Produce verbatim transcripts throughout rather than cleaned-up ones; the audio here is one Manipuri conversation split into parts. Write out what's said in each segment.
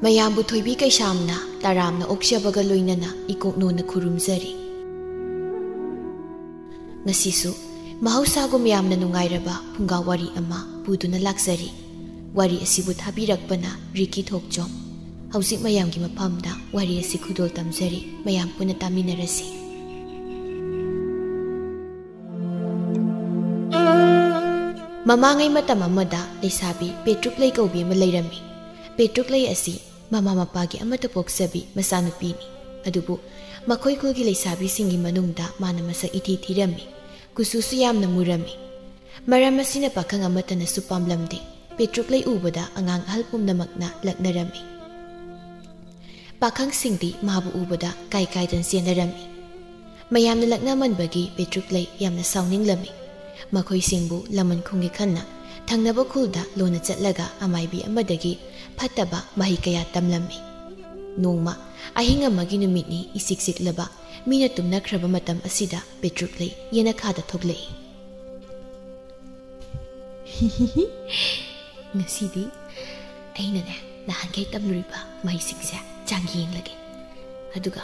ꯃꯌꯥꯝꯕꯨ ꯊꯣꯏꯕꯤ ꯀꯩꯁꯥꯝꯅ ꯇꯔꯥꯝꯅ ꯑꯣꯛꯆꯕꯒ ꯂꯣꯏꯅꯅ ꯏꯀꯣꯛꯅꯣꯅ ꯈꯨꯔꯨꯝꯖꯔꯤ꯫ ꯉꯁꯤꯁꯨ ꯃꯍꯧꯁꯥꯒꯨꯝ ꯌꯥꯝꯅ ꯅꯨꯡꯉꯥꯏꯔꯕ ꯐꯨꯡꯒꯥ ꯋꯥꯔꯤ ꯑꯃ ꯄꯨꯗꯨꯅ ꯂꯥꯛꯆꯔꯤ꯫ ꯋꯥꯔꯤ ꯑꯁꯤꯕꯨ ꯊꯥꯕꯤꯔꯛꯄꯅ ꯔꯤꯀꯤ ꯊꯣꯛꯆꯣꯝ꯫ ꯍꯧꯖꯤꯛ ꯃꯌꯥꯝꯒꯤ ꯃꯐꯝꯗ ꯋꯥꯔꯤ ꯑꯁꯤ ꯈꯨꯗꯣꯜ ꯇꯝꯖꯔꯤ, ꯃꯌꯥꯝ ꯄꯨꯟꯅ ꯇꯥꯃꯤꯟꯅꯔꯁꯤ꯫ ꯃꯃꯥꯡꯉꯩ ꯃꯇꯝ ꯑꯃꯗ ꯂꯩꯁꯥꯕꯤ ꯄꯦꯇ꯭ꯔꯨꯛꯂꯩ ꯀꯧꯕꯤ ꯑꯃ ꯂꯩꯔꯝꯃꯤ꯫ ꯄꯦꯇ꯭ꯔꯨꯛꯂꯩ ꯑꯁꯤ ꯃꯃꯥ ꯃꯄꯥꯒꯤ ꯑꯃꯠꯇ ꯄꯣꯛꯆꯕꯤ ꯃꯆꯥꯅꯨꯄꯤꯅꯤ꯫ ꯑꯗꯨꯕꯨ ꯃꯈꯣꯏ ꯈꯨꯜꯒꯤ ꯂꯩꯁꯥꯕꯤꯁꯤꯡꯒꯤ ꯃꯅꯨꯡꯗ ꯃꯥꯅ ꯃꯁꯛ ꯏꯊꯤ ꯊꯤꯔꯝꯃꯤ꯫ ꯀꯨꯆꯨꯁꯨ ꯌꯥꯝꯅ ꯃꯨꯔꯝꯃꯤ꯫ ꯃꯔꯝ ꯑꯁꯤꯅ ꯄꯥꯈꯪ ꯑꯃꯠꯇꯅꯁꯨ ꯄꯥꯝꯂꯝꯗꯦ꯫ ꯄꯦꯇ꯭ꯔꯨꯛꯂꯩ ꯎꯕꯗ ꯑꯉꯥꯡ ꯑꯍꯜ ꯄꯨꯝꯅꯃꯛꯅ ꯂꯛꯅꯔꯝꯃꯤ꯫ ꯄꯥꯈꯪꯁꯤꯡꯗꯤ ꯃꯥꯕꯨ ꯎꯕꯗ ꯀꯥꯏ ꯀꯥꯏꯗꯅ ꯆꯦꯟꯅꯔꯝꯃꯤ꯫ ꯃꯌꯥꯝꯅ ꯂꯛꯅꯃꯟꯕꯒꯤ ꯄꯦꯇ꯭ꯔꯨꯛꯂꯩ ꯌꯥꯝꯅ ꯁꯥꯎꯅꯤꯡꯂꯝꯃꯤ꯫ ꯃꯈꯣꯏꯁꯤꯡꯕꯨ ꯂꯃꯟ ꯈꯨꯝꯒꯦ ꯈꯟꯅ ꯊꯪꯅꯕ ꯈꯨꯜꯗ ꯂꯣꯟꯅ ꯆꯠꯂꯒ ꯑꯃꯥꯏꯕꯤ ꯑꯃꯗꯒꯤ ꯐꯠꯇꯕ ꯃꯍꯩ ꯀꯌꯥ ꯇꯝꯂꯝꯃꯤ꯫ ꯅꯣꯡꯃ ꯑꯍꯤꯡ ꯑꯃꯒꯤ ꯅꯨꯃꯤꯠꯅꯤ ꯏꯆꯤꯛ ꯆꯤꯛꯂꯕ, ꯃꯤꯅ ꯇꯨꯝꯅꯈ꯭ꯔꯕ ꯃꯇꯝ ꯑꯁꯤꯗ ꯄꯦꯇ꯭ꯔꯨꯛꯂꯩ ꯌꯦꯅꯈꯥꯗ ꯊꯣꯛꯂꯛꯏ꯫ ꯉꯁꯤꯗꯤ ꯑꯩꯅꯅꯦ, ꯅꯍꯥꯟꯈꯩ ꯇꯝꯂꯨꯔꯤꯕ ꯃꯍꯩꯁꯤꯡꯁꯦ ꯆꯥꯡ ꯌꯦꯡꯂꯒꯦ꯫ ꯑꯗꯨꯒ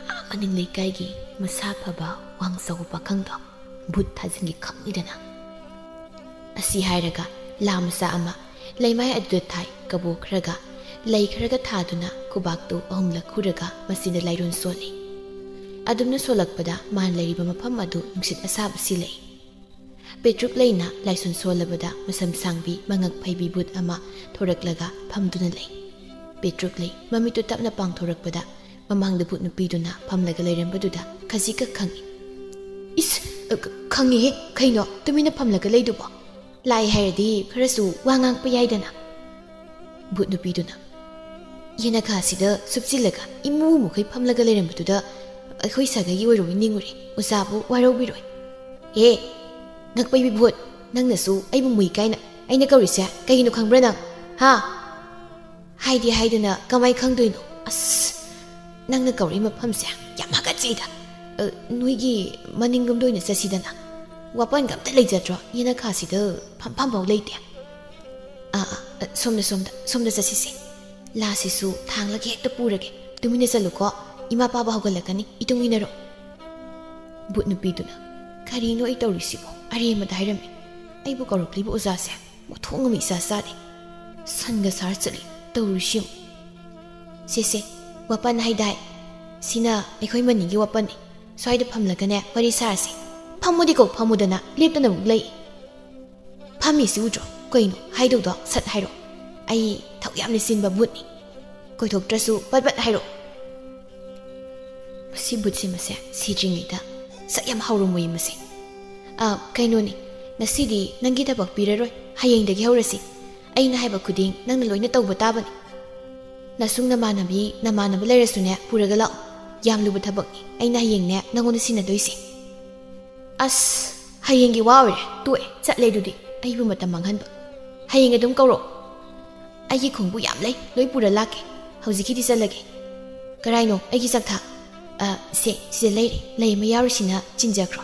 ꯑꯥ ꯃꯅꯤꯡ ꯂꯩꯀꯥꯏꯒꯤ ꯃꯁꯥ ꯐꯕ ꯋꯥꯡ ꯆꯥꯎꯕ ꯄꯥꯈꯪꯗꯣ ꯚꯨꯠ ꯊꯥꯖꯤꯟꯒꯦ ꯈꯪꯅꯤꯗꯅ꯫ ꯑꯁꯤ ꯍꯥꯏꯔꯒ ꯂꯥ ꯃꯆꯥ ꯑꯃ ꯂꯩꯃꯥꯏ ꯑꯗꯨꯗ ꯊꯥꯏ꯫ ꯀꯕꯣꯛ ꯈꯔꯒ ꯂꯩ ꯈꯔꯒ ꯊꯥꯗꯨꯅ ꯈꯨꯕꯥꯛꯇꯨ ꯑꯍꯨꯝꯂꯛ ꯈꯨꯔꯒ ꯃꯁꯤꯅ ꯂꯥꯏꯔꯣꯟ ꯁꯣꯜꯂꯤ꯫ ꯑꯗꯨꯝꯅ ꯁꯣꯜꯂꯛꯄꯗ ꯃꯥꯅ ꯂꯩꯔꯤꯕ ꯃꯐꯝ ꯑꯗꯨ ꯅꯨꯡꯁꯤꯠ ꯑꯁꯥꯕ ꯁꯤꯜꯂꯛꯏ꯫ ꯄꯦꯇ꯭ꯔꯨꯛꯂꯩꯅ ꯂꯥꯏꯁꯣꯟ ꯁꯣꯜꯂꯕꯗ ꯃꯁꯝ ꯁꯥꯡꯕꯤ ꯃꯉꯛ ꯐꯩꯕꯤ ꯚꯨꯠ ꯑꯃ ꯊꯣꯔꯛꯂꯒ ꯐꯝꯗꯨꯅ ꯂꯩ꯫ ꯄꯦꯇ꯭ꯔꯨꯛꯂꯩ ꯃꯃꯤꯠꯇꯨ ꯇꯞꯅ ꯄꯥꯡꯊꯣꯔꯛꯄꯗ ꯃꯃꯥꯡꯗ ꯚꯨꯠ ꯅꯨꯄꯤꯗꯨꯅ ꯐꯝꯂꯒ ꯂꯩꯔꯝꯕꯗꯨꯗ ꯈꯖꯤꯛꯀ ꯈꯪꯏ꯫ "ꯏꯁ, ꯑ, ꯈ-, ꯈꯪꯉꯤꯍꯦ, ꯀꯩꯅꯣ ꯇꯨꯃꯤꯟꯅ ꯐꯝꯂꯒ ꯂꯩꯗꯨꯕꯣ? ꯂꯥꯏ ꯍꯥꯏꯔꯗꯤ ꯈꯔꯁꯨ ꯋꯥ ꯉꯥꯡꯄ ꯌꯥꯏꯗꯅ꯫" ꯚꯨꯠ ꯅꯨꯄꯤꯗꯨꯅ, "ꯌꯦꯅꯈꯥꯁꯤꯗ ꯁꯨꯞꯆꯤꯜꯂꯒ ꯏꯃꯨ ꯃꯨꯈꯩ ꯐꯝꯂꯒ ꯂꯩꯔꯝꯕꯗꯨꯗ ꯑꯩꯈꯣꯏ ꯁꯥꯒꯩꯒꯤ ꯑꯣꯏꯔꯣꯏ ꯅꯤꯡꯉꯨꯔꯦ꯫ ꯑꯣꯖꯥꯕꯨ ꯋꯥꯔꯧꯕꯤꯔꯣꯏ꯫" "ꯑꯦ, ꯉꯛꯄꯩꯕꯤ ꯚꯨꯠ, ꯅꯪꯅꯁꯨ ꯑꯩꯕꯨ ꯃꯨꯏ ꯀꯥꯏꯅ ꯑꯩꯅ ꯀꯧꯔꯤꯁꯦ ꯀꯩꯒꯤꯅꯣ ꯈꯪꯕ꯭ꯔꯥ ꯅꯪ? ꯍꯥ?" "ꯍꯥꯏꯗꯤ ꯍꯥꯏꯗꯅ ꯀꯃꯥꯏ ꯈꯪꯗꯣꯏꯅꯣ? ꯑꯁ, ꯅꯪꯅ ꯀꯧꯔꯛꯏ ꯃꯐꯝꯁꯦ ꯌꯥꯝ ꯍꯥꯀꯠꯆꯩꯗ꯫ ꯑ, ꯅꯣꯏꯒꯤ ꯃꯅꯤꯡꯂꯣꯝꯗ ꯑꯣꯏꯅ ꯆꯠꯁꯤꯗꯅ꯫ ꯋꯥꯄꯟꯒ ꯑꯝꯇ ꯂꯩꯖꯗ꯭ꯔꯣ? ꯌꯦꯅꯈꯥꯁꯤꯗ ꯐꯝꯐꯝꯐꯥꯎ ꯂꯩꯇꯦ꯫" "ꯑꯥ, ꯑꯥ, ꯑ, ꯁꯣꯝꯗ, ꯁꯣꯝꯗ, ꯁꯣꯝꯗ ꯆꯠꯁꯤꯁꯦ꯫" ꯂꯥꯁꯤꯁꯨ ꯊꯥꯡꯂꯒ ꯍꯦꯛꯇ ꯄꯨꯔꯒꯦ꯫ ꯇꯨꯃꯤꯟꯅ ꯆꯠꯂꯨꯀꯣ, ꯏꯃꯥ ꯄꯥꯕ ꯍꯧꯒꯠꯂꯛꯀꯅꯤ, ꯏꯇꯨꯡ ꯏꯟꯅꯔꯣ꯫ ꯕꯨꯠ ꯅꯨꯄꯤꯗꯨꯅ, "ꯀꯔꯤꯅꯣ ꯑꯩ ꯇꯧꯔꯤꯁꯤꯕꯣ? ꯑꯔꯦꯝꯕꯗ ꯍꯥꯏꯔꯝꯃꯤ꯫ ꯑꯩꯕꯨ ꯀꯧꯔꯛꯂꯤꯕ ꯑꯣꯖꯥꯁꯦ ꯃꯊꯣꯡ ꯑꯃ ꯏꯆꯥ ꯆꯥꯗꯦ꯫ ꯁꯟꯒ ꯁꯥꯔ ꯆꯠꯂꯤ ꯇꯧꯔꯤꯁꯤ ꯌꯦꯡꯉꯨ꯫ ꯁꯦ ꯁꯦ, ꯋꯥꯄꯟ ꯍꯥꯏꯗꯥꯏ? ꯁꯤꯅ ꯑꯩꯈꯣꯏ ꯃꯅꯤꯒꯤ ꯋꯥꯄꯟꯅꯤ꯫ ꯁ꯭ꯋꯥꯏꯗ ꯐꯝꯂꯒꯅꯦ ꯋꯥꯔꯤ ꯁꯥꯔꯁꯤ꯫ ꯐꯝꯃꯨꯗꯤꯀꯣ, ꯐꯝꯃꯨꯗꯅ, ꯂꯦꯞꯇꯅ ꯑꯃꯨꯛ ꯂꯩ꯫ ꯐꯝꯃꯤꯁꯤ ꯎꯗ꯭ꯔꯣ? ꯀꯩꯅꯣ ꯍꯥꯏꯗꯧꯗꯣ ꯁꯠ ꯍꯥꯏꯔꯣ꯫ ꯑꯩ ꯊꯧ ꯌꯥꯝꯅ ꯆꯤꯟꯕ ꯕꯨꯠꯅꯤ꯫ ꯀꯣꯏꯊꯣꯛꯇ꯭ꯔꯁꯨ ꯄꯠ ꯄꯠ ꯍꯥꯏꯔꯣ꯫" ꯃꯁꯤ ꯕꯨꯠꯁꯤ ꯃꯁꯦ ꯁꯤꯗ꯭ꯔꯤꯉꯩꯗ ꯁꯛ ꯌꯥꯝ ꯍꯥꯎꯔꯝꯃꯣꯏ ꯃꯁꯦ꯫ "ꯑ, ꯀꯩꯅꯣꯅꯤ, ꯉꯁꯤꯗꯤ ꯅꯪꯒꯤ ꯊꯕꯛ ꯄꯤꯔꯔꯣꯏ, ꯍꯌꯦꯡꯗꯒꯤ ꯍꯧꯔꯁꯤ꯫ ꯑꯩꯅ ꯍꯥꯏꯕ ꯈꯨꯗꯤꯡ ꯅꯪꯅ ꯂꯣꯏꯅ ꯇꯧꯕ ꯇꯥꯕꯅꯤ꯫ ꯅꯁꯨꯡ ꯅꯃꯥꯟꯅꯕꯤ, ꯅꯃꯥꯟꯅꯕ ꯂꯩꯔꯁꯨꯅꯦ, ꯄꯨꯔꯒ ꯂꯥꯛꯑꯣ꯫ ꯌꯥꯝ ꯂꯨꯕ ꯊꯕꯛꯅꯤ, ꯑꯩꯅ ꯍꯌꯦꯡꯅꯦ ꯅꯪꯉꯣꯟꯗ ꯁꯤꯟꯅꯗꯣꯏꯁꯦ꯫" "ꯑꯁ, ꯍꯌꯦꯡꯒꯤ ꯋꯥ ꯑꯣꯏꯔꯦ, ꯇꯣꯛꯑꯦ, ꯆꯠꯂꯦ ꯑꯗꯨꯗꯤ꯫ ꯑꯩꯕꯨ ꯃꯇꯝ ꯃꯥꯡꯍꯟꯕ꯫ ꯍꯌꯦꯡ ꯑꯗꯨꯝ ꯀꯧꯔꯛꯑꯣ꯫ ꯑꯩꯒꯤ ꯈꯣꯡꯕꯨ ꯌꯥꯝ ꯂꯩ, ꯂꯣꯏ ꯄꯨꯔ ꯂꯥꯛꯀꯦ꯫ ꯍꯧꯖꯤꯛꯀꯤꯗꯤ ꯆꯠꯂꯒꯦ꯫" "ꯀꯔꯥꯏꯅꯣ ꯑꯩꯒꯤ ꯆꯥꯛꯊꯥ?" "ꯑ, ꯁꯦ, ꯁꯤꯗ ꯂꯩꯔꯦ, ꯂꯩ ꯑꯃ ꯌꯥꯎꯔꯤꯁꯤꯅ ꯆꯤꯟꯖꯈ꯭ꯔꯣ꯫"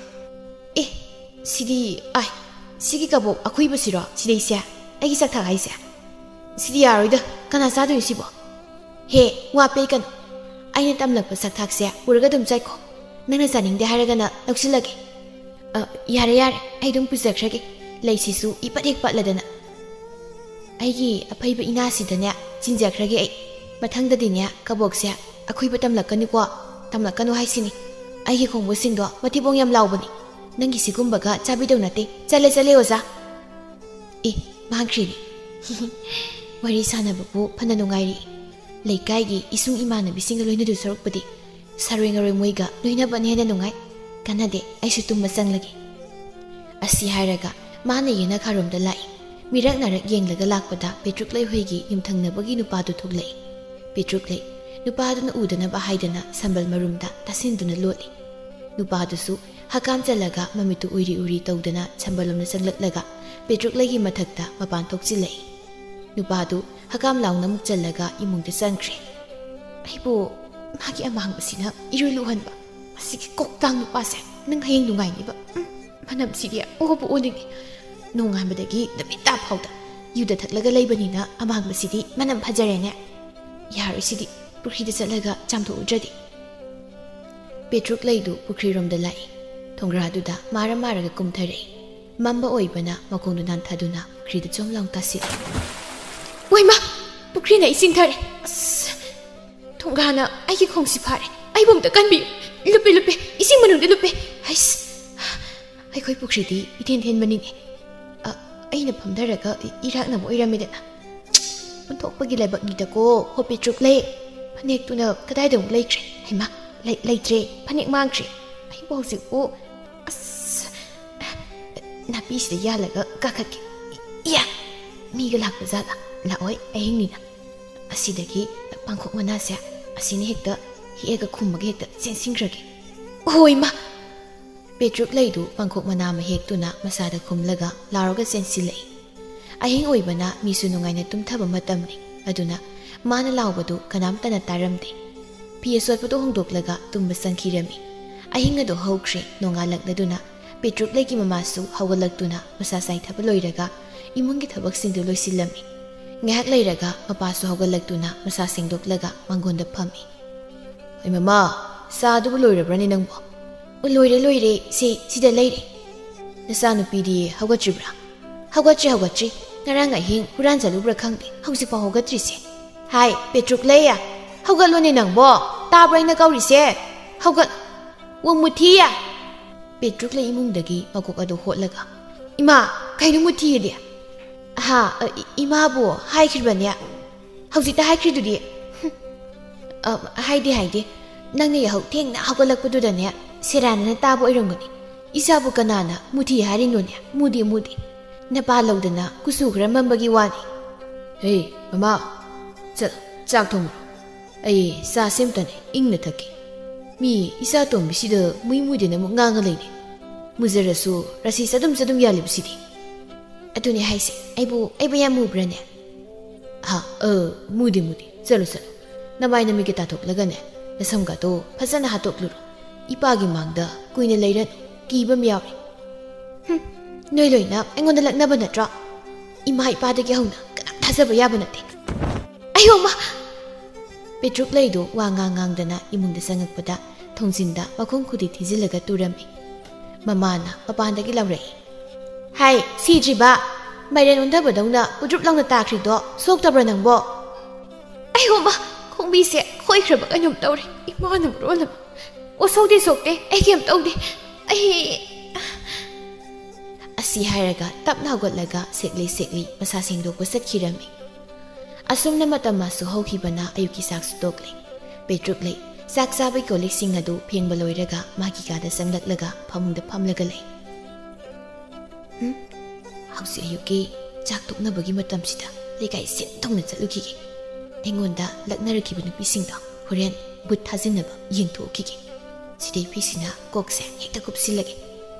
"ꯑꯦ, ꯁꯤꯗꯤ, ꯑꯥꯏ, ꯁꯤꯒꯤ ꯀꯕꯣꯛ ꯑꯈꯨꯏꯕꯁꯤꯔꯣ ꯁꯤꯗꯩꯁꯦ? ꯑꯩꯒꯤ ꯆꯥꯛꯊꯥ ꯍꯥꯏꯁꯦ? ꯁꯤꯗꯤ ꯌꯥꯔꯣꯏꯗ, ꯀꯅꯥ ꯆꯥꯗꯣꯏꯅꯣ ꯁꯤꯕꯣ?" "ꯍꯦ, ꯋꯥ ꯄꯦꯠꯀꯅꯨ꯫ ꯑꯩꯅ ꯇꯝꯂꯛꯄ ꯆꯥꯛꯊꯥꯛꯁꯦ ꯄꯨꯔꯒ ꯑꯗꯨꯝ ꯆꯠꯈꯣ꯫ ꯅꯪꯅ ꯆꯥꯅꯤꯡꯗꯦ ꯍꯥꯏꯔꯒꯅ ꯂꯧꯁꯤꯜꯂꯒꯦ꯫" "ꯑ, ꯌꯥꯔꯦ, ꯌꯥꯔꯦ, ꯑꯩ ꯑꯗꯨꯝ ꯄꯨꯖꯈ꯭ꯔꯒꯦ꯫ ꯂꯩꯁꯤꯁꯨ ꯏꯄꯠ ꯍꯦꯛ ꯄꯠꯂꯗꯅ꯫" "ꯑꯩꯒꯤ ꯑꯐꯩꯕ ꯏꯅꯥꯁꯤꯗꯅꯦ ꯆꯤꯟꯖꯈ꯭ꯔꯒꯦ ꯑꯩ꯫ ꯃꯊꯪꯗꯗꯤꯅꯦ ꯀꯕꯣꯛꯁꯦ ꯑꯈꯨꯏꯕ ꯇꯝꯂꯛꯀꯅꯨꯀꯣ꯫ ꯇꯝꯂꯛꯀꯅꯨ ꯍꯥꯏꯁꯤꯅꯤ꯫ ꯑꯩꯒꯤ ꯈꯣꯡꯕꯁꯤꯡꯗꯣ ꯃꯊꯤꯕꯣꯡ ꯌꯥꯝ ꯂꯥꯎꯕꯅꯤ꯫ ꯅꯪꯒꯤ ꯁꯤꯒꯨꯝꯕꯒ ꯆꯥꯕꯤꯗꯧ ꯅꯠꯇꯦ꯫ ꯆꯠꯂꯦ, ꯆꯠꯂꯦ, ꯑꯣꯖꯥ꯫" ꯑꯦ, ꯃꯥꯡꯈ꯭ꯔꯤꯅꯦ꯫ ꯋꯥꯔꯤ ꯁꯥꯟꯅꯕꯕꯨ ꯐꯅ ꯅꯨꯡꯉꯥꯏꯔꯤ꯫ ꯂꯩꯀꯥꯏꯒꯤ ꯏꯁꯨꯡ ꯏꯃꯥꯟꯅꯕꯤꯁꯤꯡꯒ ꯂꯣꯏꯅꯗꯨ ꯁꯔꯨꯛꯄꯨꯗꯤ ꯁꯥꯔꯣꯏ ꯉꯥꯔꯣꯏ ꯃꯣꯏꯒ ꯂꯣꯏꯅꯕꯅ ꯍꯦꯟꯅ ꯅꯨꯡꯉꯥꯏ꯫ ꯀꯥꯟꯅꯗꯦ, ꯑꯩꯁꯨ ꯇꯨꯝꯕ ꯆꯪꯂꯒꯦ꯫ ꯑꯁꯤ ꯍꯥꯏꯔꯒ ꯃꯥꯅ ꯌꯦꯅꯈꯥꯔꯣꯝꯗ ꯂꯥꯛꯏ꯫ ꯃꯤꯔꯛ ꯅꯥꯔꯛ ꯌꯦꯡꯂꯒ ꯂꯥꯛꯄꯗ ꯄꯦꯇ꯭ꯔꯨꯛ ꯂꯩꯍꯣꯏꯒꯤ ꯌꯨꯝꯊꯪꯅꯕꯒꯤ ꯅꯨꯄꯥꯗꯨ ꯊꯣꯛꯂꯛꯏ꯫ ꯄꯦꯇ꯭ꯔꯨꯛ ꯂꯩ꯫ ꯅꯨꯄꯥꯗꯨꯅ ꯎꯗꯅꯕ ꯍꯥꯏꯗꯅ ꯁꯝꯕꯜ ꯃꯔꯨꯝꯗ ꯇꯥꯁꯤꯟꯗꯨꯅ ꯂꯣꯠꯂꯤ꯫ ꯅꯨꯄꯥꯗꯨꯁꯨ ꯍꯀꯥꯝ ꯆꯜꯂꯒ ꯃꯃꯤꯠꯇꯨ ꯎꯏꯔꯤ ꯎꯏꯔꯤ ꯇꯧꯗꯅ ꯁꯝꯕꯜꯂꯣꯝꯗ ꯆꯪꯂꯛꯂꯒ ꯄꯦꯇ꯭ꯔꯨꯛꯂꯩꯒꯤ ꯃꯊꯛꯇ ꯃꯄꯥꯟ ꯊꯣꯛꯆꯤꯜꯂꯛꯏ꯫ ꯅꯨꯄꯥꯗꯨ ꯍꯀꯥꯝ ꯂꯥꯎꯅ ꯑꯃꯨꯛ ꯆꯜꯂꯒ ꯏꯃꯨꯡꯗ ꯆꯪꯈ꯭ꯔꯦ꯫ ꯑꯩꯕꯨ ꯃꯥꯒꯤ ꯑꯃꯥꯡꯕꯁꯤꯅ ꯏꯔꯣꯏ ꯂꯨꯍꯟꯕ꯫ ꯃꯁꯤꯒꯤ ꯀꯣꯛꯇꯥꯡ ꯅꯨꯄꯥꯁꯦ ꯅꯪ ꯍꯌꯦꯡ ꯅꯨꯡꯉꯥꯏꯅꯤꯕ꯫ ꯎꯝ, ꯃꯅꯝꯁꯤꯗꯤ ꯑꯣꯕꯨ ꯑꯣꯅꯤꯡꯉꯤ꯫ ꯅꯣꯡꯉꯥꯟꯕꯗꯒꯤ ꯅꯨꯃꯤꯠ ꯇꯥ ꯐꯥꯎꯗ ꯌꯨꯗ ꯊꯛꯂꯒ ꯂꯩꯕꯅꯤꯅ ꯑꯃꯥꯡꯕꯁꯤꯗꯤ ꯃꯅꯝ ꯐꯖꯔꯦꯅꯦ꯫ ꯌꯥꯔꯣꯏ ꯁꯤꯗꯤ, ꯄꯨꯈ꯭ꯔꯤꯗ ꯆꯠꯂꯒ ꯆꯥꯝꯊꯣꯛꯎꯗ꯭ꯔꯗꯤ꯫ ꯄꯦꯇ꯭ꯔꯨꯛ ꯂꯩꯗꯨ ꯄꯨꯈ꯭ꯔꯤꯔꯣꯝꯗ ꯂꯥꯛꯏ꯫ ꯊꯣꯡꯒ꯭ꯔꯥꯗꯨꯗ ꯃꯥꯔ ꯃꯥꯔꯒ ꯀꯨꯝꯊꯔꯛꯏ꯫ ꯃꯝꯕ ꯑꯣꯏꯕꯅ ꯃꯈꯣꯡꯗꯨ ꯅꯥꯟꯊꯗꯨꯅ ꯄꯨꯈ꯭ꯔꯤꯗ ꯆꯣꯝ ꯂꯥꯎ ꯇꯥꯁꯤꯜꯂꯤ꯫ ꯋꯥꯏꯃ! ꯄꯨꯈ꯭ꯔꯤꯅ ꯏꯁꯤꯡ ꯊꯥꯔꯦ꯫ ꯑꯁ! ꯊꯣꯡꯒ꯭ꯔꯥꯅ ꯑꯩꯒꯤ ꯈꯣꯡꯁꯤ ꯐꯥꯔꯦ꯫ ꯑꯩꯕꯨ ꯑꯝꯇ ꯀꯟꯕꯤꯌꯨ꯫ ꯂꯨꯞꯄꯦ, ꯂꯨꯞꯄꯦ꯫ ꯏꯁꯤꯡ ꯃꯅꯨꯡꯗ ꯂꯨꯞꯄꯦ꯫ ꯍꯩꯁ! ꯑꯩꯈꯣꯏ ꯄꯨꯈ꯭ꯔꯤꯗꯤ ꯏꯊꯦꯟ ꯊꯦꯟꯕꯅꯤꯅꯦ꯫ ꯑ, ꯑꯩꯅ ꯐꯝꯊꯔꯒ ꯏ-, ꯏꯔꯥꯛꯅꯕ ꯑꯣꯏꯔꯝꯃꯦꯗꯅ꯫ ꯑꯣꯟꯊꯣꯛꯄꯒꯤ ꯂꯥꯏꯕꯛꯅꯤꯗꯀꯣ, ꯍꯣ ꯄꯦꯇ꯭ꯔꯨꯛ ꯂꯩ꯫ ꯐꯅꯦꯛꯇꯨꯅ ꯀꯗꯥꯏꯗ ꯑꯃꯨꯛ ꯂꯩꯈ꯭ꯔꯦ? ꯍꯩꯃꯥ, ꯂꯩ-, ꯂꯩꯇ꯭ꯔꯦ꯫ ꯐꯅꯦꯛ ꯃꯥꯡꯈ꯭ꯔꯦ꯫ ꯑꯩꯕꯨ ꯍꯧꯖꯤꯛꯄꯨ, ꯑꯁ, ꯅꯥꯄꯤꯁꯤꯗ ꯌꯥꯜꯂꯒ ꯀꯥꯈꯠꯀꯦ꯫ ꯏꯌꯥ! ꯃꯤꯒ ꯂꯥꯛꯄ ꯖꯥꯠꯂ? ꯂꯥꯛꯑꯣꯏ, ꯑꯍꯤꯡꯅꯤꯅ꯫ ꯑꯁꯤꯗꯒꯤ ꯄꯥꯡꯈꯣꯛ ꯃꯅꯥꯁꯦ ꯑꯁꯤꯅ ꯍꯦꯛꯇ ꯍꯦꯛꯑꯒ ꯈꯨꯝꯃꯒ ꯍꯦꯛꯇ ꯆꯦꯟꯁꯤꯟꯈ꯭ꯔꯒꯦ꯫ ꯍꯣꯏ, ꯏꯃꯥ! ꯄꯦꯇ꯭ꯔꯨꯛ ꯂꯩꯗꯨ ꯄꯥꯡꯈꯣꯛ ꯃꯅꯥ ꯑꯃ ꯍꯦꯛꯇꯨꯅ ꯃꯁꯥꯗ ꯈꯨꯝꯂꯒ ꯂꯥꯎꯔꯒ ꯆꯦꯟꯁꯤꯜꯂꯛꯏ꯫ ꯑꯍꯤꯡ ꯑꯣꯏꯕꯅ ꯃꯤꯁꯨ ꯅꯨꯡꯉꯥꯏꯅ ꯇꯨꯝꯊꯕ ꯃꯇꯝꯅꯤ꯫ ꯑꯗꯨꯅ ꯃꯥꯅ ꯂꯥꯎꯕꯗꯨ ꯀꯅꯥꯝꯇꯅ ꯇꯥꯔꯝꯗꯦ꯫ ꯐꯤ ꯑꯆꯣꯠꯄꯗꯨ ꯍꯣꯡꯗꯣꯛꯂꯒ ꯇꯨꯝꯕ ꯆꯪꯈꯤꯔꯝꯃꯤ꯫ ꯑꯍꯤꯡ ꯑꯗꯨ ꯍꯧꯈ꯭ꯔꯦ꯫ ꯅꯣꯡꯉꯥꯜꯂꯛꯂꯗꯨꯅ ꯄꯦꯇ꯭ꯔꯨꯛ ꯂꯩꯒꯤ ꯃꯃꯥꯁꯨ ꯍꯧꯒꯠꯂꯛꯇꯨꯅ ꯃꯁꯥ ꯆꯥꯏꯊꯕ ꯂꯣꯏꯔꯒ ꯏꯃꯨꯡꯒꯤ ꯊꯕꯛꯁꯤꯡꯗꯨ ꯂꯣꯏꯁꯤꯜꯂꯝꯃꯤ꯫ ꯉꯥꯏꯍꯥꯛ ꯂꯩꯔꯒ ꯃꯄꯥꯁꯨ ꯍꯧꯒꯠꯂꯛꯇꯨꯅ ꯃꯁꯥ ꯁꯦꯡꯗꯣꯛꯂꯒ ꯃꯥꯡꯒꯣꯟꯗ ꯐꯝꯃꯤ꯫ "ꯑꯩ ꯃꯃꯥ, ꯆꯥꯗꯨꯕꯨ ꯂꯣꯏꯔꯕ꯭ꯔꯅꯦ ꯅꯪꯕꯣ?" "ꯑꯣ, ꯂꯣꯏꯔꯦ, ꯂꯣꯏꯔꯦ, ꯁꯦ, ꯁꯤꯗ ꯂꯩꯔꯦ꯫" "ꯅꯆꯥꯅꯨꯄꯤꯗꯤ ꯍꯧꯒꯠꯇ꯭ꯔꯤꯕ꯭ꯔꯥ?" "ꯍꯧꯒꯠꯇ꯭ꯔꯤ, ꯍꯧꯒꯠꯇ꯭ꯔꯤ꯫ ꯉꯔꯥꯡ ꯑꯍꯤꯡ ꯍꯨꯔꯥꯟ ꯆꯠꯂꯨꯕ꯭ꯔꯥ ꯈꯪꯗꯦ, ꯍꯧꯖꯤꯛꯐꯥꯎ ꯍꯧꯒꯠꯇ꯭ꯔꯤꯁꯦ꯫ ꯍꯥꯏ, ꯄꯦꯇ꯭ꯔꯨꯛ ꯂꯩꯌꯦ, ꯍꯧꯒꯠꯂꯣꯅꯦ ꯅꯪꯕꯣ꯫ ꯇꯥꯕ꯭ꯔꯣ ꯑꯩꯅ ꯀꯧꯔꯤꯁꯦ? ꯍꯧꯒꯠ-, ꯋꯥ ꯃꯨꯊꯤꯌꯦ!" ꯄꯦꯇ꯭ꯔꯨꯛ ꯂꯩ ꯏꯃꯨꯡꯗꯒꯤ ꯃꯀꯣꯛ ꯑꯗꯨ ꯍꯣꯠꯂꯒ, "ꯏꯃꯥ, ꯀꯩꯅꯣ ꯃꯨꯊꯤꯌꯦꯗꯤ?" "ꯍꯥ, ꯑ, ꯏ-, ꯏꯃꯥꯕꯨ ꯍꯥꯏꯈ꯭ꯔꯤꯕꯅꯦ꯫ ꯍꯧꯖꯤꯛꯇ ꯍꯥꯏꯈ꯭ꯔꯤꯗꯨꯗꯤ꯫" "ꯍꯨꯝ꯫ ꯑ, ꯍꯥꯏꯗꯦ, ꯍꯥꯏꯗꯦ꯫ ꯅꯪꯅ ꯌꯥꯍꯧ ꯊꯦꯡꯅ ꯍꯧꯒꯠꯂꯛꯄꯗꯨꯗꯅꯦ, ꯁꯦꯔꯥꯟꯅꯅ ꯇꯥꯕ ꯑꯣꯏꯔꯝꯒꯅꯤ꯫ ꯏꯆꯥꯕꯨ ꯀꯅꯥꯅ ꯃꯨꯊꯤ ꯍꯥꯏꯔꯤꯅꯣꯅꯦ? ꯃꯨꯗꯦ, ꯃꯨꯗꯦ꯫ ꯅꯄꯥ ꯂꯧꯗꯅ ꯀꯨꯆꯨ ꯈꯔ ꯃꯝꯕꯒꯤ ꯋꯥꯅꯤ꯫" "ꯍꯦ, ꯃꯃꯥ, ꯆꯠ, ꯆꯥꯛ ꯊꯣꯡꯉꯨ꯫ ꯑꯩ ꯆꯥ ꯁꯦꯝꯇꯅ ꯏꯪꯅ ꯊꯛꯀꯦ꯫ ꯃꯤ ꯏꯆꯥ ꯇꯣꯝꯕꯤꯁꯤꯗ ꯃꯨꯏ ꯃꯨꯏꯗꯅ ꯑꯃꯨꯛ ꯉꯥꯡꯉ ꯂꯩꯅꯦ꯫ ꯃꯨꯖꯔꯁꯨ ꯔꯁꯤ ꯆꯗꯨꯝ ꯆꯗꯨꯝ ꯌꯥꯜꯂꯤꯕꯁꯤꯗꯤ꯫" "ꯑꯗꯨꯅꯦ ꯍꯥꯏꯁꯦ, ꯑꯩꯕꯨ, ꯑꯩꯕꯨ ꯌꯥꯝ ꯃꯨꯕ꯭ꯔꯅꯦ?" "ꯍꯥ, ꯑ, ꯃꯨꯗꯦ, ꯃꯨꯗꯦ꯫ ꯆꯠꯂꯣ, ꯆꯠꯂꯣ꯫ ꯅꯃꯥꯏ ꯅꯃꯤꯠꯀ ꯇꯥꯊꯣꯛꯂꯒꯅꯦ, ꯅꯁꯝꯒꯥꯗꯣ ꯐꯖꯅ ꯍꯥꯠꯇꯣꯛꯂꯨꯔꯣ꯫ ꯏꯄꯥꯒꯤ ꯃꯥꯡꯗ ꯀꯨꯏꯅ ꯂꯩꯔꯅꯨ, ꯀꯤꯕ ꯑꯃ ꯌꯥꯎꯔꯦ꯫" "ꯍꯨꯝ, ꯅꯣꯏ ꯂꯣꯏꯅ ꯑꯩꯉꯣꯟꯗ ꯂꯛꯅꯕ ꯅꯠꯇ꯭ꯔꯣ? ꯏꯃꯥ ꯏꯄꯥꯗꯒꯤ ꯍꯧꯅ ꯀꯅꯥꯝ ꯊꯥꯖꯕ ꯌꯥꯕ ꯅꯠꯇꯦ꯫" "ꯑꯌꯣ ꯃꯥ!" ꯄꯦꯇ꯭ꯔꯨꯛ ꯂꯩꯗꯨ ꯋꯥ ꯉꯥꯡ ꯉꯥꯡꯗꯅ ꯏꯃꯨꯡꯗ ꯆꯪꯉꯛꯄꯗ ꯊꯣꯡꯖꯤꯟꯗ ꯃꯈꯣꯡ ꯈꯨꯗꯤ ꯊꯤꯖꯤꯜꯂꯒ ꯇꯨꯔꯝꯃꯤ꯫ ꯃꯃꯥꯅ ꯃꯄꯥꯟꯗꯒꯤ ꯂꯥꯎꯔꯛꯏ, "ꯍꯥꯏ, ꯁꯤꯗ꯭ꯔꯤꯕ? ꯃꯥꯏꯔꯦꯟ ꯑꯣꯟꯊꯕꯗꯧꯅ ꯎꯗ꯭ꯔꯨꯞ ꯂꯥꯎꯅ ꯇꯥꯈ꯭ꯔꯤꯗꯣ ꯁꯣꯛꯇꯕ꯭ꯔꯥ ꯅꯪꯕꯣ?" "ꯑꯩꯌꯣꯃ, ꯈꯣꯡꯕꯤꯁꯦ ꯈꯣꯏꯈ꯭ꯔꯕ ꯀꯩꯅꯣꯝ ꯇꯧꯔꯦ꯫ ꯏꯃꯥꯅ ꯃꯔꯣꯜ ꯑꯃ꯫ ꯑꯣ, ꯁꯣꯛꯇꯦ, ꯁꯣꯛꯇꯦ, ꯑꯩ ꯀꯩꯝ ꯇꯧꯗꯦ꯫ ꯑꯩ..." ꯑꯁꯤ ꯍꯥꯏꯔꯒ ꯇꯞꯅ ꯍꯧꯒꯠꯂꯒ ꯁꯦꯛꯂꯤ ꯁꯦꯛꯂꯤ ꯃꯁꯥ ꯁꯦꯡꯗꯣꯛꯄ ꯆꯠꯈꯤꯔꯝꯃꯤ꯫ ꯑꯁꯨꯝꯅ ꯃꯇꯝ ꯃꯥꯁꯨ ꯍꯧꯈꯤꯕꯅ ꯑꯌꯨꯛꯀꯤ ꯆꯥꯛꯁꯨ ꯇꯣꯛꯂꯦ꯫ ꯄꯦꯇ꯭ꯔꯨꯛ ꯂꯩ ꯆꯥꯛ ꯆꯥꯕꯒꯤ ꯀꯣꯜ ꯂꯤꯛꯁꯤꯡ ꯑꯗꯨ ꯐꯦꯡꯕ ꯂꯣꯏꯔꯒ ꯃꯥꯒꯤ ꯀꯥꯗ ꯆꯪꯂꯛꯂꯒ ꯐꯃꯨꯡꯗ ꯐꯝꯂꯒ ꯂꯩ꯫ "ꯍꯨꯝ? ꯍꯧꯖꯤꯛ ꯑꯌꯨꯛꯀꯤ ꯆꯥꯛ ꯇꯣꯛꯅꯕꯒꯤ ꯃꯇꯝꯁꯤꯗ ꯂꯩꯀꯥꯏ ꯁꯤꯟ ꯊꯨꯡꯅ ꯆꯠꯂꯨꯈꯤꯒꯦ꯫ ꯑꯩꯉꯣꯟꯗ ꯂꯛꯅꯔꯛꯈꯤꯕ ꯅꯨꯄꯤꯁꯤꯡꯗꯣ ꯍꯣꯔꯦꯟ ꯕꯨꯠ ꯊꯥꯖꯤꯟꯅꯕ ꯌꯦꯡꯊꯣꯛꯈꯤꯒꯦ꯫ ꯁꯤꯗꯩ ꯐꯤꯁꯤꯅ ꯀꯣꯛꯁꯦ ꯍꯦꯛꯇ ꯀꯨꯞꯁꯤꯜꯂꯒꯦ꯫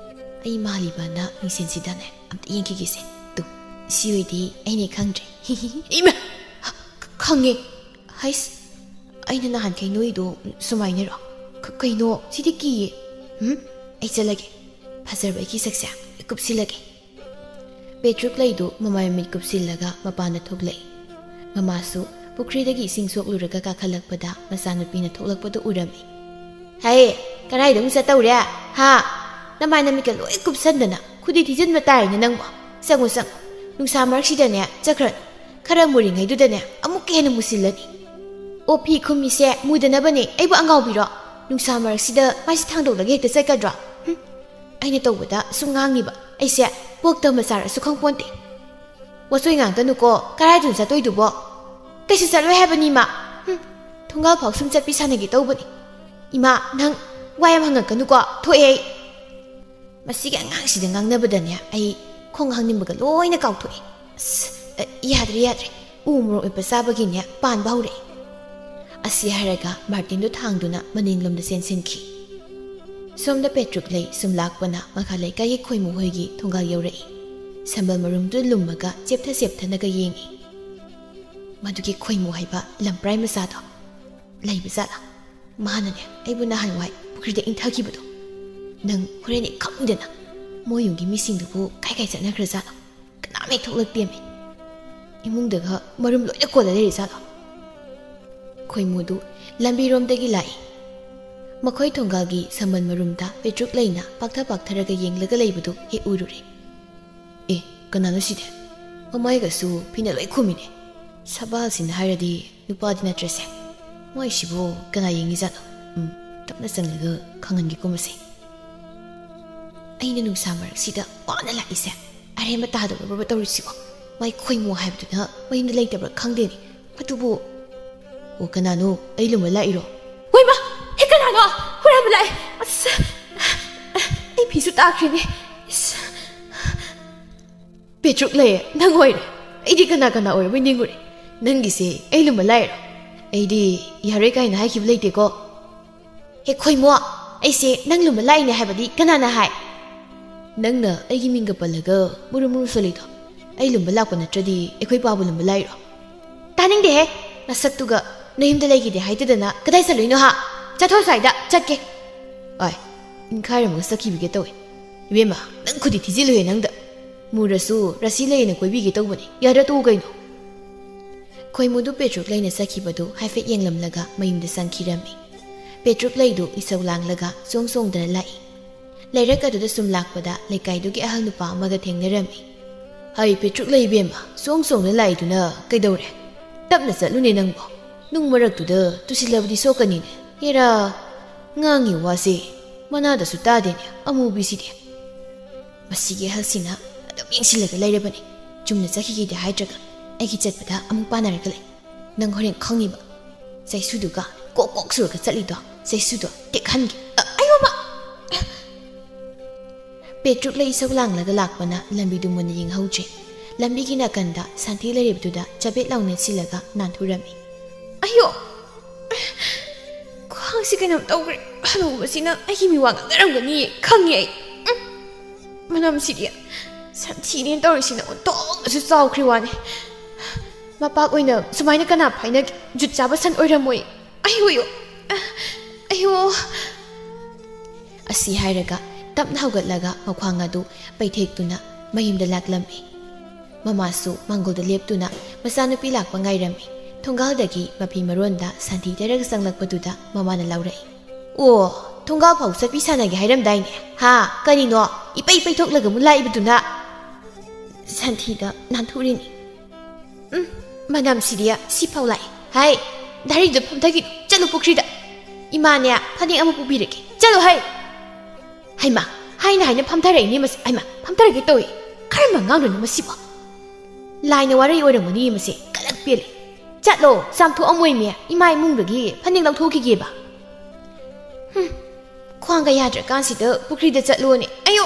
ꯑꯩ ꯃꯥꯜꯂꯤꯕꯅ ꯃꯤꯡꯁꯦꯟꯁꯤꯗꯅꯦ ꯑꯝꯇ ꯌꯦꯡꯈꯤꯒꯦꯁꯦ꯫ ꯇꯨ, ꯁꯤ ꯑꯣꯏꯗꯤ ꯑꯩꯅꯦ ꯈꯪꯗ꯭ꯔꯦ꯫ ꯏꯃꯥ! ꯈꯪꯉꯦ꯫ ꯍꯩꯁ, ꯑꯩꯅ ꯅꯍꯥꯟꯈꯩ ꯅꯣꯏꯗꯣ ꯁꯨꯃꯥꯏꯅꯔꯣ? ꯀ-, ꯀꯩꯅꯣ? ꯁꯤꯗꯤ ꯀꯤꯌꯦ꯫ ꯎꯝ, ꯑꯩ ꯆꯠꯂꯒꯦ꯫ ꯐꯖꯔꯕ ꯑꯩꯒꯤ ꯁꯛꯁꯦ ꯀꯨꯞꯁꯤꯜꯂꯒꯦ꯫" ꯄꯦꯇ꯭ꯔꯨꯛ ꯂꯩꯗꯨ ꯃꯃꯥꯏ ꯃꯃꯤꯠ ꯀꯨꯞꯁꯤꯜꯂꯒ ꯃꯄꯥꯟꯗ ꯊꯣꯛꯂꯛꯏ꯫ ꯃꯃꯥꯁꯨ ꯄꯨꯈ꯭ꯔꯤꯗꯒꯤ ꯏꯁꯤꯡ ꯁꯣꯛꯂꯨꯔꯒ ꯀꯥꯈꯠꯂꯛꯄꯗ ꯃꯆꯥꯅꯨꯄꯤꯅ ꯊꯣꯛꯂꯛꯄꯗꯨ ꯎꯔꯝꯃꯤ꯫ "ꯍꯦ, ꯀꯗꯥꯏꯗ ꯑꯃꯨꯛ ꯆꯠꯇꯧꯔꯦ? ꯍꯥ? ꯅꯃꯥꯏ ꯅꯃꯤꯠꯀ ꯂꯣꯏ ꯀꯨꯞꯁꯟꯗꯅ ꯈꯨꯗꯤ ꯊꯤꯖꯤꯟꯕ ꯇꯥꯔꯦꯅꯦ ꯅꯪꯕꯣ꯫ ꯆꯪꯉꯨ, ꯆꯪꯉꯨ꯫ ꯅꯨꯡꯁꯥ ꯃꯔꯛꯁꯤꯗꯅꯦ ꯆꯠꯈ꯭ꯔꯅꯨ꯫ ꯈꯔ ꯃꯨꯔꯤꯉꯩꯗꯨꯗꯅꯦ ꯑꯃꯨꯛꯀ ꯍꯦꯟꯅ ꯃꯨꯁꯤꯜꯂꯅꯤ꯫ ꯑꯣ, ꯐꯤ ꯈꯨꯝꯃꯤꯁꯦ ꯃꯨꯗꯅꯕꯅꯦ꯫ ꯑꯩꯕꯨ ꯑꯉꯥꯎꯕꯤꯔꯣ? ꯅꯨꯡꯁꯥ ꯃꯔꯛꯁꯤꯗ ꯃꯥꯏꯁꯦ ꯊꯥꯡꯗꯣꯛꯂꯒ ꯍꯦꯛꯇ ꯆꯠꯀꯗ꯭ꯔꯣ? ꯍꯨꯝ꯫ ꯑꯩꯅ ꯇꯧꯕꯗ ꯁꯨꯝ ꯉꯥꯡꯉꯤꯕ꯫ ꯑꯩꯁꯦ ꯄꯣꯛꯇ ꯃꯆꯥꯔꯁꯨ ꯈꯪꯄꯣꯟꯇꯦ꯫ ꯋꯥꯆꯣꯏ ꯉꯥꯡꯗꯅꯨꯀꯣ, ꯀꯔꯥꯏꯗꯅꯣ ꯆꯠꯇꯣꯏꯗꯨꯕꯣ? ꯀꯩꯁꯨ ꯆꯠꯂꯣꯏ ꯍꯥꯏꯕꯅꯤ, ꯏꯃꯥ꯫ ꯍꯨꯝ, ꯊꯣꯡꯒꯥꯜ ꯐꯥꯎ ꯁꯨꯝ ꯆꯠꯄꯤ ꯁꯥꯟꯅꯒꯦ ꯇꯧꯕꯅꯤ꯫ ꯏꯃꯥ, ꯅꯪ ꯋꯥ ꯌꯥꯝ ꯍꯪꯉꯛꯀꯅꯨꯀꯣ, ꯊꯣꯛꯑꯦ ꯑꯩ꯫ ꯃꯁꯤꯒꯤ ꯑꯉꯥꯡꯁꯤꯗ ꯉꯥꯡꯅꯕꯗꯅꯦ ꯑꯩ ꯈꯣꯡ ꯍꯥꯡꯅꯤꯡꯕꯒ ꯂꯣꯏꯅ ꯀꯥꯎꯊꯣꯛꯑꯦ꯫ ꯑꯁ, ꯑ, ꯌꯥꯗ꯭ꯔꯦ, ꯌꯥꯗ꯭ꯔꯦ꯫ ꯎ ꯃꯣꯔꯣꯛ ꯃꯦꯠꯄ ꯆꯥꯕꯒꯤꯅꯦ ꯄꯥꯟꯕ ꯍꯧꯔꯛꯑꯦ꯫ ꯑꯁꯤ ꯍꯥꯏꯔꯒ ꯃꯥꯔꯇꯤꯟꯗꯨ ꯊꯥꯡꯗꯨꯅ ꯃꯅꯤꯡꯂꯣꯝꯗ ꯆꯦꯟꯁꯤꯟꯈꯤ꯫ ꯁꯣꯝꯗ ꯄꯦꯇ꯭ꯔꯨꯛ ꯂꯩ ꯁꯨꯝ ꯂꯥꯛꯄꯅ ꯃꯈꯥ ꯂꯩꯀꯥꯏꯒꯤ ꯈꯣꯏꯃꯨ ꯍꯣꯏꯒꯤ ꯊꯣꯡꯒꯥꯜ ꯌꯧꯔꯛꯏ꯫ ꯁꯝꯕꯜ ꯃꯔꯨꯝꯗꯨ ꯂꯨꯝꯃꯒ ꯆꯦꯞꯊ ꯆꯦꯞꯊꯅꯒ ꯌꯦꯡꯏ꯫ "ꯃꯗꯨꯒꯤ ꯈꯣꯏꯃꯨ ꯍꯥꯏꯕ ꯂꯝꯄ꯭ꯔꯥꯏ ꯃꯆꯥꯗꯣ ꯂꯩꯕ ꯖꯥꯠꯂꯥ? ꯃꯥꯅꯅꯦ ꯑꯩꯕꯨ ꯅꯍꯥꯟꯋꯥꯏ ꯄꯨꯈ꯭ꯔꯤꯗ ꯏꯟꯊꯈꯤꯕꯗꯣ꯫ ꯅꯪ ꯍꯣꯔꯦꯟ ꯍꯦꯛ ꯈꯪꯉꯤꯗꯅ꯫ ꯃꯣꯏ ꯌꯨꯝꯒꯤ ꯃꯤꯁꯤꯡꯗꯨꯕꯨ ꯀꯥꯏ ꯀꯥꯏ ꯆꯠꯅꯈ꯭ꯔꯖꯥꯠꯅꯣ? ꯀꯅꯥꯝ ꯍꯦꯛ ꯊꯣꯛꯂꯛꯇꯦꯃꯤ꯫ ꯏꯃꯨꯡꯗꯒ ꯃꯔꯨꯝ ꯂꯣꯏꯅ ꯀꯣꯜꯂ ꯂꯩꯔꯤꯖꯥꯠꯂꯣ?" ꯈꯣꯏꯃꯨꯗꯨ ꯂꯝꯕꯤꯔꯣꯝꯗꯒꯤ ꯂꯥꯛꯏ꯫ ꯃꯈꯣꯏ ꯊꯣꯡꯒꯥꯜꯒꯤ ꯁꯝꯕꯜ ꯃꯔꯨꯝꯗ ꯄꯦꯇ꯭ꯔꯨꯛ ꯂꯩꯅ ꯄꯥꯛꯊ ꯄꯥꯛꯊꯔꯒ ꯌꯦꯡꯂꯒ ꯂꯩꯕꯗꯨ ꯍꯦꯛ ꯎꯔꯨꯔꯦ꯫ "ꯑꯦ, ꯀꯅꯥꯅꯣ ꯁꯤꯗꯤ? ꯃꯃꯥꯏꯒꯁꯨ ꯐꯤꯅ ꯂꯣꯏ ꯈꯨꯝꯃꯤꯅꯦ꯫ ꯁꯕꯥꯜꯁꯤꯅ ꯍꯥꯏꯔꯗꯤ ꯅꯨꯄꯥꯗꯤ ꯅꯠꯇ꯭ꯔꯦꯁꯦ꯫ ꯃꯥꯏꯁꯤꯕꯨ ꯀꯅꯥ ꯌꯦꯡꯉꯤꯖꯥꯠꯅꯣ? ꯎꯝ, ꯇꯞꯅ ꯆꯪꯂꯒ ꯈꯪꯍꯟꯒꯦꯀꯣ ꯃꯁꯦ꯫ ꯑꯩꯅ ꯅꯨꯡꯁꯥ ꯃꯔꯛꯁꯤꯗ ꯋꯥꯅ ꯂꯥꯛꯏꯁꯦ, ꯑꯔꯦꯝꯕ ꯇꯥꯗꯧꯔꯕ ꯇꯧꯔꯤꯁꯤꯕꯣ? ꯃꯥꯏ ꯈꯣꯏꯃꯨ ꯍꯥꯏꯕꯗꯨꯅ ꯃꯌꯨꯝꯗ ꯂꯩꯇꯕ꯭ꯔꯥ ꯈꯪꯗꯦꯅꯦ꯫ ꯑꯗꯨꯕꯨ, ꯑꯣ, ꯀꯅꯥꯅꯣ? ꯑꯩ ꯂꯨꯝꯕ ꯂꯥꯛꯏꯔꯣ?" "ꯍꯣꯏꯃ! ꯍꯦ, ꯀꯅꯥꯅꯣ? ꯍꯨꯔꯥꯟꯕ ꯂꯥꯛꯑꯦ! ꯑꯁ! ꯑꯩ ꯐꯤꯁꯨ ꯇꯥꯈ꯭ꯔꯦꯅꯦ! ꯏꯁ!" "ꯄꯦꯇ꯭ꯔꯨꯛ ꯂꯩꯌꯦ, ꯅꯪ ꯑꯣꯏꯔꯦ꯫ ꯑꯩꯗꯤ ꯀꯅꯥ ꯀꯅꯥ ꯑꯣꯏꯔꯕꯣꯏ ꯅꯤꯡꯉꯨꯔꯦ꯫ ꯅꯪꯒꯤꯁꯦ ꯑꯩ ꯂꯨꯝꯕ ꯂꯥꯛꯏꯔꯣ? ꯑꯩꯗꯤ ꯌꯥꯔꯣꯏ ꯀꯥꯏꯅ ꯍꯥꯏꯈꯤꯕ ꯂꯩꯇꯦꯀꯣ꯫ ꯍꯦ ꯈꯣꯏꯃꯣ, ꯑꯩꯁꯦ ꯅꯪ ꯂꯨꯝꯕ ꯂꯥꯛꯏꯅꯦ ꯍꯥꯏꯕꯗꯤ ꯀꯅꯥꯅ ꯍꯥꯏ? ꯅꯪꯅ ꯑꯩꯒꯤ ꯃꯤꯡꯒ ꯄꯜꯂꯒ ꯃꯨꯔꯨ ꯃꯨꯔꯨ ꯁꯣꯜꯂꯤꯗꯣ, ꯑꯩ ꯂꯨꯝꯕ ꯂꯥꯛꯄ ꯅꯠꯇ꯭ꯔꯗꯤ ꯑꯩꯈꯣꯏ ꯄꯥꯕꯨ ꯂꯨꯝꯕ ꯂꯥꯛꯏꯔꯣ?" "ꯇꯥꯅꯤꯡꯗꯦꯍꯦ, ꯅꯁꯛꯇꯨꯒ꯫ ꯅꯌꯨꯝꯗ ꯂꯩꯈꯤꯗꯦ ꯍꯥꯏꯗꯗꯅ ꯀꯗꯥꯏ ꯆꯠꯂꯨꯏꯅꯣ ꯍꯥ? ꯆꯠꯊꯣꯛ ꯁ꯭ꯋꯥꯏꯗ, ꯆꯠꯀꯦ!" ꯑꯥꯏ, ꯏꯟꯈꯥꯏꯔꯝꯃꯒ ꯆꯠꯈꯤꯕꯤꯒꯦ ꯇꯧꯋꯦ꯫ ꯏꯕꯦꯝꯃ, ꯅꯪ ꯈꯨꯗꯤ ꯊꯤꯖꯤꯜꯂꯨꯍꯦ ꯅꯪꯗ꯫ ꯃꯨꯔꯁꯨ ꯔꯁꯤ ꯂꯩꯅ ꯀꯣꯏꯕꯤꯒꯦ ꯇꯧꯕꯅꯦ꯫ ꯌꯥꯗ꯭ꯔꯥ ꯇꯣꯛꯎ ꯀꯩꯅꯣ꯫ ꯈꯣꯏꯃꯨꯗꯨ ꯄꯦꯇ꯭ꯔꯨꯛ ꯂꯩꯅ ꯆꯠꯈꯤꯕꯗꯨ ꯍꯥꯏꯐꯦꯠ ꯌꯦꯡꯂꯝꯂꯒ ꯃꯌꯨꯝꯗ ꯆꯪꯈꯤꯔꯝꯃꯤ꯫ ꯄꯦꯇ꯭ꯔꯨꯛ ꯂꯩꯗꯨ ꯏꯁꯧ ꯂꯥꯡꯂꯒ ꯆꯣꯡ ꯆꯣꯡꯗꯅ ꯂꯥꯛꯏ꯫ ꯂꯩꯔꯛ ꯑꯗꯨꯗ ꯁꯨꯝ ꯂꯥꯛꯄꯗ ꯂꯩꯀꯥꯏꯗꯨꯒꯤ ꯑꯍꯜ ꯅꯨꯄꯥ ꯑꯃꯒ ꯊꯦꯡꯅꯔꯝꯃꯤ꯫ "ꯍꯩ, ꯄꯦꯇ꯭ꯔꯨꯛ ꯂꯩ ꯏꯕꯦꯝꯃ, ꯆꯣꯡ ꯆꯣꯡꯗꯅ ꯂꯥꯛꯏꯗꯨꯅ ꯀꯩꯗꯧꯔꯦ? ꯇꯞꯅ ꯆꯠꯂꯨꯅꯦ ꯅꯪꯕꯣ꯫ ꯅꯨꯡ ꯃꯔꯛꯇꯨꯗ ꯇꯨꯁꯤꯜꯂꯕꯗꯤ ꯁꯣꯛꯀꯅꯤꯅꯦ꯫ ꯍꯦꯔꯥ, ꯉꯥꯡꯉꯤ ꯋꯥꯁꯦ ꯃꯅꯥꯗꯁꯨ ꯇꯥꯗꯦꯅꯦ, ꯑꯃꯨꯕꯤꯁꯤꯗꯤ꯫" ꯃꯁꯤꯒꯤ ꯑꯍꯜꯁꯤꯅ ꯑꯗꯨꯝ ꯌꯦꯡꯁꯤꯜꯂꯒ ꯂꯩꯔꯕꯅꯤ꯫ ꯆꯨꯝꯅ ꯆꯠꯈꯤꯒꯦꯗꯤ ꯍꯥꯏꯗ꯭ꯔꯒ ꯑꯩꯒꯤ ꯆꯠꯄꯗ ꯑꯃꯨꯛ ꯄꯥꯟꯅꯔꯒ ꯂꯩ꯫ ꯅꯪ ꯍꯣꯔꯦꯟ ꯈꯪꯉꯤꯕ꯫ ꯆꯩꯁꯨꯗꯨꯒ ꯀꯣꯛ ꯀꯣꯛ ꯁꯨꯔꯒ ꯆꯠꯂꯤꯗꯣ, ꯆꯩꯁꯨꯗꯣ ꯇꯦꯛꯍꯟꯒꯦ꯫ ꯑ, ꯑꯌꯣꯃ! ꯄꯦꯇ꯭ꯔꯨꯛ ꯂꯩ ꯏꯁꯧ ꯂꯥꯡꯂꯒ ꯂꯥꯛꯄꯅ ꯂꯝꯕꯤꯗꯨ ꯃꯨꯟꯅ ꯌꯦꯡꯍꯧꯗ꯭ꯔꯦ꯫ ꯂꯝꯕꯤꯒꯤ ꯅꯥꯀꯟꯗ ꯁꯟꯊꯤ ꯂꯩꯔꯤꯕꯗꯨꯗ ꯆꯕꯦꯠ ꯂꯥꯎꯅ ꯁꯤꯜꯂꯒ ꯅꯥꯟꯊꯨꯔꯝꯃꯤ꯫ "ꯑꯌꯣ! ꯈ꯭ꯋꯥꯡꯁꯤ ꯀꯩꯅꯣꯝ ꯇꯧꯈ꯭ꯔꯦ꯫ ꯍꯅꯨꯕꯁꯤꯅ ꯑꯩꯒꯤ ꯃꯤꯋꯥ ꯉꯥꯡꯅꯔꯝꯒꯅꯤꯌꯦ, ꯈꯪꯉꯦ ꯑꯩ꯫ ꯎꯝ꯫ ꯃꯅꯝꯁꯤꯗꯤ ꯁꯟꯊꯤꯅꯦꯅ ꯇꯧꯔꯤꯁꯤꯅ ꯑꯣꯟꯊꯣꯛꯅꯁꯨ ꯆꯥꯎꯈ꯭ꯔꯦ ꯋꯥꯅꯦ꯫ ꯃꯄꯥꯛ ꯑꯣꯏꯅ ꯁꯨꯃꯥꯏꯅ ꯀꯅꯥ ꯐꯥꯏꯅꯒꯦ? ꯖꯨꯠ ꯆꯥꯕ ꯁꯟ ꯑꯣꯏꯔꯝꯃꯣꯏ꯫ ꯑꯌꯣ, ꯑꯌꯣ!" ꯑꯌꯣ!" ꯑꯁꯤ ꯍꯥꯏꯔꯒ ꯇꯞꯅ ꯍꯧꯒꯠꯂꯒ ꯃꯈ꯭ꯋꯥꯡ ꯑꯗꯨ ꯄꯩꯊꯦꯛꯇꯨꯅ ꯃꯌꯨꯝꯗ ꯂꯥꯛꯂꯝꯃꯤ꯫ ꯃꯃꯥꯁꯨ ꯃꯥꯡꯒꯣꯜꯗ ꯂꯦꯞꯇꯨꯅ ꯃꯆꯥꯅꯨꯄꯤ ꯂꯥꯛꯄ ꯉꯥꯏꯔꯝꯃꯤ꯫ ꯊꯣꯡꯒꯥꯜꯗꯒꯤ ꯃꯐꯤ ꯃꯔꯣꯟꯗ ꯁꯟꯊꯤ ꯇꯩꯔꯒ ꯆꯪꯂꯛꯄꯗꯨꯗ ꯃꯃꯥꯅ ꯂꯥꯎꯔꯛꯏ꯫ "ꯑꯣ, ꯊꯣꯡꯒꯥꯜ ꯐꯥꯎ ꯆꯠꯄꯤ ꯁꯥꯟꯅꯒꯦ ꯍꯥꯏꯔꯝꯗꯥꯏꯅꯦ? ꯍꯥ? ꯀꯔꯤꯅꯣ? ꯏꯄꯩ ꯄꯩꯊꯣꯛꯂꯒ ꯑꯃꯨꯛ ꯂꯥꯛꯏꯕꯗꯨꯅ?" ꯁꯟꯊꯤꯗ ꯅꯥꯟꯊꯣꯛꯔꯤꯅꯤ꯫ "ꯎꯝ, ꯃꯅꯝꯁꯤꯗꯤ ꯁꯤꯐꯥꯎ ꯂꯥꯛꯏ꯫ ꯍꯥꯏ, ꯗꯥꯔꯤꯗ ꯐꯝꯊꯈꯤꯅꯨ, ꯆꯠꯂꯨ ꯄꯨꯈ꯭ꯔꯤꯗ꯫ ꯏꯃꯥꯅꯦ, ꯐꯅꯦꯛ ꯑꯃ ꯄꯨꯕꯤꯔꯒꯦ꯫ ꯆꯠꯂꯨ ꯍꯥꯏ!" ꯍꯩꯃꯥ, ꯍꯥꯏꯅ ꯍꯥꯏꯅ ꯐꯝꯊꯔꯛꯏꯅꯦ ꯃꯁꯤ꯫ ꯍꯩꯃꯥ, ꯐꯝꯊꯔꯒꯦ ꯇꯧꯏ꯫ ꯀꯔꯝꯕ ꯑꯉꯥꯡꯅꯣꯅꯦ ꯃꯁꯤꯕꯣ? ꯂꯥꯏꯅ ꯋꯥꯔꯩ ꯑꯣꯏꯔꯝꯒꯅꯤ ꯃꯁꯤ꯫ ꯀꯂꯛ ꯄꯦꯜꯂꯦ꯫ "ꯆꯠꯂꯣ, ꯆꯥꯝꯊꯣꯛꯑꯝꯃꯣꯏꯃꯦ꯫ ꯏꯃꯥ ꯏꯃꯨꯡꯗꯒꯤ ꯐꯅꯦꯛ ꯂꯧꯊꯣꯛꯈꯤꯒꯦꯕ꯫" ꯍꯨꯝ, ꯈ꯭ꯋꯥꯡꯒ ꯌꯥꯗ꯭ꯔꯀꯥꯟꯁꯤꯗ ꯄꯨꯈ꯭ꯔꯤꯗ ꯆꯠꯂꯣꯅꯦ꯫ ꯑꯌꯣ!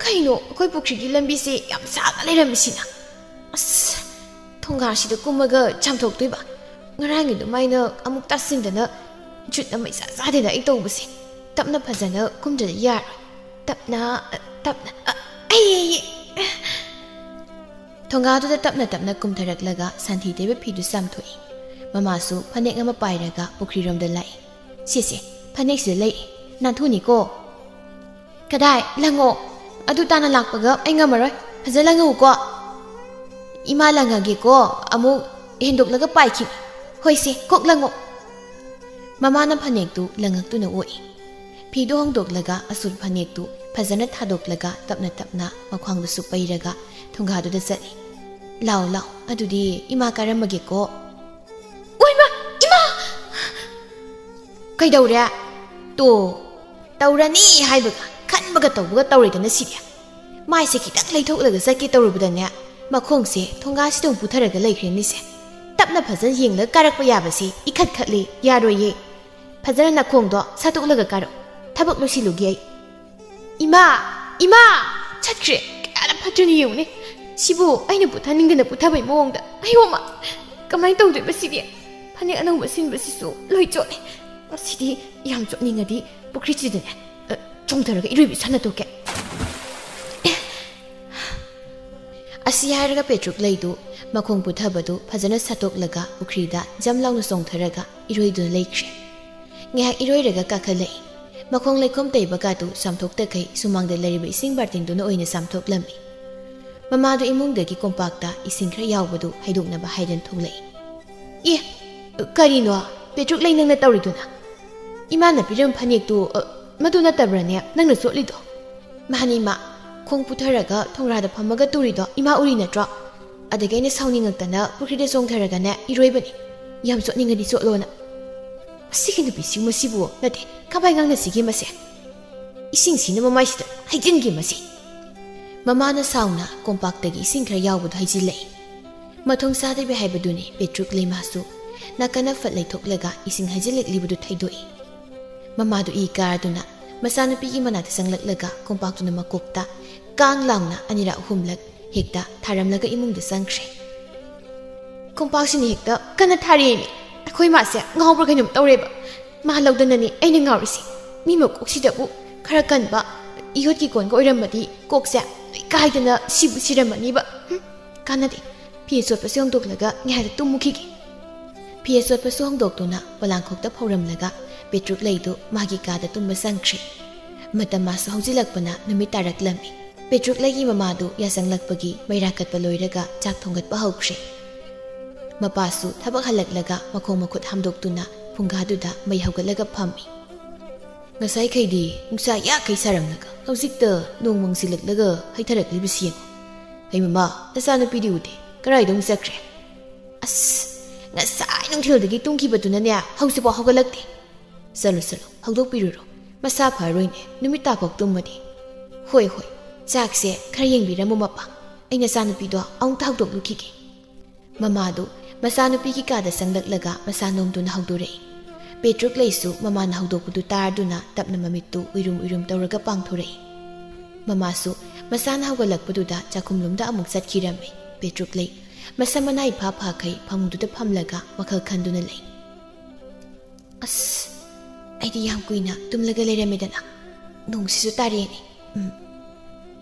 ꯀꯩꯅꯣ, ꯑꯩꯈꯣꯏ ꯄꯨꯈ꯭ꯔꯤꯒꯤ ꯂꯝꯕꯤꯁꯦ ꯌꯥꯝ ꯁꯥꯡꯅ ꯂꯩꯔꯝꯃꯤꯁꯤꯅ꯫ ꯑꯁ, ꯊꯣꯡꯒꯥꯁꯤꯗ ꯀꯨꯝꯃꯒ ꯆꯥꯝꯊꯣꯛꯇꯣꯏꯕ꯫ ꯉꯔꯥꯡꯒꯤ ꯑꯗꯨꯃꯥꯏꯅ ꯑꯃꯨꯛ ꯇꯥꯁꯤꯟꯗꯅ ꯖꯨꯠ ꯑꯃ ꯏꯆꯥ ꯆꯥꯗꯦꯗ ꯑꯩ ꯇꯧꯕꯁꯦ꯫ ꯇꯞꯅ ꯐꯖꯅ ꯀꯨꯝꯗ꯭ꯔꯗꯤ ꯌꯥꯔꯣꯏ꯫ ꯇꯞꯅ, ꯇꯞꯅ, ꯑ, ꯑꯩ, ꯑꯩ, ꯑꯩ꯫ ꯊꯣꯡꯒꯥꯗꯨꯗ ꯇꯞꯅ ꯇꯞꯅ ꯀꯨꯝꯊꯔꯛꯂꯒ ꯁꯟꯊꯤ ꯇꯩꯕ ꯐꯤꯗꯨ ꯆꯥꯝꯊꯣꯛꯏ꯫ ꯃꯃꯥꯁꯨ ꯐꯅꯦꯛ ꯑꯃ ꯄꯥꯏꯔꯒ ꯄꯨꯈ꯭ꯔꯤꯔꯣꯝꯗ ꯂꯥꯛꯏ꯫ "ꯁꯦ, ꯁꯦ, ꯐꯅꯦꯛꯁꯤꯗ ꯂꯩꯔꯦ, ꯅꯥꯟꯊꯣꯛꯅꯤꯀꯣ꯫" "ꯀꯗꯥꯏ? ꯂꯪꯉꯣ꯫ ꯑꯗꯨ ꯇꯥꯅ ꯂꯥꯛꯄꯒ ꯑꯩ ꯉꯝꯃꯔꯣꯏ꯫ ꯐꯖꯅ ꯂꯪꯉꯛꯎꯀꯣ꯫" "ꯏꯃꯥ, ꯂꯪꯉꯒꯦꯀꯣ, ꯑꯃꯨꯛ ꯍꯦꯟꯗꯣꯛꯂꯒ ꯄꯥꯏꯈꯤꯅꯤ꯫" "ꯍꯣꯏꯁꯦ, ꯀꯣꯛ ꯂꯪꯉꯣ꯫" ꯃꯃꯥꯅ ꯐꯅꯦꯛꯇꯨ ꯂꯪꯉꯛꯇꯨꯅ ꯑꯣꯛꯏ꯫ ꯐꯤꯗꯨ ꯍꯣꯡꯗꯣꯛꯂꯒ ꯑꯁꯨꯜ ꯐꯅꯦꯛꯇꯨ ꯐꯖꯅ ꯊꯥꯗꯣꯛꯂꯒ ꯇꯞꯅ ꯇꯞꯅ ꯃꯈ꯭ꯋꯥꯡꯗꯁꯨ ꯄꯩꯔꯒ ꯊꯣꯡꯒꯥꯗꯨꯗ ꯆꯠꯂꯤ꯫ "ꯂꯥꯎ, ꯂꯥꯎ, ꯑꯗꯨꯗꯤ ꯏꯃꯥ ꯀꯥꯔꯝꯃꯒꯦꯀꯣ꯫" "ꯑꯣꯏꯃ, ꯏꯃꯥ!" "ꯀꯩꯗꯧꯔꯦ? ꯇꯣ, ꯇꯧꯔꯅꯤ ꯍꯥꯏꯕꯒ ꯈꯟꯕꯒ ꯇꯧꯕꯒ ꯇꯧꯔꯦꯗꯅ ꯁꯤꯗꯤ꯫ ꯃꯥꯏꯁꯦ ꯈꯤꯇꯪ ꯂꯩꯊꯣꯛꯂꯒ ꯆꯠꯀꯦ ꯇꯧꯔꯨꯕꯗꯅꯦ, ꯃꯈꯣꯡꯁꯦ ꯊꯣꯡꯒꯥꯁꯤꯗ ꯑꯃꯨꯛ ꯄꯨꯊꯔꯒ ꯂꯩꯈ꯭ꯔꯦꯅꯤꯁꯦ꯫ ꯇꯞꯅ ꯐꯖꯅ ꯌꯦꯡꯂꯒ ꯀꯥꯔꯛꯄ ꯌꯥꯕꯁꯦ ꯏꯈꯠ ꯈꯠꯂꯦ, ꯌꯥꯔꯣꯏꯌꯦ꯫ ꯐꯖꯅ ꯅꯈꯣꯡꯗꯣ ꯁꯥꯠꯇꯣꯛꯂꯒ ꯀꯥꯔꯛꯎ꯫ ꯊꯕꯛ ꯂꯣꯏꯁꯤꯜꯂꯨꯒꯦ ꯑꯩ꯫" "ꯏꯃꯥ! ꯏꯃꯥ!" ꯆꯠꯈ꯭ꯔꯦ꯫ ꯀꯌꯥꯗ ꯐꯠꯇ꯭ꯔꯤꯅꯣ ꯌꯦꯡꯉꯨꯅꯦ꯫ ꯁꯤꯕꯨ ꯑꯩꯅ ꯄꯨꯊꯅꯤꯡꯗꯅ ꯄꯨꯊꯕꯩ ꯃꯑꯣꯡꯗ꯫ ꯑꯌꯣꯃ! ꯀꯃꯥꯏꯅ ꯇꯧꯗꯣꯏꯕ ꯁꯤꯗꯤ? ꯐꯅꯦꯛ ꯑꯅꯧꯕ ꯁꯤꯟꯕꯁꯤꯁꯨ ꯂꯣꯏ ꯆꯣꯠꯂꯦ꯫ ꯃꯁꯤꯗꯤ ꯌꯥꯝ ꯆꯣꯠꯅꯤꯡꯉꯗꯤ ꯄꯨꯈ꯭ꯔꯤꯁꯤꯗꯅꯦ, ꯑ, ꯆꯣꯡꯊꯔꯒ ꯏꯔꯣꯏꯕꯤ ꯁꯥꯟꯅꯊꯣꯛꯀꯦ꯫ ꯑꯁꯤ ꯍꯥꯏꯔꯒ ꯄꯦꯇ꯭ꯔꯨꯛ ꯂꯩꯗꯨ ꯃꯈꯣꯡ ꯄꯨꯊꯕꯗꯨ ꯐꯖꯅ ꯁꯠꯇꯣꯛꯂꯒ ꯄꯨꯈ꯭ꯔꯤꯗ ꯖꯝ ꯂꯥꯎꯅ ꯆꯣꯡꯊꯔꯒ ꯏꯔꯣꯏꯗꯨꯅ ꯂꯩꯈ꯭ꯔꯦ꯫ ꯉꯥꯏꯍꯥꯛ ꯏꯔꯣꯏꯔꯒ ꯀꯥꯈꯠꯂꯛꯏ꯫ ꯃꯈꯣꯡ ꯂꯩꯈꯣꯝ ꯇꯩꯕꯒꯗꯨ ꯆꯥꯝꯊꯣꯛꯇꯈꯩ ꯁꯨꯃꯥꯡꯗ ꯂꯩꯔꯤꯕ ꯏꯁꯤꯡ ꯕꯥꯔꯇꯤꯟꯗꯨꯅ ꯑꯣꯏꯅ ꯆꯥꯝꯊꯣꯛꯂꯝꯃꯤ꯫ ꯃꯃꯥꯗꯨ ꯏꯃꯨꯡꯗꯒꯤ ꯀꯣꯝꯄꯥꯛꯇ ꯏꯁꯤꯡ ꯈꯔ ꯌꯥꯎꯕꯗꯨ ꯍꯩꯗꯣꯛꯅꯕ ꯍꯥꯏꯗꯨꯅ ꯊꯣꯛꯂꯛꯏ꯫ ꯑꯦ, ꯀꯔꯤꯅꯣ ꯄꯦꯇ꯭ꯔꯨꯛ ꯂꯩ ꯅꯪꯅ ꯇꯧꯔꯤꯗꯨꯅ? ꯏꯃꯥꯅ ꯄꯤꯔꯝꯕ ꯐꯅꯦꯛꯇꯨ, ꯑ, ꯃꯗꯨ ꯅꯠꯇꯕ꯭ꯔꯥꯅꯦ ꯅꯪꯅ ꯆꯣꯠꯂꯤꯗꯣ? ꯃꯥꯅꯤ ꯏꯃꯥ, ꯈꯣꯡ ꯄꯨꯊꯔꯒ ꯊꯣꯡꯒ꯭ꯔꯥꯗ ꯐꯝꯃꯒ ꯇꯨꯔꯤꯗꯣ ꯏꯃꯥ ꯎꯔꯤ ꯅꯠꯇ꯭ꯔꯣ? ꯑꯗꯒꯤ ꯑꯩꯅ ꯁꯥꯎꯅꯤꯡꯉꯛꯇꯅ ꯄꯨꯈ꯭ꯔꯤꯗ ꯆꯣꯡꯊꯔꯒꯅꯦ ꯏꯔꯣꯏꯕꯅꯤ꯫ ꯌꯥꯝ ꯆꯣꯠꯅꯤꯡꯉꯗꯤ ꯆꯣꯠꯂꯣꯅ꯫ ꯑꯁꯤꯒꯤ ꯅꯨꯄꯤꯁꯤꯕꯨ ꯃꯁꯤꯕꯨ ꯅꯠꯇꯦ, ꯀꯃꯥꯏ ꯉꯥꯡꯅꯁꯤꯒꯦ ꯃꯁꯦ? ꯏꯁꯤꯡꯁꯤꯅ ꯃꯃꯥꯏꯁꯤꯗ ꯍꯩꯖꯤꯟꯒꯦ ꯃꯁꯤ꯫ ꯃꯃꯥꯅ ꯁꯥꯎꯅ ꯀꯣꯝꯄꯥꯛꯇꯒꯤ ꯏꯁꯤꯡ ꯈꯔ ꯌꯥꯎꯕꯗꯨ ꯍꯩꯖꯤꯜꯂꯛꯏ꯫ ꯃꯊꯣꯡ ꯆꯥꯗꯕꯤ ꯍꯥꯏꯕꯗꯨꯅꯤ ꯄꯦꯇ꯭ꯔꯨꯛ ꯂꯩꯃꯥꯁꯨ꯫ ꯅꯥꯀꯟ ꯑꯐꯠ ꯂꯩꯊꯣꯛꯂꯒ ꯏꯁꯤꯡ ꯍꯩꯖꯤꯜꯂꯛꯂꯤꯕꯗꯨ ꯊꯩꯗꯣꯛꯏ꯫ ꯃꯃꯥꯗꯨ ꯏ ꯀꯥꯔꯗꯨꯅ ꯃꯆꯥꯅꯨꯄꯤꯒꯤ ꯃꯅꯥꯛꯇ ꯆꯪꯂꯛꯂꯒ ꯀꯣꯝꯄꯥꯛꯇꯨꯅ ꯃꯀꯣꯛꯇ ꯀꯥꯡ ꯂꯥꯎꯅ ꯑꯅꯤꯔꯛ ꯑꯍꯨꯝꯂꯛ ꯍꯦꯛꯇ ꯊꯥꯔꯝꯂꯒ ꯏꯃꯨꯡꯗ ꯆꯪꯈ꯭ꯔꯦ꯫ ꯀꯣꯝꯄꯥꯛꯁꯤꯅ ꯍꯦꯛꯇ ꯀꯟꯅ ꯊꯥꯔꯛꯑꯦꯃꯤ꯫ ꯑꯩꯈꯣꯏ ꯃꯥꯁꯦ ꯉꯥꯎꯕ꯭ꯔꯥ ꯀꯩꯅꯣꯝ ꯇꯧꯔꯦꯕ꯫ ꯃꯥ ꯂꯧꯗꯅꯅꯤ ꯑꯩꯅ ꯉꯥꯎꯔꯤꯁꯦ꯫ ꯃꯤ ꯃꯀꯣꯛꯁꯤꯗꯕꯨ ꯈꯔ ꯀꯟꯕ ꯏꯌꯣꯠꯀꯤ ꯀꯣꯟꯒ ꯑꯣꯏꯔꯝꯃꯗꯤ ꯀꯣꯛꯁꯦ ꯂꯣꯏ ꯀꯥꯏꯗꯅ ꯁꯤꯕꯨ ꯁꯤꯔꯝꯃꯅꯤꯕ꯫ ꯍꯨꯝ, ꯀꯥꯟꯅꯗꯦ꯫ ꯐꯤ ꯑꯆꯣꯠꯄꯁꯦ ꯍꯣꯡꯗꯣꯛꯂꯒ ꯉꯥꯏꯍꯥꯛꯇ ꯇꯨꯝꯃꯨꯈꯤꯒꯦ꯫ ꯐꯤ ꯑꯆꯣꯠꯄꯁꯨ ꯍꯣꯡꯗꯣꯛꯇꯨꯅ ꯄꯣꯂꯥꯡꯈꯣꯛꯇ ꯐꯧꯔꯝꯂꯒ ꯄꯦꯇ꯭ꯔꯨꯛ ꯂꯩꯗꯨ ꯃꯥꯒꯤ ꯀꯥꯗ ꯇꯨꯝꯕ ꯆꯪꯈ꯭ꯔꯦ꯫ ꯃꯇꯝ ꯃꯥꯁꯨ ꯍꯧꯖꯤꯜꯂꯛꯄꯅ ꯅꯨꯃꯤꯠ ꯇꯥꯔꯛꯂꯝꯃꯤ꯫ ꯄꯦꯇ꯭ꯔꯨꯛ ꯂꯩꯒꯤ ꯃꯃꯥꯗꯨ ꯌꯥꯆꯪꯂꯛꯄꯒꯤ ꯃꯩꯔꯥ ꯀꯠꯄ ꯂꯣꯏꯔꯒ ꯆꯥꯛ ꯊꯣꯡꯒꯠꯄ ꯍꯧꯈ꯭ꯔꯦ꯫ ꯃꯄꯥꯁꯨ ꯊꯕꯛ ꯍꯜꯂꯛꯂꯒ ꯃꯈꯣꯡ ꯃꯈꯨꯠ ꯍꯥꯝꯗꯣꯛꯇꯨꯅ ꯐꯨꯡꯒꯥꯗꯨꯗ ꯃꯩ ꯍꯧꯒꯠꯂꯒ ꯐꯝꯃꯤ꯫ "ꯉꯁꯥꯏꯈꯩꯗꯤ ꯅꯨꯡꯁꯥ ꯌꯥꯈꯩ ꯁꯥꯔꯝꯂꯒ ꯍꯧꯖꯤꯛꯇ ꯅꯣꯡ ꯃꯪꯁꯤꯜꯂꯛꯂꯒ ꯍꯩꯊꯔꯛꯂꯤꯕꯁꯤ ꯌꯦꯡꯉꯨ꯫ ꯍꯩ ꯃꯃꯥ, ꯅꯆꯥꯅꯨꯄꯤꯗꯤ ꯎꯗꯦ, ꯀꯗꯥꯏꯗ ꯑꯃꯨꯛ ꯆꯠꯈ꯭ꯔꯦ?" "ꯑꯁ, ꯉꯁꯥꯏ ꯅꯨꯡꯊꯤꯜꯗꯒꯤ ꯇꯨꯝꯈꯤꯕꯗꯨꯅꯅꯦ ꯍꯧꯖꯤꯛꯐꯥꯎ ꯍꯧꯒꯠꯂꯛꯇꯦ꯫ ꯆꯠꯂꯣ, ꯆꯠꯂꯣ, ꯍꯧꯗꯣꯛꯄꯤꯔꯨꯔꯣ, ꯃꯁꯥ ꯐꯔꯣꯏꯅꯦ, ꯅꯨꯃꯤꯠ ꯇꯥꯐꯥꯎ ꯇꯨꯝꯃꯗꯤ꯫ ꯍꯣꯏ, ꯍꯣꯏ, ꯆꯥꯛꯁꯦ ꯈꯔ ꯌꯦꯡꯕꯤꯔꯝꯃꯨ ꯃꯄꯥ, ꯑꯩ ꯅꯆꯥꯅꯨꯄꯤꯗꯣ ꯑꯃꯨꯛꯇ ꯍꯧꯗꯣꯛꯂꯨꯈꯤꯒꯦ꯫" ꯃꯃꯥꯗꯨ ꯃꯆꯥꯅꯨꯄꯤꯒꯤ ꯀꯥꯗ ꯆꯪꯂꯛꯂꯒ ꯃꯁꯥ ꯅꯣꯝꯗꯨꯅ ꯍꯧꯗꯣꯔꯛꯏ꯫ ꯄꯦꯇ꯭ꯔꯨꯛ ꯂꯩꯁꯨ ꯃꯃꯥꯅ ꯍꯧꯗꯣꯛꯄꯗꯨ ꯇꯥꯔꯗꯨꯅ ꯇꯞꯅ ꯃꯃꯤꯠꯇꯨ ꯎꯏꯔꯨꯝ ꯎꯏꯔꯨꯝ ꯇꯧꯔꯒ ꯄꯥꯡꯊꯣꯔꯛꯏ꯫ ꯃꯃꯥꯁꯨ ꯃꯁꯥꯅ ꯍꯧꯒꯠꯂꯛꯄꯗꯨꯗ ꯆꯥꯛꯈꯨꯝꯂꯣꯝꯗ ꯑꯃꯨꯛ ꯆꯠꯈꯤꯔꯝꯃꯤ꯫ ꯄꯦꯇ꯭ꯔꯨꯛ ꯂꯩ ꯃꯁꯝ ꯃꯅꯥ ꯏꯐꯥ ꯐꯥꯈꯩ ꯐꯃꯨꯡꯗꯨꯗ ꯐꯝꯂꯒ ꯋꯥꯈꯜ ꯈꯟꯗꯨꯅ ꯂꯩ꯫ "ꯑꯁ, ꯑꯩꯗꯤ ꯌꯥꯝ ꯀꯨꯏꯅ ꯇꯨꯝꯂꯒ ꯂꯩꯔꯝꯃꯦꯗꯅ꯫ ꯅꯣꯡꯁꯤꯁꯨ ꯇꯥꯔꯛꯑꯦꯅꯦ꯫ ꯎꯝ,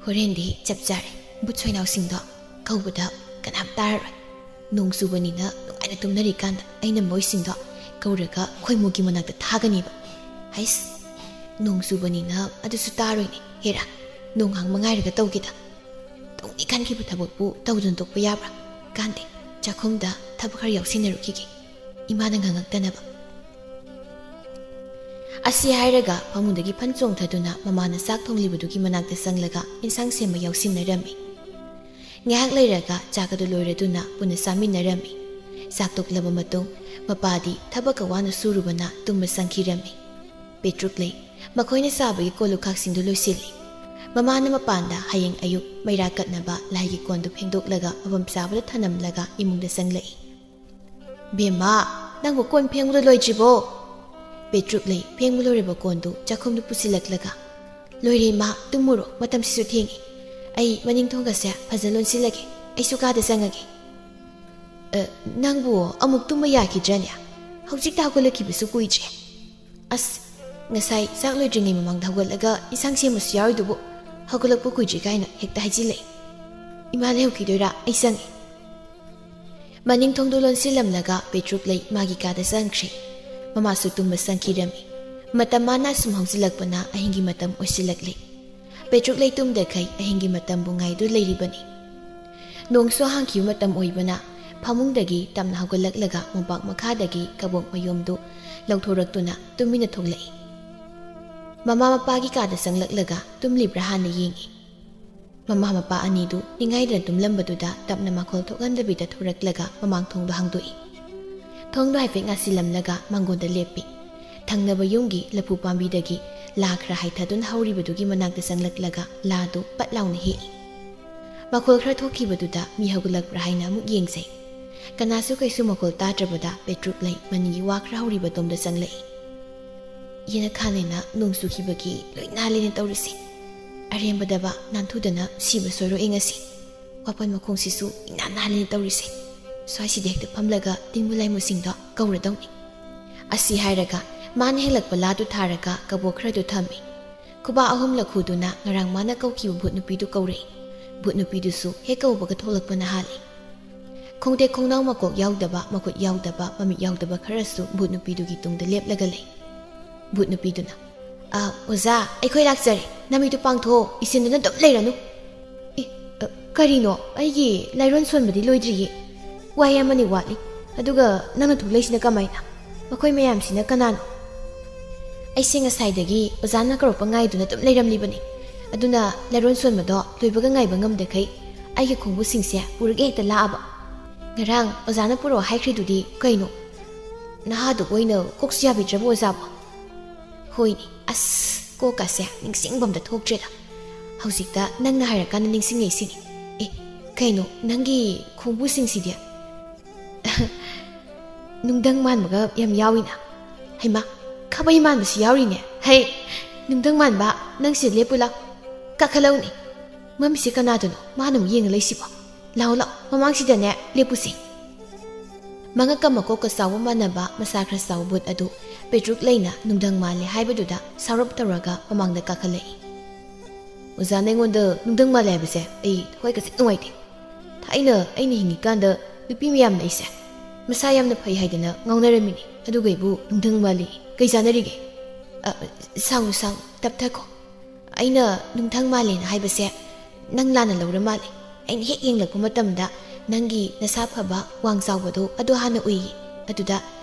ꯍꯣꯔꯦꯟꯗꯤ ꯆꯞ ꯆꯥꯔꯦ꯫ ꯕꯨꯠ ꯁꯣꯏꯅꯥꯎꯁꯤꯡꯗꯣ ꯀꯧꯕꯗ ꯀꯅꯥꯝ ꯇꯥꯔꯔꯣꯏ꯫ ꯅꯣꯡ ꯆꯨꯕꯅꯤꯅ ꯅꯨꯡꯉꯥꯏꯅ ꯇꯨꯝꯅꯔꯤꯀꯥꯟꯗ ꯑꯩꯅ ꯃꯣꯏꯁꯤꯡꯗꯣ ꯀꯧꯔꯒ ꯈꯣꯏꯃꯨꯒꯤ ꯃꯅꯥꯛꯇ ꯊꯥꯒꯅꯤꯕ꯫ ꯍꯩꯁ, ꯅꯣꯡ ꯆꯨꯕꯅꯤꯅ ꯑꯗꯨꯁꯨ ꯇꯥꯔꯣꯏꯅꯦ꯫ ꯍꯦꯔꯥ, ꯅꯣꯡ ꯍꯥꯡꯕ ꯉꯥꯏꯔꯒ ꯇꯧꯒꯦꯗ꯫ ꯇꯧꯅꯤ ꯈꯟꯈꯤꯕ ꯊꯕꯛꯄꯨ ꯇꯧꯗꯅ ꯇꯣꯛꯄ ꯌꯥꯕ꯭ꯔꯥ? ꯀꯥꯟꯗꯦ꯫ ꯆꯥꯛꯈꯨꯝꯗ ꯊꯕꯛ ꯈꯔ ꯌꯥꯎꯁꯤꯟꯅꯔꯨꯈꯤꯒꯦ, ꯏꯃꯥꯅ ꯉꯥꯡꯉꯛꯇꯅꯕ꯫ ꯑꯁꯤ ꯍꯥꯏꯔꯒ ꯐꯃꯨꯡꯗꯒꯤ ꯐꯟ ꯆꯣꯡꯊꯗꯨꯅ ꯃꯃꯥꯅ ꯆꯥꯛ ꯊꯣꯡꯂꯤꯕꯗꯨꯒꯤ ꯃꯅꯥꯛꯇ ꯆꯪꯂꯒ ꯏꯟꯁꯥꯡ ꯁꯦꯝꯕ ꯌꯥꯎꯁꯤꯟꯅꯔꯝꯃꯤ꯫ ꯉꯥꯏꯍꯥꯛ ꯂꯩꯔꯒ ꯆꯥꯛ ꯑꯗꯨ ꯂꯣꯏꯔꯗꯨꯅ ꯄꯨꯟꯅ ꯆꯥꯃꯤꯟꯅꯔꯝꯃꯤ꯫ ꯆꯥꯛ ꯇꯣꯛꯂꯕ ꯃꯇꯨꯡ ꯃꯄꯥꯗꯤ ꯊꯕꯛꯀ ꯋꯥꯅ ꯁꯨꯔꯨꯕꯅ ꯇꯨꯝꯕ ꯆꯪꯈꯤꯔꯝꯃꯤ꯫ ꯄꯦꯇ꯭ꯔꯨꯛ ꯂꯩ ꯃꯈꯣꯏꯅ ꯆꯥꯕꯒꯤ ꯀꯣꯜ ꯂꯨꯈꯥꯛꯁꯤꯡꯗꯨ ꯂꯣꯏꯁꯤꯜꯂꯤ꯫ ꯃꯃꯥꯅ ꯃꯄꯥꯟꯗ ꯍꯌꯦꯡ ꯑꯌꯨꯛ ꯃꯩꯔꯥ ꯀꯠꯅꯕ ꯂꯥꯏꯒꯤ ꯀꯣꯟꯗꯨ ꯐꯦꯡꯗꯣꯛꯂꯒ ꯃꯐꯝ ꯆꯥꯕꯗ ꯊꯅꯝꯂꯒ ꯏꯃꯨꯡꯗ ꯆꯪꯂꯛꯏ꯫ "ꯕꯦꯝꯃ, ꯅꯪꯕꯨ ꯀꯣꯟ ꯐꯦꯡꯕꯗ ꯂꯣꯏꯗ꯭ꯔꯤꯕꯣ?" ꯄꯦꯇ꯭ꯔꯨꯛ ꯂꯩ ꯐꯦꯡꯕ ꯂꯣꯏꯔꯕ ꯀꯣꯟꯗꯨ ꯆꯥꯛꯈꯨꯝꯗ ꯄꯨꯁꯤꯜꯂꯛꯂꯒ, "ꯂꯣꯏꯔꯦ ꯏꯃꯥ, ꯇꯨꯝꯃꯨꯔꯣ, ꯃꯇꯝꯁꯤꯁꯨ ꯊꯦꯡꯉꯦ꯫ ꯑꯩ ꯃꯅꯤꯡ ꯊꯣꯡꯒꯁꯦ ꯐꯖꯅ ꯂꯣꯟꯁꯤꯜꯂꯒꯦ, ꯑꯩꯁꯨ ꯀꯥꯗ ꯆꯪꯉꯒꯦ꯫" "ꯑ, ꯅꯪꯕꯨ ꯑꯃꯨꯛ ꯇꯨꯝꯕ ꯌꯥꯈꯤꯗ꯭ꯔꯅꯦ? ꯍꯧꯖꯤꯛꯇ ꯍꯧꯒꯠꯂꯛꯈꯤꯕꯁꯨ ꯀꯨꯏꯗ꯭ꯔꯤ꯫" "ꯑꯁ, ꯉꯁꯥꯏ ꯆꯥꯛ ꯂꯣꯏꯗ꯭ꯔꯤꯉꯩ ꯃꯃꯥꯡꯗ ꯍꯧꯒꯠꯂꯒ ꯏꯟꯁꯥꯡ ꯁꯦꯝꯕꯁꯨ ꯌꯥꯎꯔꯤꯗꯨꯕꯨ, ꯍꯧꯒꯠꯂꯛꯄ ꯀꯨꯏꯗ꯭ꯔꯤ ꯀꯥꯏꯅ ꯍꯦꯛꯇ ꯍꯥꯏꯖꯤꯜꯂꯛꯏ꯫ ꯏꯃꯥ ꯂꯩꯍꯧꯈꯤꯗꯣꯏꯔꯥ? ꯑꯩ ꯆꯪꯉꯦ꯫" ꯃꯅꯤꯡ ꯊꯣꯡꯗꯨ ꯂꯣꯟꯁꯤꯜꯂꯝꯂꯒ ꯄꯦꯇ꯭ꯔꯨꯛ ꯂꯩ ꯃꯥꯒꯤ ꯀꯥꯗ ꯆꯪꯈ꯭ꯔꯦ꯫ ꯃꯃꯥꯁꯨ ꯇꯨꯝꯕ ꯆꯪꯈꯤꯔꯝꯃꯤ꯫ ꯃꯇꯝ ꯃꯥꯅ ꯑꯁꯨꯝ ꯍꯧꯖꯤꯜꯂꯛꯄꯅ ꯑꯍꯤꯡꯒꯤ ꯃꯇꯝ ꯑꯣꯏꯁꯤꯜꯂꯛꯂꯦ꯫ ꯄꯦꯇ꯭ꯔꯨꯛ ꯂꯩ ꯇꯨꯝꯗꯈꯩ ꯑꯍꯤꯡꯒꯤ ꯃꯇꯝꯕꯨ ꯉꯥꯏꯗꯨ ꯂꯩꯔꯤꯕꯅꯤ꯫ ꯅꯣꯡꯁꯨ ꯍꯥꯡꯈꯤꯕ ꯃꯇꯝ ꯑꯣꯏꯕꯅ ꯐꯃꯨꯡꯗꯒꯤ ꯇꯞꯅ ꯍꯧꯒꯠꯂꯛꯂꯒ ꯃꯣꯝꯄꯥꯛ ꯃꯈꯥꯗꯒꯤ ꯀꯕꯣꯛ ꯃꯌꯨꯝꯗꯨ ꯂꯧꯊꯣꯔꯛꯇꯨꯅ ꯇꯨꯃꯤꯟꯅ ꯊꯣꯛꯂꯛꯏ꯫ ꯃꯃꯥ ꯃꯄꯥꯒꯤ ꯀꯥꯗ ꯆꯪꯂꯛꯂꯒ ꯇꯨꯝꯂꯤꯕ꯭ꯔꯥ ꯍꯥꯟꯅ ꯌꯦꯡꯏ꯫ ꯃꯃꯥ ꯃꯄꯥ ꯑꯅꯤꯗꯨ ꯅꯤꯡꯉꯥꯏꯗꯅ ꯇꯨꯝꯂꯝꯕꯗꯨꯗ ꯇꯞꯅ ꯃꯈꯣꯜ ꯊꯣꯛꯍꯟꯗꯕꯤꯗ ꯊꯣꯔꯛꯂꯒ ꯃꯃꯥꯡ ꯊꯣꯡꯗꯣ ꯍꯥꯡꯗꯣꯛꯏ꯫ ꯊꯣꯡꯗꯣ ꯍꯥꯏꯐꯦꯠ ꯉꯥꯁꯤꯜꯂꯝꯂꯒ ꯃꯥꯡꯒꯣꯟꯗ ꯂꯦꯞꯄꯤ꯫ ꯊꯪꯅꯕ ꯌꯨꯝꯒꯤ ꯂꯐꯨ ꯄꯥꯝꯕꯤꯗꯒꯤ ꯂꯥ ꯈꯔ ꯍꯥꯏꯊꯗꯨꯅ ꯍꯧꯔꯤꯕꯗꯨꯒꯤ ꯃꯅꯥꯛꯇ ꯆꯪꯂꯛꯂꯒ ꯂꯥꯗꯨ ꯄꯠ ꯂꯥꯎꯅ ꯍꯦꯛꯏ꯫ ꯃꯈꯣꯜ ꯈꯔ ꯊꯣꯛꯈꯤꯕꯗꯨꯗ ꯃꯤ ꯍꯧꯒꯠꯂꯛꯄ꯭ꯔꯥ ꯍꯥꯏꯅ ꯑꯃꯨꯛ ꯌꯦꯡꯖꯩ꯫ ꯀꯅꯥꯁꯨ ꯀꯩꯁꯨ ꯃꯈꯣꯜ ꯇꯥꯗ꯭ꯔꯕꯗ ꯄꯦꯇ꯭ꯔꯨꯛ ꯂꯩ ꯃꯅꯤꯡꯒꯤ ꯋꯥ ꯈꯔ ꯍꯧꯔꯤꯕ ꯑꯗꯣꯝꯗ ꯆꯪꯂꯛꯏ꯫ "ꯌꯦꯅꯈꯥꯅꯦꯅ ꯅꯣꯡ ꯆꯨꯈꯤꯕꯒꯤ ꯂꯣꯏ ꯅꯥꯜꯂꯦꯅ ꯇꯧꯔꯤꯁꯦ꯫ ꯑꯔꯦꯝꯕꯗꯕ ꯅꯥꯟꯊꯨꯗꯅ ꯁꯤꯕ ꯁꯣꯏꯔꯣꯛꯑꯦ ꯉꯁꯤ꯫ ꯋꯥꯄꯟ ꯃꯈꯣꯡꯁꯤꯁꯨ ꯏꯅꯥꯟ ꯅꯥꯜꯂꯦꯅ ꯇꯧꯔꯤꯁꯦ꯫ ꯁ꯭ꯋꯥꯏꯁꯤꯗ ꯍꯦꯛꯇ ꯐꯝꯂꯒ ꯇꯤꯟꯕꯨ ꯂꯥꯏꯃꯨꯁꯤꯡꯗꯣ ꯀꯧꯔꯗꯧꯅꯤ꯫" ꯑꯁꯤ ꯍꯥꯏꯔꯒ ꯃꯥꯅ ꯍꯦꯜꯂꯛꯄ ꯂꯥꯗꯨ ꯊꯥꯔꯒ ꯀꯕꯣꯛ ꯈꯔꯗꯨ ꯊꯝꯃꯤ꯫ ꯈꯨꯕꯥꯛ ꯑꯍꯨꯝ ꯂꯈꯨꯗꯨꯅ ꯉꯔꯥꯡ ꯃꯥꯅ ꯀꯧꯈꯤꯕ ꯚꯨꯠ ꯅꯨꯄꯤꯗꯨ ꯀꯧꯔꯛꯏ꯫ ꯚꯨꯠ ꯅꯨꯄꯤꯗꯨꯁꯨ ꯍꯦꯛ ꯀꯧꯕꯒ ꯊꯣꯛꯂꯛꯄꯅ ꯍꯥꯜꯂꯤ꯫ ꯈꯣꯡꯇꯦꯛ ꯈꯣꯡꯅꯥꯎ ꯃꯀꯣꯛ ꯌꯥꯎꯗꯕ, ꯃꯈꯨꯠ ꯌꯥꯎꯗꯕ, ꯃꯃꯤꯠ ꯌꯥꯎꯗꯕ ꯈꯔꯁꯨ ꯚꯨꯠ ꯅꯨꯄꯤꯗꯨꯒꯤ ꯇꯨꯡꯗ ꯂꯦꯞꯂꯒ ꯂꯩ꯫ ꯚꯨꯠ ꯅꯨꯄꯤꯗꯨꯅ, "ꯑ, ꯑꯣꯖꯥ, ꯑꯩꯈꯣꯏ ꯂꯥꯛꯆꯔꯦ꯫ ꯅꯃꯤꯠꯇꯨ ꯄꯥꯡꯊꯣꯛꯑꯣ, ꯏꯁꯤꯟꯗꯨꯅ ꯑꯗꯨꯝ ꯂꯩꯔꯅꯨ꯫" "ꯑꯦ, ꯑ, ꯀꯔꯤꯅꯣ? ꯑꯩꯒꯤ ꯂꯥꯏꯔꯣꯟ ꯁꯣꯟꯕꯗꯤ ꯂꯣꯏꯗ꯭ꯔꯤꯌꯦ꯫" ꯋꯥꯍꯩ ꯑꯃꯅꯤ ꯋꯥꯠꯂꯤ꯫ ꯑꯗꯨꯒ ꯅꯪꯅ ꯊꯣꯛꯂꯛꯏꯁꯤꯅ ꯀꯃꯥꯏꯅ? ꯃꯈꯣꯏ ꯃꯌꯥꯝꯁꯤꯅ ꯀꯅꯥꯅꯣ? ꯑꯩꯁꯦ ꯉꯁꯥꯏꯗꯒꯤ ꯑꯣꯖꯥꯅ ꯀꯧꯔꯛꯄ ꯉꯥꯏꯗꯨꯅ ꯑꯗꯨꯝ ꯂꯩꯔꯝꯂꯤꯕꯅꯤ꯫ ꯑꯗꯨꯅ ꯂꯥꯏꯔꯣꯟ ꯁꯣꯟꯕꯗꯣ ꯂꯣꯏꯕꯒ ꯉꯥꯏꯕ ꯉꯝꯗꯈꯩ ꯑꯩꯒꯤ ꯈꯣꯡꯕꯨꯁꯤꯡꯁꯦ ꯄꯨꯔꯒ ꯍꯦꯛꯇ ꯂꯥꯛꯑꯕ꯫ ꯉꯔꯥꯡ ꯑꯣꯖꯥꯅ ꯄꯨꯔꯛꯑꯣ ꯍꯥꯏꯈ꯭ꯔꯤꯗꯨꯗꯤ ꯀꯩꯅꯣ? ꯅꯍꯥꯗꯨꯕꯨ ꯑꯣꯏꯅ ꯀꯣꯛꯁꯨ ꯌꯥꯕꯤꯗ꯭ꯔꯕꯣ ꯑꯣꯖꯥꯕꯣ? ꯍꯣꯏꯅꯦ, ꯑꯁ, ꯀꯣꯛꯀꯁꯦ ꯅꯤꯡꯁꯤꯡꯕ ꯑꯝꯇ ꯊꯣꯛꯇ꯭ꯔꯦꯗ꯫ ꯍꯧꯖꯤꯛꯇ ꯅꯪꯅ ꯍꯥꯏꯔꯀꯥꯟꯗ ꯅꯤꯡꯁꯤꯡꯉꯛꯏꯁꯤꯅꯤ꯫ ꯑꯦ, ꯀꯩꯅꯣ, ꯅꯪꯒꯤ ꯈꯣꯡꯕꯨꯁꯤꯡꯁꯤꯗꯤ? ꯅꯨꯡꯗꯪ ꯃꯥꯟꯕꯒ ꯌꯥꯝ ꯌꯥꯎꯏꯅ꯫ ꯍꯩꯃꯥ, ꯈꯥꯕꯩ ꯃꯥꯟꯕꯁꯨ ꯌꯥꯎꯔꯤꯅꯦ꯫ ꯍꯩ, ꯅꯨꯡꯗꯪ ꯃꯥꯟꯕ, ꯅꯪ ꯁꯤꯗ ꯂꯦꯞꯄꯨ ꯂꯥꯎ꯫ ꯀꯥꯈꯠꯂꯛꯎꯅꯦ꯫ ꯃꯃꯤꯁꯦ ꯀꯅꯥꯗꯅꯣ? ꯃꯥꯅ ꯑꯃꯨꯛ ꯌꯦꯡꯉ ꯂꯩꯁꯤꯕꯣ? ꯂꯥꯎ ꯂꯥꯎ, ꯃꯃꯥꯡꯁꯤꯗꯅꯦ ꯂꯦꯞꯄꯨꯁꯦ꯫ ꯃꯉꯛꯀ ꯃꯀꯣꯛꯀ ꯆꯥꯎꯕ ꯃꯥꯟꯅꯕ ꯃꯁꯥ ꯈꯔ ꯆꯥꯎꯕ ꯕꯨꯠ ꯑꯗꯨ ꯄꯦꯇ꯭ꯔꯨꯛ ꯂꯩꯅ ꯅꯨꯡꯗꯪ ꯃꯥꯜꯂꯦ ꯍꯥꯏꯕꯗꯨꯗ ꯁꯥꯎꯔꯞ ꯇꯧꯔꯒ ꯃꯃꯥꯡꯗ ꯀꯥꯈꯠꯂꯛꯏ꯫ ꯑꯣꯖꯥꯅ ꯑꯩꯉꯣꯟꯗ ꯅꯨꯡꯗꯪ ꯃꯥꯜꯂꯦ ꯍꯥꯏꯕꯁꯦ ꯑꯩ ꯊꯋꯥꯏ ꯈꯖꯤꯛ ꯅꯨꯡꯉꯥꯏꯇꯦ꯫ ꯊꯥꯏꯅ ꯑꯩꯅ ꯍꯤꯡꯉꯤꯀꯥꯟꯗ ꯅꯨꯄꯤ ꯃꯌꯥꯝꯅ ꯑꯩꯁꯦ ꯃꯁꯥ ꯌꯥꯝꯅ ꯐꯩ ꯍꯥꯏꯗꯅ ꯉꯥꯎꯅꯔꯝꯃꯤꯅꯤ꯫ ꯑꯗꯨꯒ ꯑꯩꯕꯨ ꯅꯨꯡꯗꯪ ꯃꯥꯜꯂꯤ꯫ ꯀꯩ ꯆꯥꯟꯅꯔꯤꯒꯦ? ꯑ, ꯁꯥꯡꯉꯨ ꯁꯥꯡꯉꯨ, ꯇꯞꯊꯈꯣ꯫ ꯑꯩꯅ ꯅꯨꯡꯊꯪ ꯃꯥꯜꯂꯦꯅ ꯍꯥꯏꯕꯁꯦ ꯅꯪ ꯂꯥꯟꯅ ꯂꯧꯔ ꯃꯥꯜꯂꯦ꯫ ꯑꯩꯅ ꯍꯦꯛ ꯌꯦꯡꯂꯛꯄ ꯃꯇꯝꯗ ꯅꯪꯒꯤ ꯅꯁꯥ ꯐꯕ, ꯋꯥꯡ ꯆꯥꯎꯕꯗꯣ ꯑꯗꯨ ꯍꯥꯟꯅ ꯎꯏꯌꯦ꯫ ꯑꯗꯨꯗ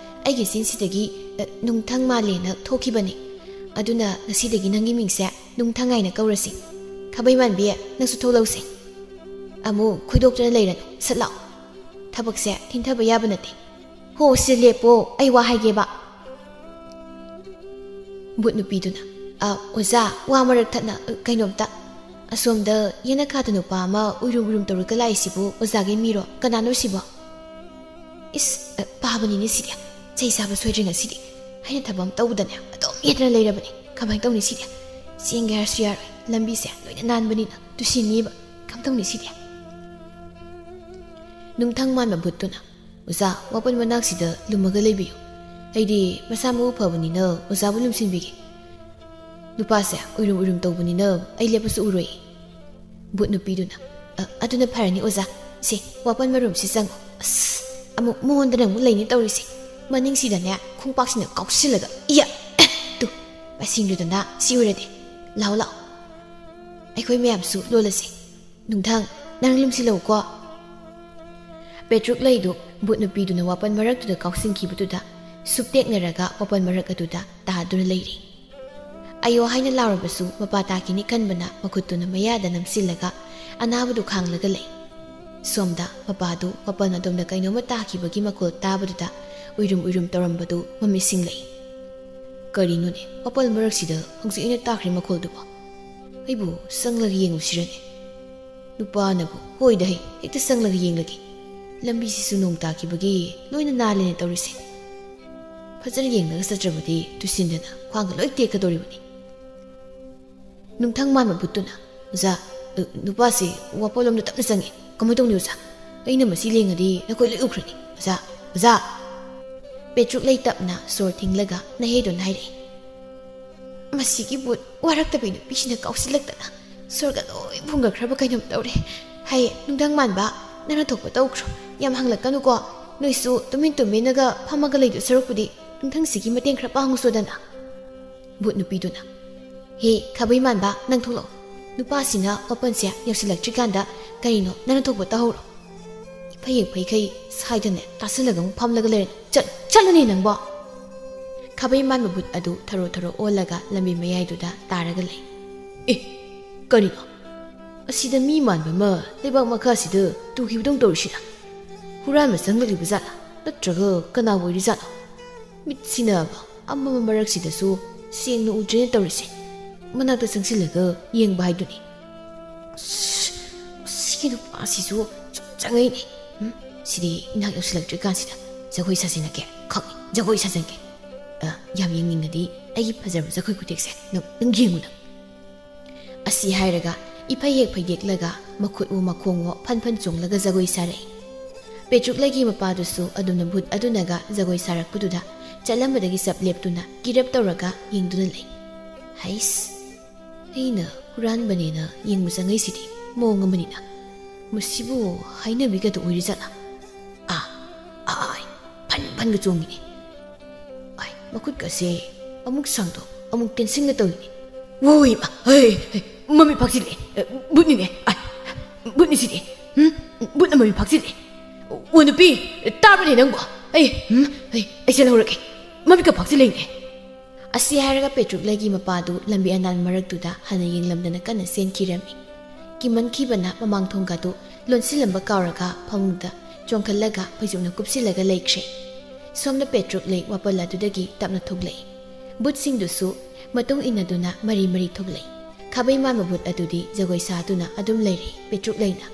ꯑꯩꯒꯤ ꯆꯤꯟꯁꯤꯗꯒꯤ, ꯑ, ꯅꯨꯡꯊꯪ ꯃꯥꯜꯂꯦꯅ ꯊꯣꯛꯈꯤꯕꯅꯤ꯫ ꯑꯗꯨꯅ ꯉꯁꯤꯗꯒꯤ ꯅꯪꯒꯤ ꯃꯤꯡꯁꯦ ꯅꯨꯡꯊꯪ ꯍꯥꯏꯅ ꯀꯧꯔꯁꯤ꯫ ꯈꯥꯕꯩꯃꯥꯟꯕꯤ, ꯅꯪꯁꯨ ꯊꯣꯛꯂꯛꯎꯁꯦ꯫ ꯑꯃꯨꯛ ꯈꯣꯏꯗꯣꯛꯇꯅ ꯂꯩꯔꯅꯨ, ꯁꯠ ꯂꯥꯛꯑꯣ꯫ ꯊꯕꯛꯁꯦ ꯊꯤꯟꯊꯕ ꯌꯥꯕ ꯅꯠꯇꯦ꯫ ꯍꯣ, ꯁꯤꯗ ꯂꯦꯞꯄꯣ, ꯑꯩ ꯋꯥ ꯍꯥꯏꯒꯦꯕ꯫ ꯕꯨꯠ ꯅꯨꯄꯤꯗꯨꯅ, "ꯑ, ꯑꯣꯖꯥ, ꯋꯥ ꯃꯔꯛ ꯊꯠꯅ, ꯑ, ꯀꯩꯅꯣꯝꯇ꯫ ꯑꯁꯣꯝꯗ ꯌꯦꯅꯈꯥꯗ ꯅꯨꯄꯥ ꯑꯃ ꯎꯏꯔꯨꯝ ꯎꯏꯔꯨꯝ ꯇꯧꯔꯒ ꯂꯥꯛꯏꯁꯤꯕꯨ ꯑꯣꯖꯥꯒꯤ ꯃꯤꯔꯣ? ꯀꯅꯥꯅꯣ ꯁꯤꯕꯣ?" "ꯏꯁ, ꯑ, ꯄꯥꯕꯅꯤꯅꯦ ꯁꯤꯗꯤ꯫ ꯆꯩ ꯆꯥꯕ ꯁꯣꯏꯗ꯭ꯔꯦ ꯉꯁꯤꯗꯤ꯫ ꯑꯩꯅ ꯊꯕꯛ ꯑꯃ ꯇꯧꯕꯗꯅꯦ ꯑꯗꯨꯝ ꯌꯦꯠꯇꯅ ꯂꯩꯔꯕꯅꯤ꯫ ꯀꯃꯥꯏꯅ ꯇꯧꯅꯤ ꯁꯤꯗꯤ? ꯆꯦꯟꯒꯦ ꯍꯥꯏꯔꯁꯨ ꯌꯥꯔꯣꯏ꯫ ꯂꯝꯕꯤꯁꯦ ꯂꯣꯏꯅ ꯅꯥꯟꯕꯅꯤꯅ ꯇꯨꯁꯤꯟꯅꯤꯕ꯫ ꯀꯝꯗꯧꯅꯤ ꯁꯤꯗꯤ?" ꯅꯨꯡꯊꯪ ꯃꯥꯟꯕ ꯕꯨꯠꯇꯨꯅ, "ꯑꯣꯖꯥ, ꯋꯥꯄꯟ ꯃꯅꯥꯛꯁꯤꯗ ꯂꯨꯝꯃꯒ ꯂꯩꯕꯤꯌꯨ꯫ ꯑꯩꯗꯤ ꯃꯁꯥ ꯃꯎ ꯐꯕꯅꯤꯅ ꯑꯣꯖꯥꯕꯨ ꯂꯨꯝꯁꯤꯟꯕꯤꯒꯦ꯫ ꯅꯨꯄꯥꯁꯦ ꯎꯏꯔꯨꯝ ꯎꯏꯔꯨꯝ ꯇꯧꯕꯅꯤꯅ ꯑꯩ ꯂꯦꯞꯄꯁꯨ ꯎꯔꯣꯏ꯫" ꯕꯨꯠ ꯅꯨꯄꯤꯗꯨꯅ, "ꯑ, ꯑꯗꯨꯅ ꯐꯔꯅꯤ ꯑꯣꯖꯥ꯫ ꯁꯦ, ꯋꯥꯄꯟ ꯃꯔꯨꯝꯁꯤ ꯆꯪꯉꯨ꯫ ꯑꯁ, ꯑꯃꯨꯛ ꯃꯉꯣꯟꯗꯅ ꯑꯃꯨꯛ ꯂꯩꯅꯤ ꯇꯧꯔꯤꯁꯦ꯫ ꯃꯅꯤꯡꯁꯤꯗꯅꯦ ꯈꯣꯡꯄꯥꯛꯁꯤꯅ ꯀꯥꯎꯁꯤꯜꯂꯒ, ꯏꯌꯥ! ꯇꯨ, ꯃꯁꯤꯡꯗꯨꯗꯅ ꯁꯤ ꯑꯣꯏꯔꯗꯤ꯫ ꯂꯥꯛꯑꯣ, ꯂꯥꯛꯑꯣ꯫ ꯑꯩꯈꯣꯏ ꯃꯌꯥꯝꯁꯨ ꯂꯣꯜꯂꯁꯤ꯫ ꯅꯨꯡꯊꯪ, ꯅꯪ ꯂꯨꯝꯁꯤꯜꯂꯛꯎꯀꯣ꯫" ꯄꯦꯇ꯭ꯔꯨꯛ ꯂꯩꯗꯨ ꯚꯨꯠ ꯅꯨꯄꯤꯗꯨꯅ ꯋꯥꯄꯟ ꯃꯔꯛꯇꯨꯗ ꯀꯥꯎꯁꯤꯟꯈꯤꯕꯗꯨꯗ ꯁꯨꯞꯇꯦꯛꯅꯔꯒ ꯋꯥꯄꯟ ꯃꯔꯛ ꯑꯗꯨꯗ ꯇꯥꯗꯨꯅ ꯂꯩꯔꯤ꯫ ꯑꯌꯣ ꯍꯥꯏꯅ ꯂꯥꯎꯔꯕꯁꯨ ꯃꯄꯥ ꯇꯥꯈꯤꯅꯤ ꯈꯟꯕꯅ ꯃꯈꯨꯠꯇꯨꯅ ꯃꯌꯥꯗ ꯅꯝꯁꯤꯜꯂꯒ ꯑꯅꯥꯕꯗꯨ ꯈꯥꯡꯂꯒ ꯂꯩ꯫ ꯁꯣꯝꯗ ꯃꯄꯥꯗꯨ ꯋꯥꯄꯟ ꯑꯗꯣꯝꯗ ꯀꯩꯅꯣꯝꯃ ꯇꯥꯈꯤꯕꯒꯤ ꯃꯈꯣꯜ ꯇꯥꯕꯗꯨꯗ ꯎꯏꯔꯨꯝ ꯎꯏꯔꯨꯝ ꯇꯧꯔꯝꯕꯗꯨ ꯃꯃꯤꯠ ꯁꯤꯡꯂꯛꯏ꯫ "ꯀꯔꯤꯅꯣꯅꯦ, ꯋꯥꯄꯜ ꯃꯔꯛꯁꯤꯗ ꯍꯧꯖꯤꯛ ꯑꯩꯅ ꯇꯥꯈ꯭ꯔꯤ ꯃꯈꯣꯜꯗꯨꯕꯣ? ꯑꯩꯕꯨ ꯆꯪꯂꯒ ꯌꯦꯡꯉꯨꯁꯤꯔꯅꯦ?" ꯅꯨꯄꯥꯅꯕꯨ, "ꯍꯣꯏꯗ ꯍꯩ, ꯍꯦꯛꯇ ꯆꯪꯂꯒ ꯌꯦꯡꯂꯒꯦ꯫ ꯂꯝꯕꯤꯁꯤꯁꯨ ꯅꯣꯡ ꯇꯥꯈꯤꯕꯒꯤ ꯂꯣꯏꯅ ꯅꯥꯜꯂꯦꯅꯦ ꯇꯧꯔꯤꯁꯦ꯫ ꯐꯖꯅ ꯌꯦꯡꯂꯒ ꯆꯠꯇ꯭ꯔꯕꯗꯤ ꯇꯨꯁꯤꯟꯗꯅ ꯈ꯭ꯋꯥꯡꯒ ꯂꯣꯏ ꯇꯦꯛꯀꯗꯧꯔꯤꯕꯅꯤ"꯫ ꯅꯨꯡꯊꯪ ꯃꯥꯟꯕ ꯚꯨꯠꯇꯨꯅ, "ꯑꯣꯖꯥ, ꯑ, ꯅꯨꯄꯥꯁꯤ ꯋꯥꯄꯜꯂꯣꯝꯗ ꯇꯞꯅ ꯆꯪꯉꯤ꯫ ꯀꯃꯥꯏꯅ ꯇꯧꯅꯤ ꯑꯣꯖꯥ? ꯑꯩꯅ ꯃꯁꯤ ꯂꯦꯡꯉꯗꯤ ꯅꯈꯣꯏ ꯂꯣꯏ ꯎꯈ꯭ꯔꯅꯤ꯫ ꯑꯣꯖꯥ, ꯑꯣꯖꯥ!" ꯄꯦꯇ꯭ꯔꯨꯛ ꯂꯩ ꯇꯞꯅ ꯁꯣꯔ ꯊꯤꯡꯂꯒ ꯅꯍꯦꯗꯨꯅ ꯍꯥꯏꯔꯛꯏ꯫ "ꯃꯁꯤꯒꯤ ꯚꯨꯠ ꯋꯥꯔꯛꯇꯕꯤ ꯅꯨꯄꯤꯁꯤꯅ ꯀꯥꯎꯁꯤꯜꯂꯛꯇꯅ ꯁꯣꯔꯒ ꯂꯣꯏ ꯐꯨꯡꯒꯠꯈ꯭ꯔꯕ ꯀꯩꯅꯣꯝ ꯇꯧꯔꯦ꯫ ꯍꯩ, ꯅꯨꯡꯊꯪ ꯃꯥꯟꯕ, ꯅꯪꯅ ꯊꯣꯛꯄ ꯇꯧꯈ꯭ꯔꯣ꯫ ꯌꯥꯝ ꯍꯪꯂꯛꯀꯅꯨꯀꯣ꯫ ꯅꯣꯏꯁꯨ ꯇꯨꯃꯤꯟ ꯇꯨꯃꯤꯟꯅꯒ ꯐꯝꯃꯒ ꯂꯩꯗꯣꯏ ꯁꯔꯨꯛꯄꯨꯗꯤ ꯅꯨꯡꯊꯪꯁꯤꯒꯤ ꯃꯇꯦꯡ ꯈꯔ ꯄꯥꯡꯉꯨꯁꯣꯗꯅ"꯫ ꯚꯨꯠ ꯅꯨꯄꯤꯗꯨꯅ, "ꯍꯦ, ꯈꯥꯕꯩ ꯃꯥꯟꯕ, ꯅꯪ ꯊꯣꯛꯂꯛꯑꯣ꯫ ꯅꯨꯄꯥꯁꯤꯅ ꯋꯥꯄꯟꯁꯦ ꯌꯧꯁꯤꯜꯂꯛꯇ꯭ꯔꯤꯀꯥꯟꯗ ꯀꯔꯤꯅꯣ ꯅꯪꯅ ꯊꯣꯛꯄ ꯇꯧꯍꯧꯔꯣ꯫ ꯐꯌꯦꯛ ꯐꯩꯈꯩ ꯁꯥꯏꯗꯅꯦ ꯇꯥꯁꯜꯂꯒ ꯑꯃꯨꯛ ꯐꯝꯂꯒ ꯂꯩꯔꯅꯨ꯫ ꯆꯠ-, ꯆꯠꯂꯨꯅꯦ ꯅꯪꯕꯣ!" ꯈꯥꯕꯩ ꯃꯥꯟꯕ ꯚꯨꯠ ꯑꯗꯨ ꯊꯔꯣ ꯊꯔꯣ ꯑꯣꯜꯂꯒ ꯂꯝꯕꯤ ꯃꯌꯥꯏꯗꯨꯗ ꯇꯥꯔꯒ ꯂꯩ꯫ "ꯑꯦ, ꯀꯔꯤꯅꯣ? ꯑꯁꯤꯗ ꯃꯤ ꯃꯥꯟꯕ ꯑꯃ ꯂꯩꯕꯥꯛ ꯃꯈꯥꯁꯤꯗ ꯇꯨꯈꯤꯕꯗꯧ ꯇꯧꯔꯤꯁꯤꯅ? ꯍꯨꯔꯥꯟꯕ ꯆꯪꯂꯛꯂꯤꯕ ꯖꯥꯠꯂꯥ? ꯅꯠꯇ꯭ꯔꯒ ꯀꯅꯥ ꯑꯣꯏꯔꯤꯖꯥꯠꯅꯣ? ꯃꯤꯠꯁꯤꯅꯕ ꯑꯃꯝꯕ ꯃꯔꯛꯁꯤꯗꯁꯨ ꯁꯦꯡꯅ ꯎꯗ꯭ꯔꯦꯅ ꯇꯧꯔꯤꯁꯦ꯫ ꯃꯅꯥꯛꯇ ꯆꯪꯁꯤꯜꯂꯒ ꯌꯦꯡꯕ ꯍꯥꯏꯗꯨꯅꯤ꯫ ꯑꯁ, ꯁꯤꯒꯤ ꯅꯨꯄꯥꯁꯤꯁꯨ ꯁꯨꯝ ꯆꯪꯉꯛꯏꯅꯦ꯫ ꯎꯝ, ꯁꯤꯗꯤ ꯏꯅꯥꯛ ꯌꯧꯁꯤꯜꯂꯛꯇ꯭ꯔꯤꯀꯥꯟꯁꯤꯗ ꯖꯒꯣꯏ ꯁꯥꯖꯤꯟꯅꯒꯦ꯫ ꯈꯪꯉꯤ, ꯖꯒꯣꯏ ꯁꯥꯖꯤꯟꯒꯦ꯫ ꯑ, ꯌꯥꯝ ꯌꯦꯡꯅꯤꯡꯉꯗꯤ ꯑꯩꯒꯤ ꯐꯖꯕ ꯖꯒꯣꯏ ꯈꯨꯊꯦꯛꯁꯦ ꯅꯪ, ꯅꯪ ꯌꯦꯡꯉꯨ ꯅꯪ꯫ ꯑꯁꯤ ꯍꯥꯏꯔꯒ ꯏꯐꯩ ꯍꯦꯛ ꯐꯩꯗꯦꯛꯂꯒ ꯃꯈꯨꯠꯋꯣ ꯃꯈꯣꯡꯋꯣ ꯐꯟ ꯐꯟ ꯆꯣꯡꯂꯒ ꯖꯒꯣꯏ ꯁꯥꯔꯛꯏ꯫ ꯄꯦꯇ꯭ꯔꯨꯛꯂꯩꯒꯤ ꯃꯄꯥꯗꯨꯁꯨ ꯑꯗꯨꯝꯅ ꯚꯨꯠ ꯑꯗꯨꯅꯒ ꯖꯒꯣꯏ ꯁꯥꯔꯛꯄꯗꯨꯗ ꯆꯠꯂꯝꯕꯗꯒꯤ ꯆꯞ ꯂꯦꯞꯇꯨꯅ ꯀꯤꯔꯞ ꯇꯧꯔꯒ ꯌꯦꯡꯗꯨꯅ ꯂꯩ꯫ "ꯍꯩꯁ, ꯑꯩꯅ ꯍꯨꯔꯥꯟꯕꯅꯦꯅ ꯌꯦꯡꯕ ꯆꯪꯉꯛꯏꯁꯤꯗꯤ ꯃꯑꯣꯡ ꯑꯃꯅꯤꯅ꯫ ꯃꯁꯤꯕꯨ ꯍꯥꯏꯅꯕꯤꯒꯗꯣ ꯑꯣꯏꯔꯤꯖꯥꯠꯂꯥ? ꯑꯥ, ꯑꯥ, ꯑꯥꯏ, ꯐꯟ ꯐꯟꯒ ꯆꯣꯡꯉꯤꯅꯦ꯫ ꯑꯥꯏ, ꯃꯈꯨꯠꯀꯁꯦ ꯑꯃꯨꯛ ꯁꯥꯡꯗꯣꯛ, ꯑꯃꯨꯛ ꯇꯦꯟꯁꯤꯟꯒ ꯇꯧꯏꯅꯦ꯫ ꯋꯣꯏ, ꯏꯃꯥ, ꯍꯩ, ꯍꯩ, ꯃꯃꯤꯠ ꯐꯥꯛꯆꯤꯜꯂꯦ꯫ ꯑꯦ, ꯚꯨꯠꯅꯤꯅꯦ꯫ ꯑꯥꯏ, ꯚꯨꯠꯅꯤ ꯁꯤꯗꯤ꯫ ꯎꯝ? ꯚꯨꯠꯅ ꯃꯃꯤꯠ ꯐꯥꯛꯆꯤꯜꯂꯦ꯫ ꯑꯣ, ꯄꯨ ꯅꯨꯄꯤ, ꯇꯥꯕ꯭ꯔꯅꯦ ꯅꯪꯕꯣ? ꯑꯩ, ꯎꯝ, ꯑꯩ, ꯑꯩ ꯆꯦꯜꯍꯧꯔꯒꯦ꯫ ꯃꯃꯤꯠꯀ ꯄꯥꯛꯁꯤꯜꯂꯛꯏꯅꯦ꯫ ꯑꯁꯤ ꯍꯥꯏꯔꯒ ꯄꯦꯇ꯭ꯔꯨꯛ ꯂꯩꯒꯤ ꯃꯄꯥꯗꯨ ꯂꯝꯕꯤ ꯑꯅꯥꯟ ꯃꯔꯛꯇꯨꯗ ꯍꯥꯟꯅ ꯌꯦꯡꯂꯝꯗꯅ ꯀꯟꯅ ꯆꯦꯟꯈꯤꯔꯝꯃꯤ꯫ ꯀꯤꯃꯟꯈꯤꯕꯅ ꯃꯃꯥꯡ ꯊꯣꯡꯒꯗꯨ ꯂꯣꯟꯁꯤꯜꯂꯝꯕ ꯀꯥꯎꯔꯒ ꯐꯃꯨꯡꯗ ꯆꯣꯡꯈꯠꯂꯒ ꯐꯩꯖꯨꯞꯅ ꯀꯨꯞꯁꯤꯜꯂꯒ ꯂꯩꯈ꯭ꯔꯦ꯫ ꯁꯣꯝꯗ ꯄꯦꯇ꯭ꯔꯨꯛ ꯂꯩ ꯋꯥꯄꯜ ꯑꯗꯨꯗꯒꯤ ꯇꯞꯅ ꯊꯣꯛꯂꯛꯏ꯫ ꯕꯨꯠꯁꯤꯡꯗꯨꯁꯨ ꯃꯇꯨꯡ ꯏꯟꯅꯗꯨꯅ ꯃꯔꯤ ꯃꯔꯤ ꯊꯣꯛꯂꯛꯏ꯫ ꯈꯥꯕꯩ ꯃꯥꯟꯕ ꯕꯨꯠ ꯑꯗꯨꯗꯤ ꯖꯒꯣꯏ ꯁꯥꯗꯨꯅ ꯑꯗꯨꯝ ꯂꯩꯔꯤ ꯄꯦꯇ꯭ꯔꯨꯛ ꯂꯩꯅ꯫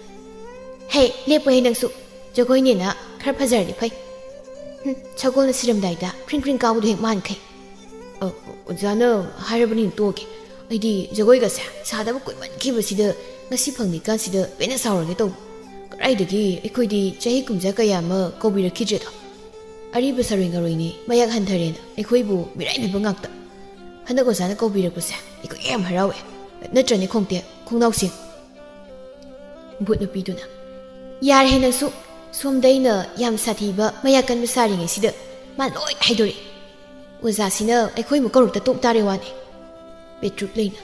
"ꯍꯦ, ꯂꯦꯞꯄꯣꯍꯦ ꯅꯪꯁꯨ! ꯖꯒꯣꯏꯅꯦꯅ ꯈꯔ ꯐꯖꯔꯗꯤ ꯐꯩ꯫ ꯍꯨꯝ, ꯁꯒꯣꯜꯅ ꯁꯤꯔꯝꯗꯥꯏꯗ ꯐ꯭ꯔꯤꯡ ꯐ꯭ꯔꯤꯡ ꯀꯥꯎꯕꯗꯣ ꯍꯦꯛ ꯃꯥꯟꯈꯩ꯫" "ꯑ, ꯑꯣꯖꯥꯅ ꯍꯥꯏꯔꯕꯅꯤꯅ ꯇꯣꯛꯑꯒꯦ꯫ ꯑꯩꯗꯤ ꯖꯒꯣꯏꯒꯁꯦ ꯁꯥꯗꯕ ꯀꯨꯏꯃꯟꯈꯤꯕꯁꯤꯗ ꯉꯁꯤ ꯐꯪꯉꯤꯀꯥꯟꯁꯤꯗ ꯄꯦꯟꯅ ꯁꯥꯎꯔꯒꯦ ꯇꯧꯕ꯫ ꯀꯗꯥꯏꯗꯒꯤ ꯑꯩꯈꯣꯏꯗꯤ ꯆꯍꯤ ꯀꯨꯝꯖꯥ ꯀꯌꯥ ꯑꯃ ꯀꯧꯕꯤꯔꯛꯈꯤꯗ꯭ꯔꯦꯗꯣ꯫ ꯑꯔꯤꯕ ꯁꯔꯣꯏ ꯉꯔꯣꯏꯅꯤ ꯃꯌꯥꯛ ꯍꯟꯊꯔꯦꯅ ꯑꯩꯈꯣꯏꯕꯨ ꯃꯤꯔꯥꯏꯕꯤꯕ ꯉꯥꯛꯇ꯫ ꯍꯟꯗꯛ ꯑꯣꯖꯥꯅ ꯀꯧꯕꯤꯔꯛꯄꯁꯦ ꯑꯩꯈꯣꯏ ꯌꯥꯝ ꯍꯔꯥꯎꯋꯦ꯫ ꯅꯠꯇ꯭ꯔꯅꯦ ꯈꯣꯡꯇꯦꯛ, ꯈꯣꯡꯅꯥꯎꯁꯦ?" ꯕꯨꯠ ꯅꯨꯄꯤꯗꯨꯅ, "ꯌꯥꯔꯦꯍꯦ ꯅꯪꯁꯨ, ꯁꯣꯝꯗ ꯑꯩꯅ ꯌꯥꯝ ꯁꯥꯊꯤꯕ ꯃꯌꯥ ꯀꯟꯕ ꯁꯥꯔꯤꯉꯩꯁꯤꯗ ꯃꯥ ꯂꯣꯏ ꯍꯥꯏꯗꯣꯔꯛꯑꯦ꯫ ꯑꯣꯖꯥꯁꯤꯅ ꯑꯩꯈꯣꯏ ꯑꯃꯨꯛ ꯀꯧꯔꯛꯇ ꯇꯣꯛ ꯇꯥꯔꯦ ꯋꯥꯅꯦ꯫" ꯄꯦꯇ꯭ꯔꯨꯛ ꯂꯩꯅ,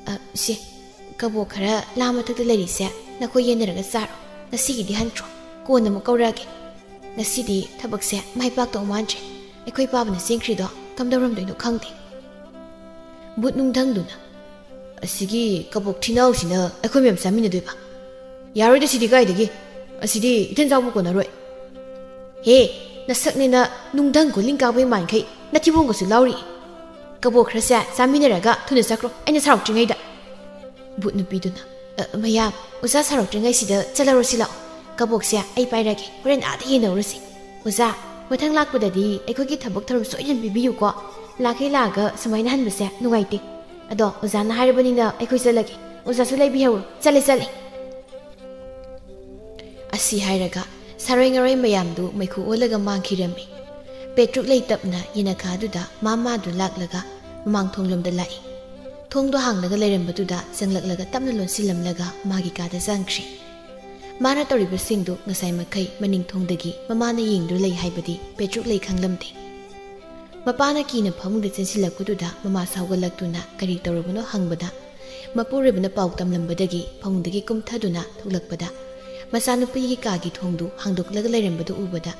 "ꯑ, ꯁꯦ, ꯀꯕꯣꯛ ꯈꯔ ꯂꯥ ꯃꯊꯛꯇ ꯂꯩꯔꯤꯁꯦ ꯅꯈꯣꯏ ꯌꯦꯟꯅꯔꯒ ꯆꯥꯔꯣ꯫ ꯉꯁꯤꯒꯤꯗꯤ ꯍꯟꯈ꯭ꯔꯣ꯫ ꯀꯣꯟꯅ ꯑꯃꯨꯛ ꯀꯧꯔꯛꯑꯒꯦ꯫ ꯉꯁꯤꯗꯤ ꯊꯕꯛꯁꯦ ꯃꯥꯏ ꯄꯥꯛꯇꯧ ꯃꯥꯟꯗ꯭ꯔꯦ꯫ ꯑꯩꯈꯣꯏ ꯄꯥꯕꯅ ꯆꯦꯟꯈ꯭ꯔꯤꯗꯣ ꯀꯝꯗꯧꯔꯝꯗꯣꯏꯅꯣ ꯈꯪꯗꯦ꯫" ꯕꯨꯠ ꯅꯨꯡꯗꯪꯗꯨꯅ, "ꯑꯁꯤꯒꯤ ꯀꯕꯣꯛ ꯊꯤꯅꯥꯎꯁꯤꯅ ꯑꯩꯈꯣꯏ ꯃꯌꯥꯝ ꯆꯥꯃꯤꯟꯅꯗꯣꯏꯕ? ꯌꯥꯔꯣꯏꯗ ꯁꯤꯗꯤ ꯀꯥꯏꯗꯒꯤ? ꯑꯁꯤꯗꯤ ꯏꯊꯟ ꯆꯥꯕ ꯀꯣꯟꯅꯔꯣꯏ꯫" "ꯍꯦ, ꯅꯁꯛꯅꯦꯅ ꯅꯨꯡꯗꯪ ꯀꯣꯂꯤꯡ ꯀꯥꯕꯩ ꯃꯥꯟꯈꯩ ꯅꯊꯤꯕꯣꯡꯒꯁꯨ ꯂꯥꯎꯔꯤ꯫ ꯀꯕꯣꯛ ꯈꯔꯁꯦ ꯆꯥꯃꯤꯟꯅꯔꯒ ꯊꯨꯅ ꯆꯠꯈ꯭ꯔꯣ, ꯑꯩꯅ ꯁꯥꯎꯔꯛꯇ꯭ꯔꯤꯉꯩꯗ꯫" ꯕꯨꯠ ꯅꯨꯄꯤꯗꯨꯅ, "ꯑ, ꯃꯌꯥꯝ, ꯑꯣꯖꯥ ꯁꯥꯎꯔꯛꯇ꯭ꯔꯤꯉꯩꯁꯤꯗ ꯆꯠꯂꯧꯔꯁꯤ ꯂꯥꯛꯑꯣ꯫ ꯀꯕꯣꯛꯁꯦ ꯑꯩ ꯄꯥꯏꯔꯒꯦ, ꯍꯣꯔꯦꯟ ꯑꯥꯗ ꯌꯦꯟꯅꯧꯔꯁꯤ꯫ ꯑꯣꯖꯥ, ꯃꯊꯪ ꯂꯥꯛꯄꯗꯗꯤ ꯑꯩꯈꯣꯏꯒꯤ ꯊꯕꯛ ꯊꯧꯔꯝ ꯁꯣꯏꯗꯅ ꯄꯤꯕꯤꯌꯨꯀꯣ꯫ ꯂꯥꯛꯈꯩ ꯂꯥꯛꯑꯒ ꯁꯨꯃꯥꯏꯅ ꯍꯟꯕꯁꯦ ꯅꯨꯡꯉꯥꯏꯇꯦ꯫ ꯑꯗꯣ ꯑꯣꯖꯥꯅ ꯍꯥꯏꯔꯕꯅꯤꯅ ꯑꯩꯈꯣꯏ ꯆꯠꯂꯒꯦ꯫ ꯑꯣꯖꯥꯁꯨ ꯂꯩꯕꯤꯍꯧꯔꯣ꯫ ꯆꯠꯂꯦ, ꯆꯠꯂꯦ꯫" ꯑꯁꯤ ꯍꯥꯏꯔꯒ ꯁꯥꯔꯣꯏ ꯉꯔꯣꯏ ꯃꯌꯥꯝꯗꯨ ꯃꯩꯈꯨ ꯑꯣꯜꯂꯒ ꯃꯥꯡꯈꯤꯔꯝꯃꯤ꯫ ꯄꯦꯇ꯭ꯔꯨꯛ ꯂꯩ ꯇꯞꯅ ꯌꯦꯅꯈꯥꯗꯨꯗ ꯃꯥ ꯃꯥꯗꯨ ꯂꯥꯛꯂꯒ ꯃꯃꯥꯡ ꯊꯣꯡꯂꯣꯝꯗ ꯂꯥꯛꯏ꯫ ꯊꯣꯡꯗꯣ ꯍꯥꯡꯂꯒ ꯂꯩꯔꯝꯕꯗꯨꯗ ꯆꯪꯂꯛꯂꯒ ꯇꯞꯅ ꯂꯣꯟꯁꯤꯜꯂꯝꯂꯒ ꯃꯥꯒꯤ ꯀꯥꯗ ꯆꯪꯈ꯭ꯔꯦ꯫ ꯃꯥꯅ ꯇꯧꯔꯤꯕꯁꯤꯡꯗꯨ ꯉꯁꯥꯏ ꯃꯈꯩ ꯃꯅꯤꯡ ꯊꯣꯡꯗꯒꯤ ꯃꯃꯥꯅ ꯌꯦꯡꯗꯨꯅ ꯂꯩ ꯍꯥꯏꯕꯗꯤ ꯄꯦꯇ꯭ꯔꯨꯛ ꯂꯩ ꯈꯪꯂꯝꯗꯦ꯫ ꯃꯄꯥꯅ ꯀꯤꯅ ꯐꯃꯨꯡꯗ ꯆꯦꯟꯁꯤꯜꯂꯛꯄꯗꯨꯗ ꯃꯃꯥ ꯁꯥꯎꯒꯠꯂꯛꯇꯨꯅ ꯀꯔꯤ ꯇꯧꯔꯕꯅꯣ ꯍꯪꯕꯗ, ꯃꯄꯨꯔꯣꯏꯕꯅ ꯄꯥꯎ ꯇꯝꯂꯝꯕꯗꯒꯤ ꯐꯃꯨꯡꯗꯒꯤ ꯀꯨꯝꯊꯗꯨꯅ ꯊꯣꯛꯂꯛꯄꯗ, ꯃꯆꯥꯅꯨꯄꯤꯒꯤ ꯀꯥꯒꯤ ꯊꯣꯡꯗꯨ ꯍꯥꯡꯗꯣꯛꯂꯒ ꯂꯩꯔꯝꯕꯗꯨ ꯎꯕꯗ,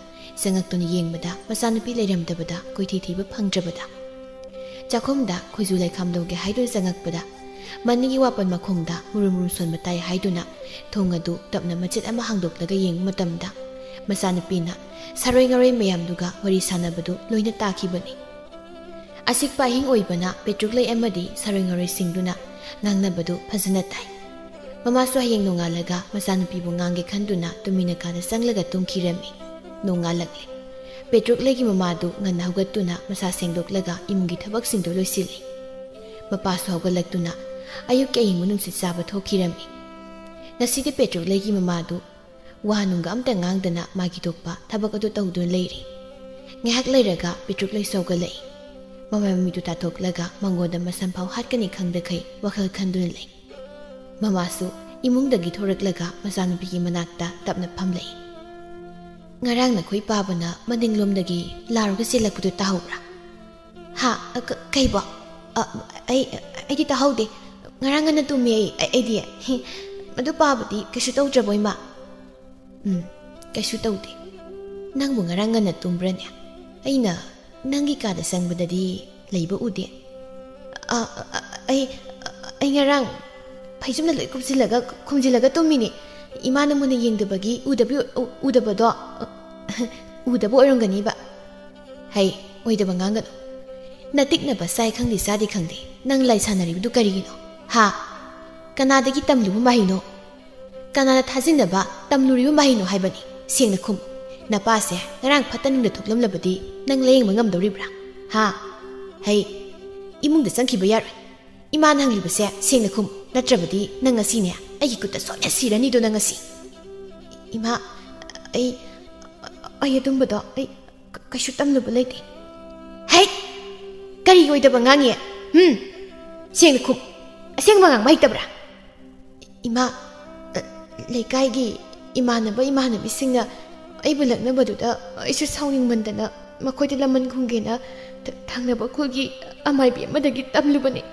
ꯆꯪꯉꯛꯇꯨꯅ ꯌꯦꯡꯕꯗ ꯃꯆꯥꯅꯨꯄꯤ ꯂꯩꯔꯝꯗꯕꯗ ꯀꯣꯏꯊꯤ ꯊꯤꯕ ꯐꯪꯗ꯭ꯔꯕꯗ, ꯆꯥꯛꯈꯨꯝꯗ ꯈꯣꯏꯖꯨ ꯂꯩꯈꯥꯝ ꯂꯧꯒꯦ ꯍꯥꯏꯗꯨꯅ ꯆꯪꯉꯛꯄꯗ, ꯃꯅꯤꯡꯒꯤ ꯋꯥꯄꯟ ꯃꯈꯣꯡꯗ ꯃꯨꯔꯨꯝ ꯃꯨꯔꯨꯝ ꯁꯣꯟꯕ ꯇꯥꯏ ꯍꯥꯏꯗꯨꯅ ꯊꯣꯡ ꯑꯗꯨ ꯇꯞꯅ ꯃꯆꯦꯠ ꯑꯃ ꯍꯥꯡꯗꯣꯛꯂꯒ ꯌꯦꯡꯕ ꯃꯇꯝꯗ, ꯃꯆꯥꯅꯨꯄꯤꯅ ꯁꯥꯔꯣꯏ ꯉꯥꯔꯣꯏ ꯃꯌꯥꯝꯗꯨꯒ ꯋꯥꯔꯤ ꯁꯥꯟꯅꯕꯗꯨ ꯂꯣꯏꯅ ꯇꯥꯈꯤꯕꯅꯤ꯫ ꯑꯆꯤꯛꯄ ꯑꯍꯤꯡ ꯑꯣꯏꯕꯅ ꯄꯦꯇ꯭ꯔꯨꯛ ꯂꯩ ꯑꯃꯗꯤ ꯁꯥꯔꯣꯏ ꯉꯥꯔꯣꯏꯁꯤꯡꯗꯨꯅ ꯉꯥꯡꯅꯕꯗꯨ ꯐꯖꯅ ꯇꯥꯏ꯫ ꯃꯃꯥꯁꯨ ꯍꯌꯦꯡ ꯅꯣꯡꯉꯥꯜꯂꯒ ꯃꯆꯥꯅꯨꯄꯤꯕꯨ ꯉꯥꯡꯒꯦ ꯈꯟꯗꯨꯅ ꯇꯨꯃꯤꯟꯅ ꯀꯥꯗ ꯆꯪꯂꯒ ꯇꯨꯝꯈꯤꯔꯝꯃꯤ꯫ ꯅꯣꯡꯉꯥꯜꯂꯛꯂꯦ꯫ ꯄꯦꯇ꯭ꯔꯨꯛ ꯂꯩꯒꯤ ꯃꯃꯥꯗꯨ ꯉꯟꯅ ꯍꯧꯒꯠꯇꯨꯅ ꯃꯁꯥ ꯁꯦꯡꯗꯣꯛꯂꯒ ꯏꯃꯨꯡꯒꯤ ꯊꯕꯛꯁꯤꯡꯗꯨ ꯂꯣꯏꯁꯤꯜꯂꯤ꯫ ꯃꯄꯥꯁꯨ ꯍꯧꯒꯠꯂꯛꯇꯨꯅ ꯑꯌꯨꯛꯀꯤ ꯑꯏꯪꯕ ꯅꯨꯡꯁꯤꯠ ꯆꯥꯕ ꯊꯣꯛꯈꯤꯔꯝꯃꯤ꯫ ꯉꯁꯤꯗꯤ ꯄꯦꯇ꯭ꯔꯨꯛ ꯂꯩꯒꯤ ꯃꯃꯥꯗꯨ ꯋꯥ ꯅꯨꯡꯒ ꯑꯝꯇ ꯉꯥꯡꯗꯅ ꯃꯥꯒꯤ ꯊꯣꯛꯄ ꯊꯕꯛ ꯑꯗꯨ ꯇꯧꯗꯨꯅ ꯂꯩꯔꯤ꯫ ꯉꯥꯏꯍꯥꯛ ꯂꯩꯔꯒ ꯄꯦꯇ꯭ꯔꯨꯛ ꯂꯩꯁꯨ ꯍꯧꯒꯠꯂꯛꯏ꯫ ꯃꯃꯥꯏ ꯃꯃꯤꯠꯇꯨ ꯇꯥꯊꯣꯛꯂꯒ ꯃꯉꯣꯟꯗ ꯃꯁꯝꯐꯥꯎ ꯍꯥꯠꯀꯅꯤ ꯈꯪꯗꯈꯩ ꯋꯥꯈꯜ ꯈꯟꯗꯨꯅ ꯂꯩ꯫ ꯃꯃꯥꯁꯨ ꯏꯃꯨꯡꯗꯒꯤ ꯊꯣꯔꯛꯂꯒ ꯃꯆꯥꯅꯨꯄꯤꯒꯤ ꯃꯅꯥꯛꯇ ꯇꯞꯅ ꯐꯝꯂꯛꯏ꯫ "ꯉꯔꯥꯡ ꯅꯈꯣꯏ ꯄꯥꯕꯅ ꯃꯅꯤꯡꯂꯣꯝꯗꯒꯤ ꯂꯥꯎꯔꯒ ꯆꯦꯜꯂꯛꯄꯗꯨ ꯇꯥꯍꯧꯕ꯭ꯔꯥ?" "ꯍꯥ? ꯑ, ꯀ-, ꯀꯩꯕꯣ? ꯑ, ꯑꯩ, ꯑꯩꯗꯤ ꯇꯥꯍꯧꯗꯦ꯫ ꯉꯔꯥꯡ ꯉꯟꯅ ꯇꯨꯝꯃꯤ ꯑꯩ, ꯑꯩꯗꯤ꯫ ꯍꯤ, ꯃꯗꯨ ꯄꯥꯕꯗꯤ ꯀꯩꯁꯨ ꯇꯧꯗ꯭ꯔꯕꯣ, ꯏꯃꯥ?" "ꯎꯝ, ꯀꯩꯁꯨ ꯇꯧꯗꯦ꯫ ꯅꯪꯕꯨ ꯉꯔꯥꯡ ꯉꯟꯅ ꯇꯨꯝꯕ꯭ꯔꯅꯦ? ꯑꯩꯅ ꯅꯪꯒꯤ ꯀꯥꯗ ꯆꯪꯕꯗꯗꯤ ꯂꯩꯕ ꯎꯗꯦ꯫" "ꯑ, ꯑ, ꯑꯩ, ꯑꯩ ꯉꯔꯥꯡ ꯐꯩꯖꯨꯝꯅ ꯂꯣꯏ ꯀꯨꯞꯁꯤꯜꯂꯒ, ꯈꯨꯝꯖꯤꯜꯂꯒ ꯇꯨꯝꯃꯤꯅꯦ꯫ ꯏꯃꯥꯅ ꯃꯨꯟꯅ ꯌꯦꯡꯗꯕꯒꯤ ꯎꯗꯕꯤ-, ꯎ-, ꯎꯗꯕꯗꯣ, ꯎꯗꯕ ꯑꯣꯏꯔꯝꯒꯅꯤꯕ꯫" "ꯍꯩ, ꯑꯣꯏꯗꯕ ꯉꯥꯡꯒꯅꯨ꯫ ꯅꯇꯤꯛꯅꯕ ꯆꯥꯏ ꯈꯪꯗꯦ, ꯆꯥꯗꯦ ꯈꯪꯗꯦ꯫ ꯅꯪ ꯂꯥꯏ ꯁꯥꯟꯅꯔꯤꯕꯗꯨ ꯀꯔꯤꯒꯤꯅꯣ? ꯍꯥ? ꯀꯅꯥꯗꯒꯤ ꯇꯝꯂꯨꯕ ꯃꯍꯩꯅꯣ? ꯀꯅꯥꯅ ꯊꯥꯖꯤꯟꯅꯕ ꯇꯝꯂꯨꯔꯤꯕ ꯃꯍꯩꯅꯣ ꯍꯥꯏꯕꯅꯤ? ꯁꯦꯡꯅ ꯈꯨꯝ꯫ ꯅꯄꯥꯁꯦ ꯉꯔꯥꯡ ꯐꯠꯇ ꯅꯨꯡꯗ ꯊꯣꯛꯂꯝꯂꯕꯗꯤ ꯅꯪ ꯂꯥꯌꯦꯡꯕ ꯉꯝꯗꯧꯔꯤꯕ꯭ꯔꯥ? ꯍꯥ? ꯍꯩ, ꯏꯃꯨꯡꯗ ꯆꯪꯈꯤꯕ ꯌꯥꯔꯣꯏ꯫ ꯏꯃꯥꯅ ꯍꯪꯂꯤꯕꯁꯦ ꯁꯦꯡꯅ ꯈꯨꯝ, ꯅꯠꯇ꯭ꯔꯕꯗꯤ ꯅꯪ ꯉꯁꯤꯅꯦ ꯑꯩꯒꯤ ꯈꯨꯠꯇ ꯁꯣꯏꯅ ꯁꯤꯔꯅꯤꯗꯣ ꯅꯪ ꯉꯁꯤ꯫" "ꯏꯃꯥ, ꯑꯩ, ꯑꯩ ꯑꯗꯨꯝꯕꯗꯣ ꯑꯩ ꯀ-, ꯀꯩꯁꯨ ꯇꯝꯂꯨꯕ ꯂꯩꯇꯦ꯫" "ꯍꯩ! ꯀꯔꯤꯒꯤ ꯑꯣꯏꯗꯕ ꯉꯥꯡꯉꯤ? ꯍꯨꯝ? ꯁꯦꯡꯅ ꯈꯨꯝ꯫ ꯑꯁꯦꯡꯕ ꯉꯥꯡꯕ ꯍꯩꯇꯕ꯭ꯔꯥ?" "ꯏꯃꯥ, ꯑ, ꯂꯩꯀꯥꯏꯒꯤ ꯏꯃꯥꯟꯅꯕ ꯏꯃꯥꯟꯅꯕꯤꯁꯤꯡꯅ ꯑꯩꯕꯨ ꯂꯛꯅꯕꯗꯨꯗ ꯑꯩꯁꯨ ꯁꯥꯎꯅꯤꯡꯃꯟꯗꯅ ꯃꯈꯣꯏꯗ ꯂꯃꯟ ꯈꯨꯝꯒꯦꯅ ꯊ-, ꯊꯪꯅꯕ ꯈꯨꯜꯒꯤ ꯑꯃꯥꯏꯕꯤ ꯑꯃꯗꯒꯤ ꯇꯝꯂꯨꯕꯅꯤ꯫"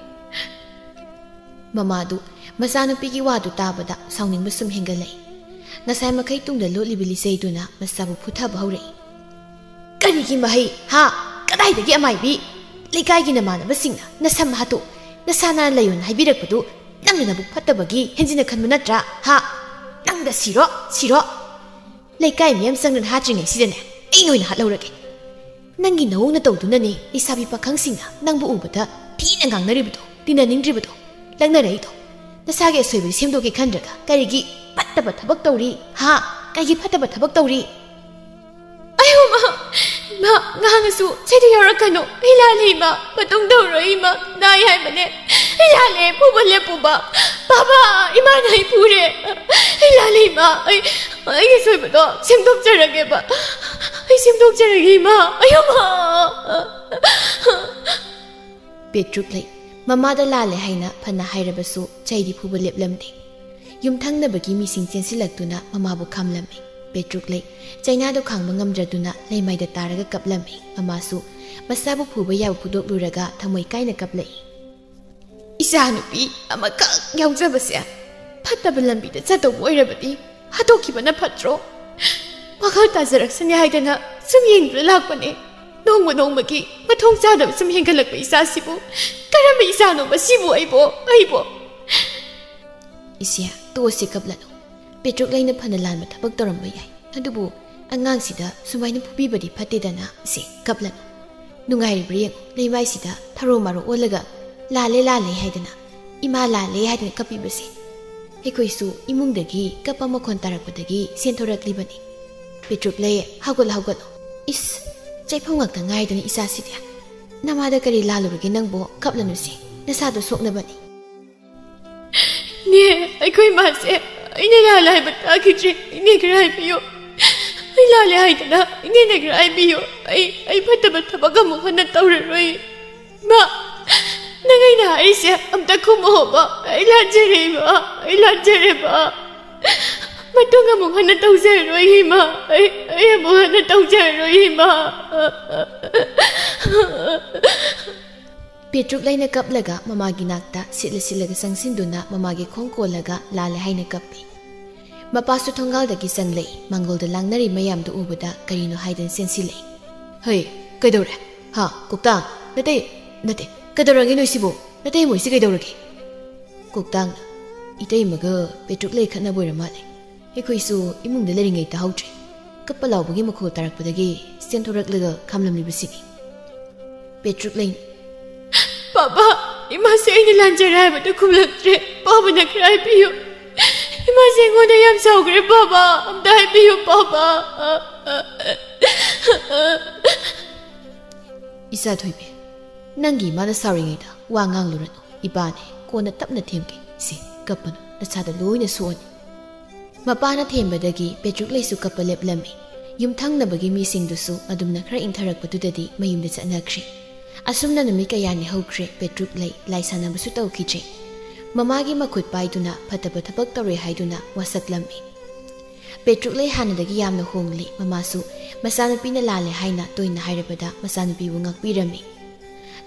ꯃꯃꯥꯗꯨ ꯃꯆꯥꯅꯨꯄꯤꯒꯤ ꯋꯥꯗꯨ ꯇꯥꯕꯗ ꯁꯥꯎꯅꯤꯡꯕ ꯁꯨꯝ ꯍꯦꯟꯒꯠꯂꯛꯏ꯫ ꯉꯁꯥꯏ ꯃꯈꯩ ꯇꯨꯡꯗ ꯂꯣꯠꯂꯤꯕ ꯂꯤꯆꯩꯗꯨꯅ ꯃꯆꯥꯕꯨ ꯐꯨꯊꯕ ꯍꯧꯔꯛꯏ꯫ "ꯀꯔꯤꯒꯤ ꯃꯍꯩ? ꯍꯥ? ꯀꯗꯥꯏꯗꯒꯤ ꯑꯃꯥꯏꯕꯤ? ꯂꯩꯀꯥꯏꯒꯤ ꯅꯃꯥꯟꯅꯕꯁꯤꯡꯅ ꯅꯁꯝ ꯍꯥꯠꯇꯣꯛ, ꯅꯁꯥ ꯅꯥꯟꯅ ꯂꯩꯌꯣꯅ ꯍꯥꯏꯕꯤꯔꯛꯄꯗꯨ ꯅꯪꯅ ꯅꯕꯨꯛ ꯐꯠꯇꯕꯒꯤ ꯍꯦꯟꯖꯤꯟꯅ ꯈꯟꯕ ꯅꯠꯇ꯭ꯔꯥ? ꯍꯥ? ꯅꯪꯗ ꯁꯤꯔꯣ, ꯁꯤꯔꯣ꯫ ꯂꯩꯀꯥꯏ ꯃꯤꯌꯥꯝ ꯆꯪꯗꯅ ꯍꯥꯠꯇ꯭ꯔꯤꯉꯩꯁꯤꯗꯅꯦ ꯑꯩꯅ ꯑꯣꯏꯅ ꯍꯥꯠꯍꯧꯔꯒꯦ꯫ ꯅꯪꯒꯤ ꯅꯑꯣꯡ ꯅꯇꯧꯗꯨꯅꯅꯦ ꯂꯩꯁꯥꯕꯤ ꯄꯥꯈꯪꯁꯤꯡꯅ ꯅꯪꯕꯨ ꯎꯕꯗ ꯊꯤꯅ ꯉꯥꯡꯅꯔꯤꯕꯗꯣ, ꯇꯤꯟꯅꯅꯤꯡꯗ꯭ꯔꯤꯕꯗꯣ, ꯂꯪꯅꯔꯛꯏꯗꯣ꯫ ꯅꯁꯥꯒꯤ ꯑꯁꯣꯏꯕꯗꯨ ꯁꯦꯝꯗꯣꯛꯀꯦ ꯈꯟꯗ꯭ꯔꯒ ꯀꯔꯤꯒꯤ ꯐꯠꯇꯕ ꯊꯕꯛ ꯇꯧꯔꯤ? ꯍꯥ? ꯀꯩꯒꯤ ꯐꯠꯇꯕ ꯊꯕꯛ ꯇꯧꯔꯤ?" "ꯑꯌꯣ ꯃꯥ, ꯃꯥ, ꯉꯥꯡꯉꯁꯨ ꯁꯤꯗ ꯌꯥꯎꯔꯛꯀꯅꯨ꯫ ꯑꯩ ꯂꯥꯜꯂꯦ ꯏꯃꯥ, ꯃꯇꯨꯡ ꯇꯧꯔꯣꯏ ꯏꯃꯥ, ꯅꯥꯏ ꯍꯥꯏꯕꯅꯦ꯫ ꯑꯩ ꯂꯥꯜꯂꯦ, ꯐꯨꯕ ꯂꯦꯞꯄꯨꯕ꯫ ꯕꯥꯕꯥ, ꯏꯃꯥꯅ ꯑꯩ ꯐꯨꯔꯦ꯫ ꯑꯩ ꯂꯥꯜꯂꯦ ꯏꯃꯥ, ꯑꯩ, ꯑꯩꯒꯤ ꯁꯣꯏꯕꯗꯣ ꯁꯦꯝꯗꯣꯛꯆꯔꯒꯦꯕ꯫ ꯑꯩ ꯁꯦꯝꯗꯣꯛꯆꯔꯒꯦ ꯏꯃꯥ, ꯑꯌꯣ ꯃꯥ!" ꯄꯦꯇ꯭ꯔꯨꯛ ꯂꯩ꯫ ꯃꯃꯥꯗ ꯂꯥꯜꯂꯦ ꯍꯥꯏꯅ ꯐꯅ ꯍꯥꯏꯔꯕꯁꯨ ꯆꯩꯗꯤ ꯐꯨꯕ ꯂꯦꯞꯂꯝꯗꯦ꯫ ꯌꯨꯝꯊꯪꯅꯕꯒꯤ ꯃꯤꯁꯤꯡ ꯆꯦꯟꯁꯤꯜꯂꯛꯇꯨꯅ ꯃꯃꯥꯕꯨ ꯈꯥꯝꯂꯝꯃꯤ꯫ ꯄꯦꯇ꯭ꯔꯨꯛ ꯂꯩ ꯆꯩꯅꯥꯗꯨ ꯈꯥꯡꯕ ꯉꯝꯗ꯭ꯔꯗꯨꯅ ꯂꯩꯃꯥꯏꯗ ꯇꯥꯔꯒ ꯀꯞꯂꯝꯃꯤ꯫ ꯃꯃꯥꯁꯨ ꯃꯆꯥꯕꯨ ꯐꯨꯕ ꯌꯥꯕ ꯐꯨꯗꯣꯛꯂꯨꯔꯒ ꯊꯃꯣꯏ ꯀꯥꯏꯅ ꯀꯞꯂꯛꯏ꯫ "ꯏꯆꯥꯅꯨꯄꯤ ꯑꯃꯈꯛ ꯌꯥꯎꯖꯕꯁꯦ ꯐꯠꯇꯕ ꯂꯝꯕꯤꯗ ꯆꯠꯇꯧꯕ ꯑꯣꯏꯔꯕꯗꯤ ꯍꯥꯠꯇꯣꯛꯈꯤꯕꯅ ꯐꯠꯇ꯭ꯔꯣ? ꯋꯥꯈꯜ ꯇꯥꯖꯔꯛꯁꯅꯤ ꯍꯥꯏꯗꯅ ꯁꯨꯝ ꯌꯦꯡꯗꯨꯅ ꯂꯥꯛꯄꯅꯦ꯫ ꯅꯣꯡꯃ ꯅꯣꯡꯃꯒꯤ ꯃꯊꯣꯡ ꯆꯥꯗꯕ ꯁꯨꯝ ꯍꯦꯟꯒꯠꯂꯛꯄ ꯏꯆꯥꯁꯤꯕꯨ ꯀꯔꯝꯕ ꯏꯆꯥꯅꯣꯕ ꯁꯤꯕꯨ ꯑꯩꯕꯣ, ꯑꯩꯕꯣ?" "ꯏꯆꯦ, ꯇꯣꯛꯑꯁꯤ, ꯀꯞꯂꯅꯨ꯫ ꯄꯦꯇ꯭ꯔꯨꯛ ꯂꯩꯅ ꯐꯅ ꯂꯥꯟꯕ ꯊꯕꯛ ꯇꯧꯔꯝꯕ ꯌꯥꯏ, ꯑꯗꯨꯕꯨ ꯑꯉꯥꯡꯁꯤꯗ ꯁꯨꯃꯥꯏꯅ ꯐꯨꯕꯤꯕꯗꯤ ꯐꯠꯇꯦꯗꯅ꯫ ꯏꯆꯦ, ꯀꯞꯂꯅꯨ꯫ ꯅꯨꯡꯉꯥꯏꯔꯤꯕ꯭ꯔꯥ ꯌꯦꯡꯉꯨ, ꯂꯩꯃꯥꯏꯁꯤꯗ ꯊꯔꯣ ꯃꯥꯔꯣ ꯑꯣꯜꯂꯒ ꯂꯥꯜꯂꯦ, ꯂꯥꯜꯂꯦ ꯍꯥꯏꯗꯅ, ꯏꯃꯥ ꯂꯥꯜꯂꯦ ꯍꯥꯏꯗꯅ ꯀꯞꯄꯤꯕꯁꯦ꯫ ꯑꯩꯈꯣꯏꯁꯨ ꯏꯃꯨꯡꯗꯒꯤ ꯀꯞꯄ ꯃꯈꯣꯟ ꯇꯥꯔꯛꯄꯗꯒꯤ ꯆꯦꯟꯊꯣꯔꯛꯂꯤꯕꯅꯤ꯫ ꯄꯦꯇ꯭ꯔꯨꯛ ꯂꯩ, ꯍꯧꯒꯠꯂꯣ, ꯍꯧꯒꯠꯂꯣ꯫ ꯏꯁ, ꯆꯩꯐꯝ ꯉꯥꯛꯇ ꯉꯥꯏꯗꯅ ꯏꯆꯥꯁꯤꯗꯤ꯫ ꯅꯃꯥꯗ ꯀꯔꯤ ꯂꯥꯜꯂꯨꯔꯒꯦ ꯅꯪꯕꯣ? ꯀꯞꯂꯅꯨꯁꯦ, ꯅꯁꯥꯗꯣ ꯁꯣꯛꯅꯕꯅꯤ꯫ ꯅꯦ, ꯑꯩꯈꯣꯏ ꯃꯥꯁꯦ ꯑꯩꯅ ꯂꯥꯜꯂꯦ ꯍꯥꯏꯕ ꯇꯥꯈꯤꯗ꯭ꯔꯦ꯫ ꯏꯅꯦ ꯈꯔ ꯍꯥꯏꯕꯤꯌꯨ꯫ ꯑꯩ ꯂꯥꯜꯂꯦ ꯍꯥꯏꯗꯅ ꯏꯅꯦꯅ ꯈꯔ ꯍꯥꯏꯕꯤꯌꯨ꯫ ꯑꯩ, ꯑꯩ ꯐꯠꯇꯕ ꯊꯕꯛ ꯑꯃꯨꯛ ꯍꯟꯅ ꯇꯧꯔꯔꯣꯏ꯫ ꯃꯥ, ꯅꯪ ꯑꯩꯅ ꯍꯥꯏꯔꯤꯁꯦ ꯑꯝꯇ ꯈꯨꯝꯃꯣꯕ꯫ ꯑꯩ ꯂꯥꯟꯖꯔꯦ ꯏꯃꯥ, ꯑꯩ ꯂꯥꯟꯖꯔꯦꯕ꯫ ꯃꯇꯨꯡ ꯑꯃꯨꯛ ꯍꯟꯅ ꯇꯧꯖꯔꯔꯣꯏ ꯏꯃꯥ꯫ ꯑꯩ, ꯑꯩ ꯑꯃꯨꯛ ꯍꯟꯅ ꯇꯧꯖꯔꯔꯣꯏ ꯏꯃꯥ꯫ ꯄꯦꯇ꯭ꯔꯨꯛ ꯂꯩꯅ ꯀꯞꯂꯒ ꯃꯃꯥꯒꯤ ꯅꯥꯛꯇ ꯁꯤꯠꯂ ꯁꯤꯠꯂꯒ ꯆꯪꯁꯤꯟꯗꯨꯅ ꯃꯃꯥꯒꯤ ꯈꯣꯡ ꯀꯣꯜꯂꯒ ꯂꯥꯜꯂꯦ ꯍꯥꯏꯅ ꯀꯞꯄꯤ꯫ ꯃꯄꯥꯁꯨ ꯊꯣꯡꯒꯥꯜꯗꯒꯤ ꯆꯪꯂꯛꯏ꯫ ꯃꯥꯡꯒꯣꯜꯗ ꯂꯥꯡꯅꯔꯤ ꯃꯌꯥꯝꯗꯨ ꯎꯕꯗ ꯀꯔꯤꯅꯣ ꯍꯥꯏꯗꯅ ꯆꯦꯟꯁꯤꯜꯂꯛꯏ꯫ "ꯍꯩ, ꯀꯩꯗꯧꯔꯦ? ꯍꯥ, ꯀꯣꯛꯇꯥꯡ? ꯅꯇꯩ, ꯅꯠꯇꯦ, ꯀꯩꯗꯧꯔꯒꯦ ꯅꯣꯏꯁꯤꯕꯨ? ꯅꯇꯩ ꯃꯣꯏꯁꯤ ꯀꯩꯗꯧꯔꯒꯦ?" ꯀꯣꯛꯇꯥꯡꯅ, "ꯏꯇꯩꯃꯒ ꯄꯦꯇ꯭ꯔꯨꯛ ꯂꯩ ꯈꯠꯅꯕ ꯑꯣꯏꯔ ꯃꯥꯜꯂꯦ꯫ ꯑꯩꯈꯣꯏꯁꯨ ꯏꯃꯨꯡꯗ ꯂꯩꯔꯤꯉꯩ ꯇꯥꯍꯧꯗ꯭ꯔꯦ꯫ ꯀꯞꯄ ꯂꯥꯎꯕꯒꯤ ꯃꯈꯣꯜ ꯇꯥꯔꯛꯄꯗꯒꯤ ꯆꯦꯟꯊꯣꯔꯛꯂꯒ ꯈꯥꯝꯂꯝꯂꯤꯕꯁꯤꯅꯤ꯫" ꯄꯦꯇ꯭ꯔꯨꯛ ꯂꯩꯅ, "ꯄꯥꯕꯥ, ꯏꯃꯥꯁꯦ ꯑꯩꯅ ꯂꯥꯟꯖꯔꯦ ꯍꯥꯏꯕꯗ ꯈꯨꯝꯂꯛꯇ꯭ꯔꯦ꯫ ꯄꯥꯕꯅ ꯈꯔ ꯍꯥꯏꯕꯤꯌꯨ꯫ ꯏꯃꯥꯁꯦ ꯑꯩꯉꯣꯟꯗ ꯌꯥꯝ ꯁꯥꯎꯈ꯭ꯔꯦ ꯄꯥꯕꯥ꯫ ꯑꯝꯇ ꯍꯥꯏꯕꯤꯌꯨ ꯄꯥꯕꯥ꯫" "ꯏꯆꯥ ꯊꯣꯏꯕꯤ, ꯅꯪꯒꯤ ꯏꯃꯥꯅ ꯁꯥꯎꯔꯤꯉꯩꯗ ꯋꯥ ꯉꯥꯡꯂꯨꯔꯅꯨ꯫ ꯏꯄꯥꯅꯦ, ꯀꯣꯟꯅ ꯇꯞꯅ ꯊꯦꯝꯒꯦ꯫ ꯁꯤ, ꯀꯞꯄꯅꯨ, ꯅꯁꯥꯗ ꯂꯣꯏꯅ ꯁꯣꯛꯑꯅꯤ꯫" ꯃꯄꯥꯅ ꯊꯦꯝꯕꯗꯒꯤ ꯄꯦꯇ꯭ꯔꯨꯛ ꯂꯩꯁꯨ ꯀꯞꯄ ꯂꯦꯞꯂꯝꯃꯤ꯫ ꯌꯨꯝꯊꯪꯅꯕꯒꯤ ꯃꯤꯁꯤꯡꯗꯨꯁꯨ ꯑꯗꯨꯝꯅ ꯈꯔ ꯏꯪꯊꯔꯛꯄꯗꯨꯗꯗꯤ ꯃꯌꯨꯝꯗ ꯆꯠꯅꯈ꯭ꯔꯦ꯫ ꯑꯁꯨꯝꯅ ꯅꯨꯃꯤꯠ ꯀꯌꯥꯅꯤ ꯍꯧꯈ꯭ꯔꯦ꯫ ꯄꯦꯇ꯭ꯔꯨꯛ ꯂꯩ ꯂꯥꯏ ꯁꯥꯟꯅꯕꯁꯨ ꯇꯧꯈꯤꯗ꯭ꯔꯦ꯫ ꯃꯃꯥꯒꯤ ꯃꯈꯨꯠ ꯄꯥꯏꯗꯨꯅ ꯐꯠꯇꯕ ꯊꯕꯛ ꯇꯧꯔꯦ ꯍꯥꯏꯗꯨꯅ ꯋꯥꯁꯛꯂꯝꯃꯤ꯫ ꯄꯦꯇ꯭ꯔꯨꯛ ꯂꯩ ꯍꯥꯟꯅꯗꯒꯤ ꯌꯥꯝꯅ ꯍꯣꯡꯂꯤ꯫ ꯃꯃꯥꯁꯨ ꯃꯆꯥꯅꯨꯄꯤꯅ ꯂꯥꯜꯂꯦ ꯍꯥꯏꯅ ꯇꯣꯏꯅ ꯍꯥꯏꯔꯕꯗ ꯃꯆꯥꯅꯨꯄꯤꯕꯨ ꯉꯥꯛꯄꯤꯔꯝꯃꯤ꯫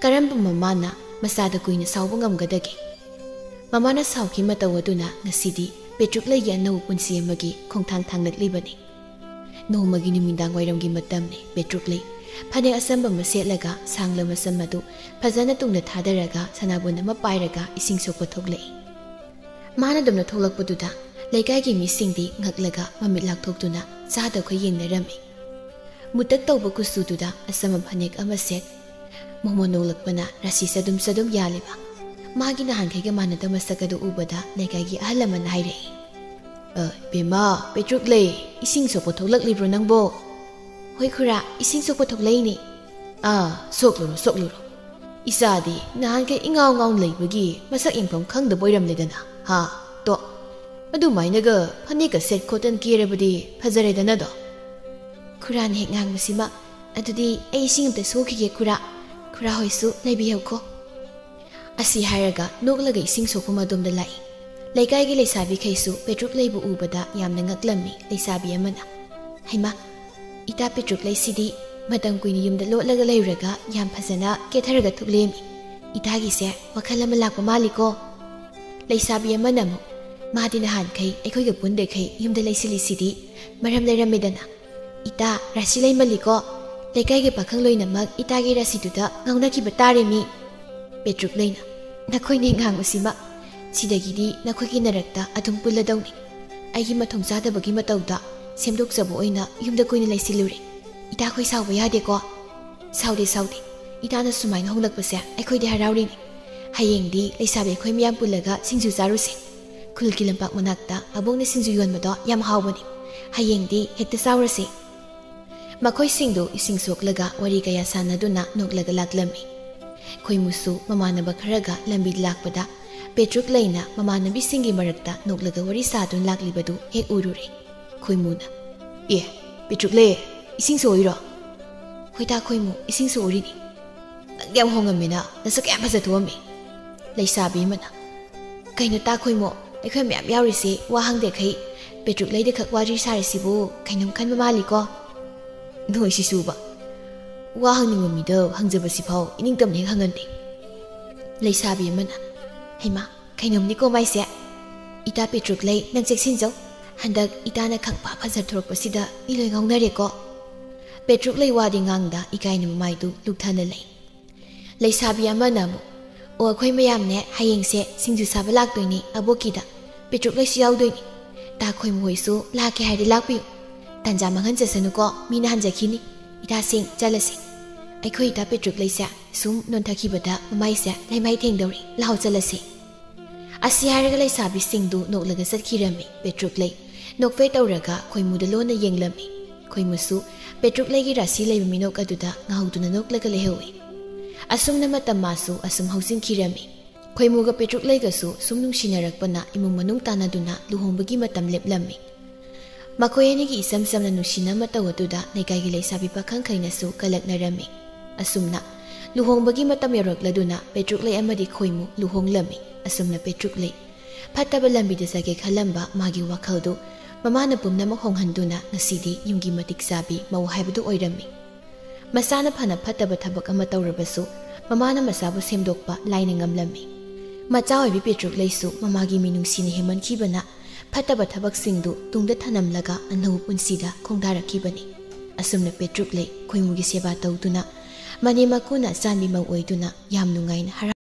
ꯀꯔꯝꯕ ꯃꯃꯥꯅ ꯃꯆꯥꯗ ꯀꯨꯏꯅ ꯁꯥꯎꯕ ꯉꯝꯒꯗꯒꯦ? ꯃꯃꯥꯅ ꯁꯥꯎꯈꯤ ꯃꯇꯧ ꯑꯗꯨꯅ ꯉꯁꯤꯗꯤ ꯄꯦꯇ꯭ꯔꯨꯛ ꯂꯩꯒꯤ ꯑꯅꯧꯕ ꯄꯨꯟꯁꯤ ꯑꯃꯒꯤ ꯈꯣꯡꯊꯥꯡ ꯊꯥꯡꯂꯛꯂꯤꯕꯅꯤ꯫ ꯅꯣꯡꯃꯒꯤ ꯅꯨꯃꯤꯗꯥꯡ ꯋꯥꯏꯔꯝꯒꯤ ꯃꯇꯝꯅꯤ꯫ ꯄꯦꯇ꯭ꯔꯨꯛ ꯂꯩ ꯐꯅꯦꯛ ꯑꯆꯝꯕ ꯑꯃ ꯁꯦꯠꯂꯒ ꯁꯥꯡꯂꯕ ꯁꯝ ꯑꯗꯨ ꯐꯖꯅ ꯇꯨꯡꯗ ꯊꯥꯗꯔꯒ ꯁꯅꯥꯕꯨꯟ ꯑꯃ ꯄꯥꯏꯔꯒ ꯏꯁꯤꯡ ꯁꯣꯛꯄ ꯊꯣꯛꯂꯛꯏ꯫ ꯃꯥꯅ ꯑꯗꯨꯝꯅ ꯊꯣꯛꯂꯛꯄꯗꯨꯗ ꯂꯩꯀꯥꯏꯒꯤ ꯃꯤꯁꯤꯡꯗꯤ ꯉꯛꯂꯒ ꯃꯃꯤꯠ ꯂꯥꯛꯊꯣꯛꯇꯨꯅ ꯆꯥꯗ ꯑꯩꯈꯣꯏ ꯌꯦꯡꯅꯔꯝꯃꯤ꯫ ꯃꯨꯇꯛ ꯇꯧꯕ ꯀꯨꯆꯨꯗꯨꯗ ꯑꯆꯝꯕ ꯐꯅꯦꯛ ꯑꯃ ꯁꯦꯠ, ꯃꯣꯃꯣꯟ ꯅꯣꯡꯂꯛꯄꯅ ꯔꯥꯁꯤ ꯆꯗꯨꯝ ꯆꯗꯨꯝ ꯌꯥꯜꯂꯤꯕ ꯃꯥꯒꯤ ꯅꯍꯥꯟꯈꯩꯒ ꯃꯥꯟꯅꯗꯕ ꯃꯁꯛ ꯑꯗꯨ ꯎꯕꯗ ꯂꯩꯀꯥꯏꯒꯤ ꯑꯍꯜ ꯑꯃꯅ ꯍꯥꯏꯔꯛꯏ, "ꯑ, ꯏꯕꯦꯝꯃ, ꯄꯦꯇ꯭ꯔꯨꯛ ꯂꯩ, ꯏꯁꯤꯡ ꯁꯣꯛꯄ ꯊꯣꯛꯂꯛꯂꯤꯕ꯭ꯔꯣ ꯅꯪꯕꯣ?" "ꯍꯣꯏ ꯈꯨꯔꯥ, ꯏꯁꯤꯡ ꯁꯣꯛꯄ ꯊꯣꯛꯂꯛꯏꯅꯦ꯫" "ꯑꯥ, ꯁꯣꯛꯂꯨꯔꯣ, ꯁꯣꯛꯂꯨꯔꯣ꯫ ꯏꯆꯥꯗꯤ ꯅꯍꯥꯟꯈꯩ ꯏꯉꯥꯎ ꯉꯥꯎꯅ ꯂꯩꯕꯒꯤ ꯃꯁꯛ ꯌꯦꯡꯐꯝ ꯈꯪꯗꯕ ꯑꯣꯏꯔꯝꯂꯦꯗꯅ, ꯍꯥ? ꯇꯣ, ꯑꯗꯨꯃꯥꯏꯅꯒ ꯐꯅꯦꯛꯀ ꯁꯦꯠ ꯈꯣꯠꯇꯅ ꯀꯦꯔꯕꯗꯤ ꯐꯖꯔꯦꯗꯅꯗꯣ꯫" "ꯈꯨꯔꯥꯅ ꯍꯦꯛ ꯉꯥꯡꯕꯁꯤꯃ꯫ ꯑꯗꯨꯗꯤ ꯑꯩ ꯏꯁꯤꯡ ꯑꯝꯇ ꯁꯣꯛꯈꯤꯒꯦ ꯈꯨꯔꯥ꯫ ꯈꯨꯔꯥ ꯍꯣꯏꯁꯨ ꯂꯩꯕꯤꯍꯧꯀꯣ꯫" ꯑꯁꯤ ꯍꯥꯏꯔꯒ ꯅꯣꯛꯂꯒ ꯏꯁꯤꯡ ꯁꯣꯛꯐꯝ ꯑꯗꯣꯝꯗ ꯂꯥꯛꯏ꯫ ꯂꯩꯀꯥꯏꯒꯤ ꯂꯩꯁꯥꯕꯤꯈꯩꯁꯨ ꯄꯦꯇ꯭ꯔꯨꯛ ꯂꯩꯕꯨ ꯎꯕꯗ ꯌꯥꯝꯅ ꯉꯛꯂꯝꯃꯤ꯫ ꯂꯩꯁꯥꯕꯤ ꯑꯃꯅ, "ꯍꯩꯃꯥ, ꯏꯇꯥ ꯄꯦꯇ꯭ꯔꯨꯛ ꯂꯩꯁꯤꯗꯤ ꯃꯇꯝ ꯀꯨꯏꯅ ꯌꯨꯝꯗ ꯂꯣꯠꯂꯒ ꯂꯩꯔꯨꯔꯒ ꯌꯥꯝ ꯐꯖꯅ ꯀꯦꯊꯔꯒ ꯊꯣꯛꯂꯛꯑꯦꯃꯤ꯫ ꯏꯇꯥꯒꯤꯁꯦ ꯋꯥꯈꯜ ꯑꯃ ꯂꯥꯛꯄ ꯃꯥꯜꯂꯤꯀꯣ?" ꯂꯩꯁꯥꯕꯤ ꯑꯃꯅ ꯑꯃꯨꯛ, ꯃꯥꯗꯤ ꯅꯍꯥꯟꯈꯩ ꯑꯩꯈꯣꯏꯒ ꯄꯨꯟꯗꯈꯩ ꯌꯨꯝꯗ ꯂꯩꯁꯤꯜꯂꯤꯁꯤꯗꯤ ꯃꯔꯝ ꯂꯩꯔꯝꯃꯦꯗꯅ꯫ "ꯏꯇꯥ, ꯔꯥꯁꯤ ꯂꯩꯃꯜꯂꯤꯀꯣ꯫ ꯂꯩꯀꯥꯏꯒꯤ ꯄꯥꯈꯪ ꯂꯣꯏꯅꯃꯛ ꯏꯇꯥꯒꯤ ꯔꯥꯁꯤꯗꯨꯗ ꯉꯥꯎꯅꯈꯤꯕ ꯇꯥꯔꯦ ꯃꯤ꯫" ꯄꯦꯇ꯭ꯔꯨꯛ ꯂꯩꯅ, "ꯅꯈꯣꯏꯅꯦ ꯉꯥꯡꯕꯁꯤꯃ꯫ ꯁꯤꯗꯒꯤꯗꯤ ꯅꯈꯣꯏꯒꯤ ꯅꯔꯛꯇ ꯑꯗꯨꯝ ꯄꯨꯜꯂꯗꯧꯅꯤ꯫ ꯑꯩꯒꯤ ꯃꯊꯣꯡ ꯆꯥꯗꯕꯒꯤ ꯃꯇꯧꯗ ꯁꯦꯝꯗꯣꯛꯆꯕ ꯑꯣꯏꯅ ꯌꯨꯝꯗ ꯀꯨꯏꯅ ꯂꯩꯁꯤꯜꯂꯨꯔꯦ꯫ ꯏꯇꯥꯈꯣꯏ ꯁꯥꯎꯕ ꯌꯥꯗꯦꯀꯣ꯫" "ꯁꯥꯎꯗꯦ, ꯁꯥꯎꯗꯦ꯫ ꯏꯇꯥꯅ ꯁꯨꯃꯥꯏꯅ ꯍꯣꯡꯂꯛꯄꯁꯦ ꯑꯩꯈꯣꯏꯗꯤ ꯍꯔꯥꯎꯔꯤꯅꯤ꯫ ꯍꯌꯦꯡꯗꯤ ꯂꯩꯁꯥꯕꯤ ꯑꯩꯈꯣꯏ ꯃꯌꯥꯝ ꯄꯨꯜꯂꯒ ꯁꯤꯡꯖꯨ ꯆꯥꯔꯨꯁꯦ꯫ ꯈꯨꯜꯒꯤ ꯂꯝꯄꯥꯛ ꯃꯅꯥꯛꯇ ꯑꯕꯣꯛꯅ ꯁꯤꯡꯖꯨ ꯌꯣꯟꯕꯗꯣ ꯌꯥꯝ ꯍꯥꯎꯕꯅꯤ꯫ ꯍꯌꯦꯡꯗꯤ ꯍꯦꯛꯇ ꯆꯥꯎꯔꯁꯦ꯫" ꯃꯈꯣꯏꯁꯤꯡꯗꯨ ꯏꯁꯤꯡ ꯁꯣꯛꯂꯒ ꯋꯥꯔꯤ ꯀꯌꯥ ꯁꯥꯟꯅꯗꯨꯅ ꯅꯣꯛꯂꯒ ꯂꯥꯛꯂꯝꯃꯤ꯫ ꯈꯣꯏꯃꯨꯁꯨ ꯃꯃꯥꯟꯅꯕ ꯈꯔꯒ ꯂꯝꯕꯤꯗ ꯂꯥꯛꯄꯗ ꯄꯦꯇ꯭ꯔꯨꯛ ꯂꯩꯅ ꯃꯃꯥꯟꯅꯕꯤꯁꯤꯡꯒꯤ ꯃꯔꯛꯇ ꯅꯣꯛꯂꯒ ꯋꯥꯔꯤ ꯁꯥꯗꯨꯅ ꯂꯥꯛꯂꯤꯕꯗꯨ ꯍꯦꯛ ꯎꯔꯨꯔꯦ꯫ ꯈꯣꯏꯃꯨꯅ, "ꯑꯦ, ꯄꯦꯇ꯭ꯔꯨꯛ ꯂꯩ, ꯏꯁꯤꯡ ꯁꯣꯛꯏꯔꯣ?" "ꯍꯣꯏ ꯇꯥ ꯈꯣꯏꯃꯨ, ꯏꯁꯤꯡ ꯁꯣꯛꯎꯔꯤꯅꯤ꯫" "ꯅꯪꯗꯤ ꯌꯥꯝ ꯍꯣꯡꯉꯝꯃꯤꯅ, ꯅꯁꯛ ꯀꯌꯥꯝ ꯐꯖ ꯊꯣꯛꯑꯝꯃꯤ꯫" ꯂꯩꯁꯥꯕꯤ ꯑꯃꯅ, "ꯀꯩꯅꯣ ꯇꯥ ꯈꯣꯏꯃꯨ, ꯑꯩꯈꯣꯏ ꯃꯌꯥꯝ ꯌꯥꯎꯔꯤꯁꯦ ꯋꯥ ꯍꯪꯗꯦꯈꯩ ꯄꯦꯇ꯭ꯔꯨꯛ ꯂꯩꯗ ꯈꯛ ꯋꯥꯔꯤ ꯁꯥꯔꯤꯁꯤꯕꯨ ꯀꯩꯅꯣꯝ ꯈꯟꯕ ꯃꯥꯜꯂꯤꯀꯣ?" "ꯅꯣꯏꯁꯤꯁꯨꯕ, ꯋꯥ ꯍꯪꯅꯤꯡꯕ ꯃꯤꯗ ꯍꯪꯖꯕꯁꯤꯐꯥꯎ ꯏꯅꯤꯡꯇꯝꯅ ꯍꯦꯛ ꯍꯪꯒꯟꯗꯦ꯫" ꯂꯩꯁꯥꯕꯤ ꯑꯃꯅ, "ꯍꯩꯃꯥ, ꯀꯩꯅꯣꯝꯅꯤꯀꯣ ꯃꯥꯏꯁꯦ꯫ ꯏꯇꯥ ꯄꯦꯇ꯭ꯔꯨꯛ ꯂꯩ, ꯅꯪ ꯆꯦꯛꯁꯤꯟꯖꯧ꯫ ꯍꯟꯗꯛ ꯏꯇꯥꯅ ꯈꯪꯐ ꯐꯖꯊꯣꯔꯛꯄꯁꯤꯗ ꯃꯤ ꯂꯣꯏ ꯉꯥꯎꯅꯔꯦꯀꯣ꯫" ꯄꯦꯇ꯭ꯔꯨꯛ ꯂꯩ ꯋꯥꯗꯤ ꯉꯥꯡꯗ ꯏꯀꯥꯏꯅ ꯃꯃꯥꯏꯗꯨ ꯂꯨꯛꯊꯅ ꯂꯩ꯫ ꯂꯩꯁꯥꯕꯤ ꯑꯃꯅ ꯑꯃꯨꯛ, "ꯑꯣ, ꯑꯩꯈꯣꯏ ꯃꯌꯥꯝꯅꯦ ꯍꯌꯦꯡꯁꯦ ꯁꯤꯡꯖꯨ ꯆꯥꯕ ꯂꯥꯛꯇꯣꯏꯅꯤ ꯑꯕꯣꯛꯀꯤꯗ꯫ ꯄꯦꯇ꯭ꯔꯨꯛ ꯂꯩꯁꯨ ꯌꯥꯎꯗꯣꯏꯅꯤ꯫ ꯇꯥ ꯈꯣꯏꯃꯨ ꯍꯣꯏꯁꯨ ꯂꯥꯛꯀꯦ ꯍꯥꯏꯔꯗꯤ ꯂꯥꯛꯄꯤꯌꯨ꯫ ꯇꯥꯟꯖꯥ ꯃꯥꯡꯍꯟꯖꯁꯅꯨꯀꯣ, ꯃꯤꯅ ꯍꯟꯖꯈꯤꯅꯤ꯫ ꯏꯇꯥꯁꯤꯡ, ꯆꯠꯂꯁꯤ꯫" ꯑꯩꯈꯣꯏ ꯏꯇꯥ ꯄꯦꯇ꯭ꯔꯨꯛ ꯂꯩꯁꯦ ꯁꯨꯝ ꯅꯣꯟꯊꯈꯤꯕꯗ ꯃꯃꯥꯏꯁꯦ ꯂꯩꯃꯥꯏ ꯊꯦꯡꯗꯧꯔꯦ꯫ ꯂꯥꯛꯑꯣ ꯆꯠꯂꯁꯤ꯫ ꯑꯁꯤ ꯍꯥꯏꯔꯒ ꯂꯩꯁꯥꯕꯤꯁꯤꯡꯗꯨ ꯅꯣꯛꯂꯒ ꯆꯠꯈꯤꯔꯝꯃꯤ꯫ ꯄꯦꯇ꯭ꯔꯨꯛ ꯂꯩ ꯅꯣꯛꯐꯦ ꯇꯧꯔꯒ ꯈꯣꯏꯃꯨꯗ ꯂꯣꯟꯅ ꯌꯦꯡꯂꯝꯃꯤ꯫ ꯈꯣꯏꯃꯨꯁꯨ ꯄꯦꯇ꯭ꯔꯨꯛ ꯂꯩꯒꯤ ꯔꯥꯁꯤ ꯂꯩꯕ ꯃꯤꯅꯣꯛ ꯑꯗꯨꯗ ꯉꯥꯍꯧꯗꯨꯅ ꯅꯣꯛꯂꯒ ꯂꯩꯍꯧꯏ꯫ ꯑꯁꯨꯝꯅ ꯃꯇꯝ ꯃꯥꯁꯨ ꯑꯁꯨꯝ ꯍꯧꯖꯤꯟꯈꯤꯔꯝꯃꯤ꯫ ꯈꯣꯏꯃꯨꯒ ꯄꯦꯇ꯭ꯔꯨꯛ ꯂꯩꯒꯁꯨ ꯁꯨꯝ ꯅꯨꯡꯁꯤꯅꯔꯛꯄꯅ ꯏꯃꯨꯡ ꯃꯅꯨꯡ ꯇꯥꯟꯅꯗꯨꯅ ꯂꯨꯍꯣꯡꯕꯒꯤ ꯃꯇꯝ ꯂꯦꯞꯂꯝꯃꯤ꯫ ꯃꯈꯣꯏ ꯑꯅꯤꯒꯤ ꯏꯆꯝ ꯆꯝꯅ ꯅꯨꯡꯁꯤꯅ ꯃꯇꯧ ꯑꯗꯨꯗ ꯂꯩꯀꯥꯏꯒꯤ ꯂꯩꯁꯥꯕꯤ ꯄꯥꯈꯪꯈꯩꯅꯁꯨ ꯀꯂꯛꯅꯔꯝꯃꯤ꯫ ꯑꯁꯨꯝꯅ ꯂꯨꯍꯣꯡꯕꯒꯤ ꯃꯇꯝ ꯌꯧꯔꯛꯂꯗꯨꯅ ꯄꯦꯇ꯭ꯔꯨꯛ ꯂꯩ ꯑꯃꯗꯤ ꯈꯣꯏꯃꯨ ꯂꯨꯍꯣꯡꯂꯝꯃꯤ꯫ ꯑꯁꯨꯝꯅ ꯄꯦꯇ꯭ꯔꯨꯛ ꯂꯩ ꯐꯠꯇꯕ ꯂꯝꯕꯤꯗ ꯆꯠꯀꯦ ꯈꯜꯂꯝꯕ ꯃꯥꯒꯤ ꯋꯥꯈꯜꯗꯨ ꯃꯃꯥꯅ ꯄꯨꯝꯅꯃꯛ ꯍꯣꯡꯍꯟꯗꯨꯅ ꯉꯁꯤꯗꯤ ꯌꯨꯝꯒꯤ ꯃꯇꯤꯛ ꯆꯥꯕꯤ ꯃꯧ ꯍꯥꯏꯕꯗꯨ ꯑꯣꯏꯔꯝꯃꯤ꯫ ꯃꯆꯥꯅ ꯐꯅ ꯐꯠꯇꯕ ꯊꯕꯛ ꯑꯃ ꯇꯧꯔꯕꯁꯨ ꯃꯃꯥꯅ ꯃꯆꯥꯕꯨ ꯁꯦꯝꯗꯣꯛꯄ ꯂꯥꯏꯅ ꯉꯝꯂꯝꯃꯤ꯫ ꯃꯆꯥ ꯑꯣꯏꯕꯤ ꯄꯦꯇ꯭ꯔꯨꯛ ꯂꯩꯁꯨ ꯃꯃꯥꯒꯤ ꯃꯤꯅꯨꯡꯁꯤꯅ ꯍꯦꯟꯃꯟꯈꯤꯕꯅ ꯐꯠꯇꯕ ꯊꯕꯛꯁꯤꯡꯗꯨ ꯇꯨꯡꯗ ꯊꯅꯝꯂꯒ ꯑꯅꯧꯕ ꯄꯨꯟꯁꯤꯗ ꯈꯣꯡꯗꯥꯔꯛꯈꯤꯕꯅꯤ꯫ ꯑꯁꯨꯝꯅ ꯄꯦꯇ꯭ꯔꯨꯛ ꯂꯩ ꯈꯣꯏꯃꯨꯒꯤ ꯁꯦꯕꯥ ꯇꯧꯗꯨꯅ ꯃꯅꯦꯝ ꯃꯀꯨꯅ ꯆꯥꯟꯕꯤ ꯃꯧ ꯑꯣꯏꯗꯨꯅ ꯌꯥꯝ ꯅꯨꯡꯉꯥꯏꯅ ꯍꯔꯥꯎ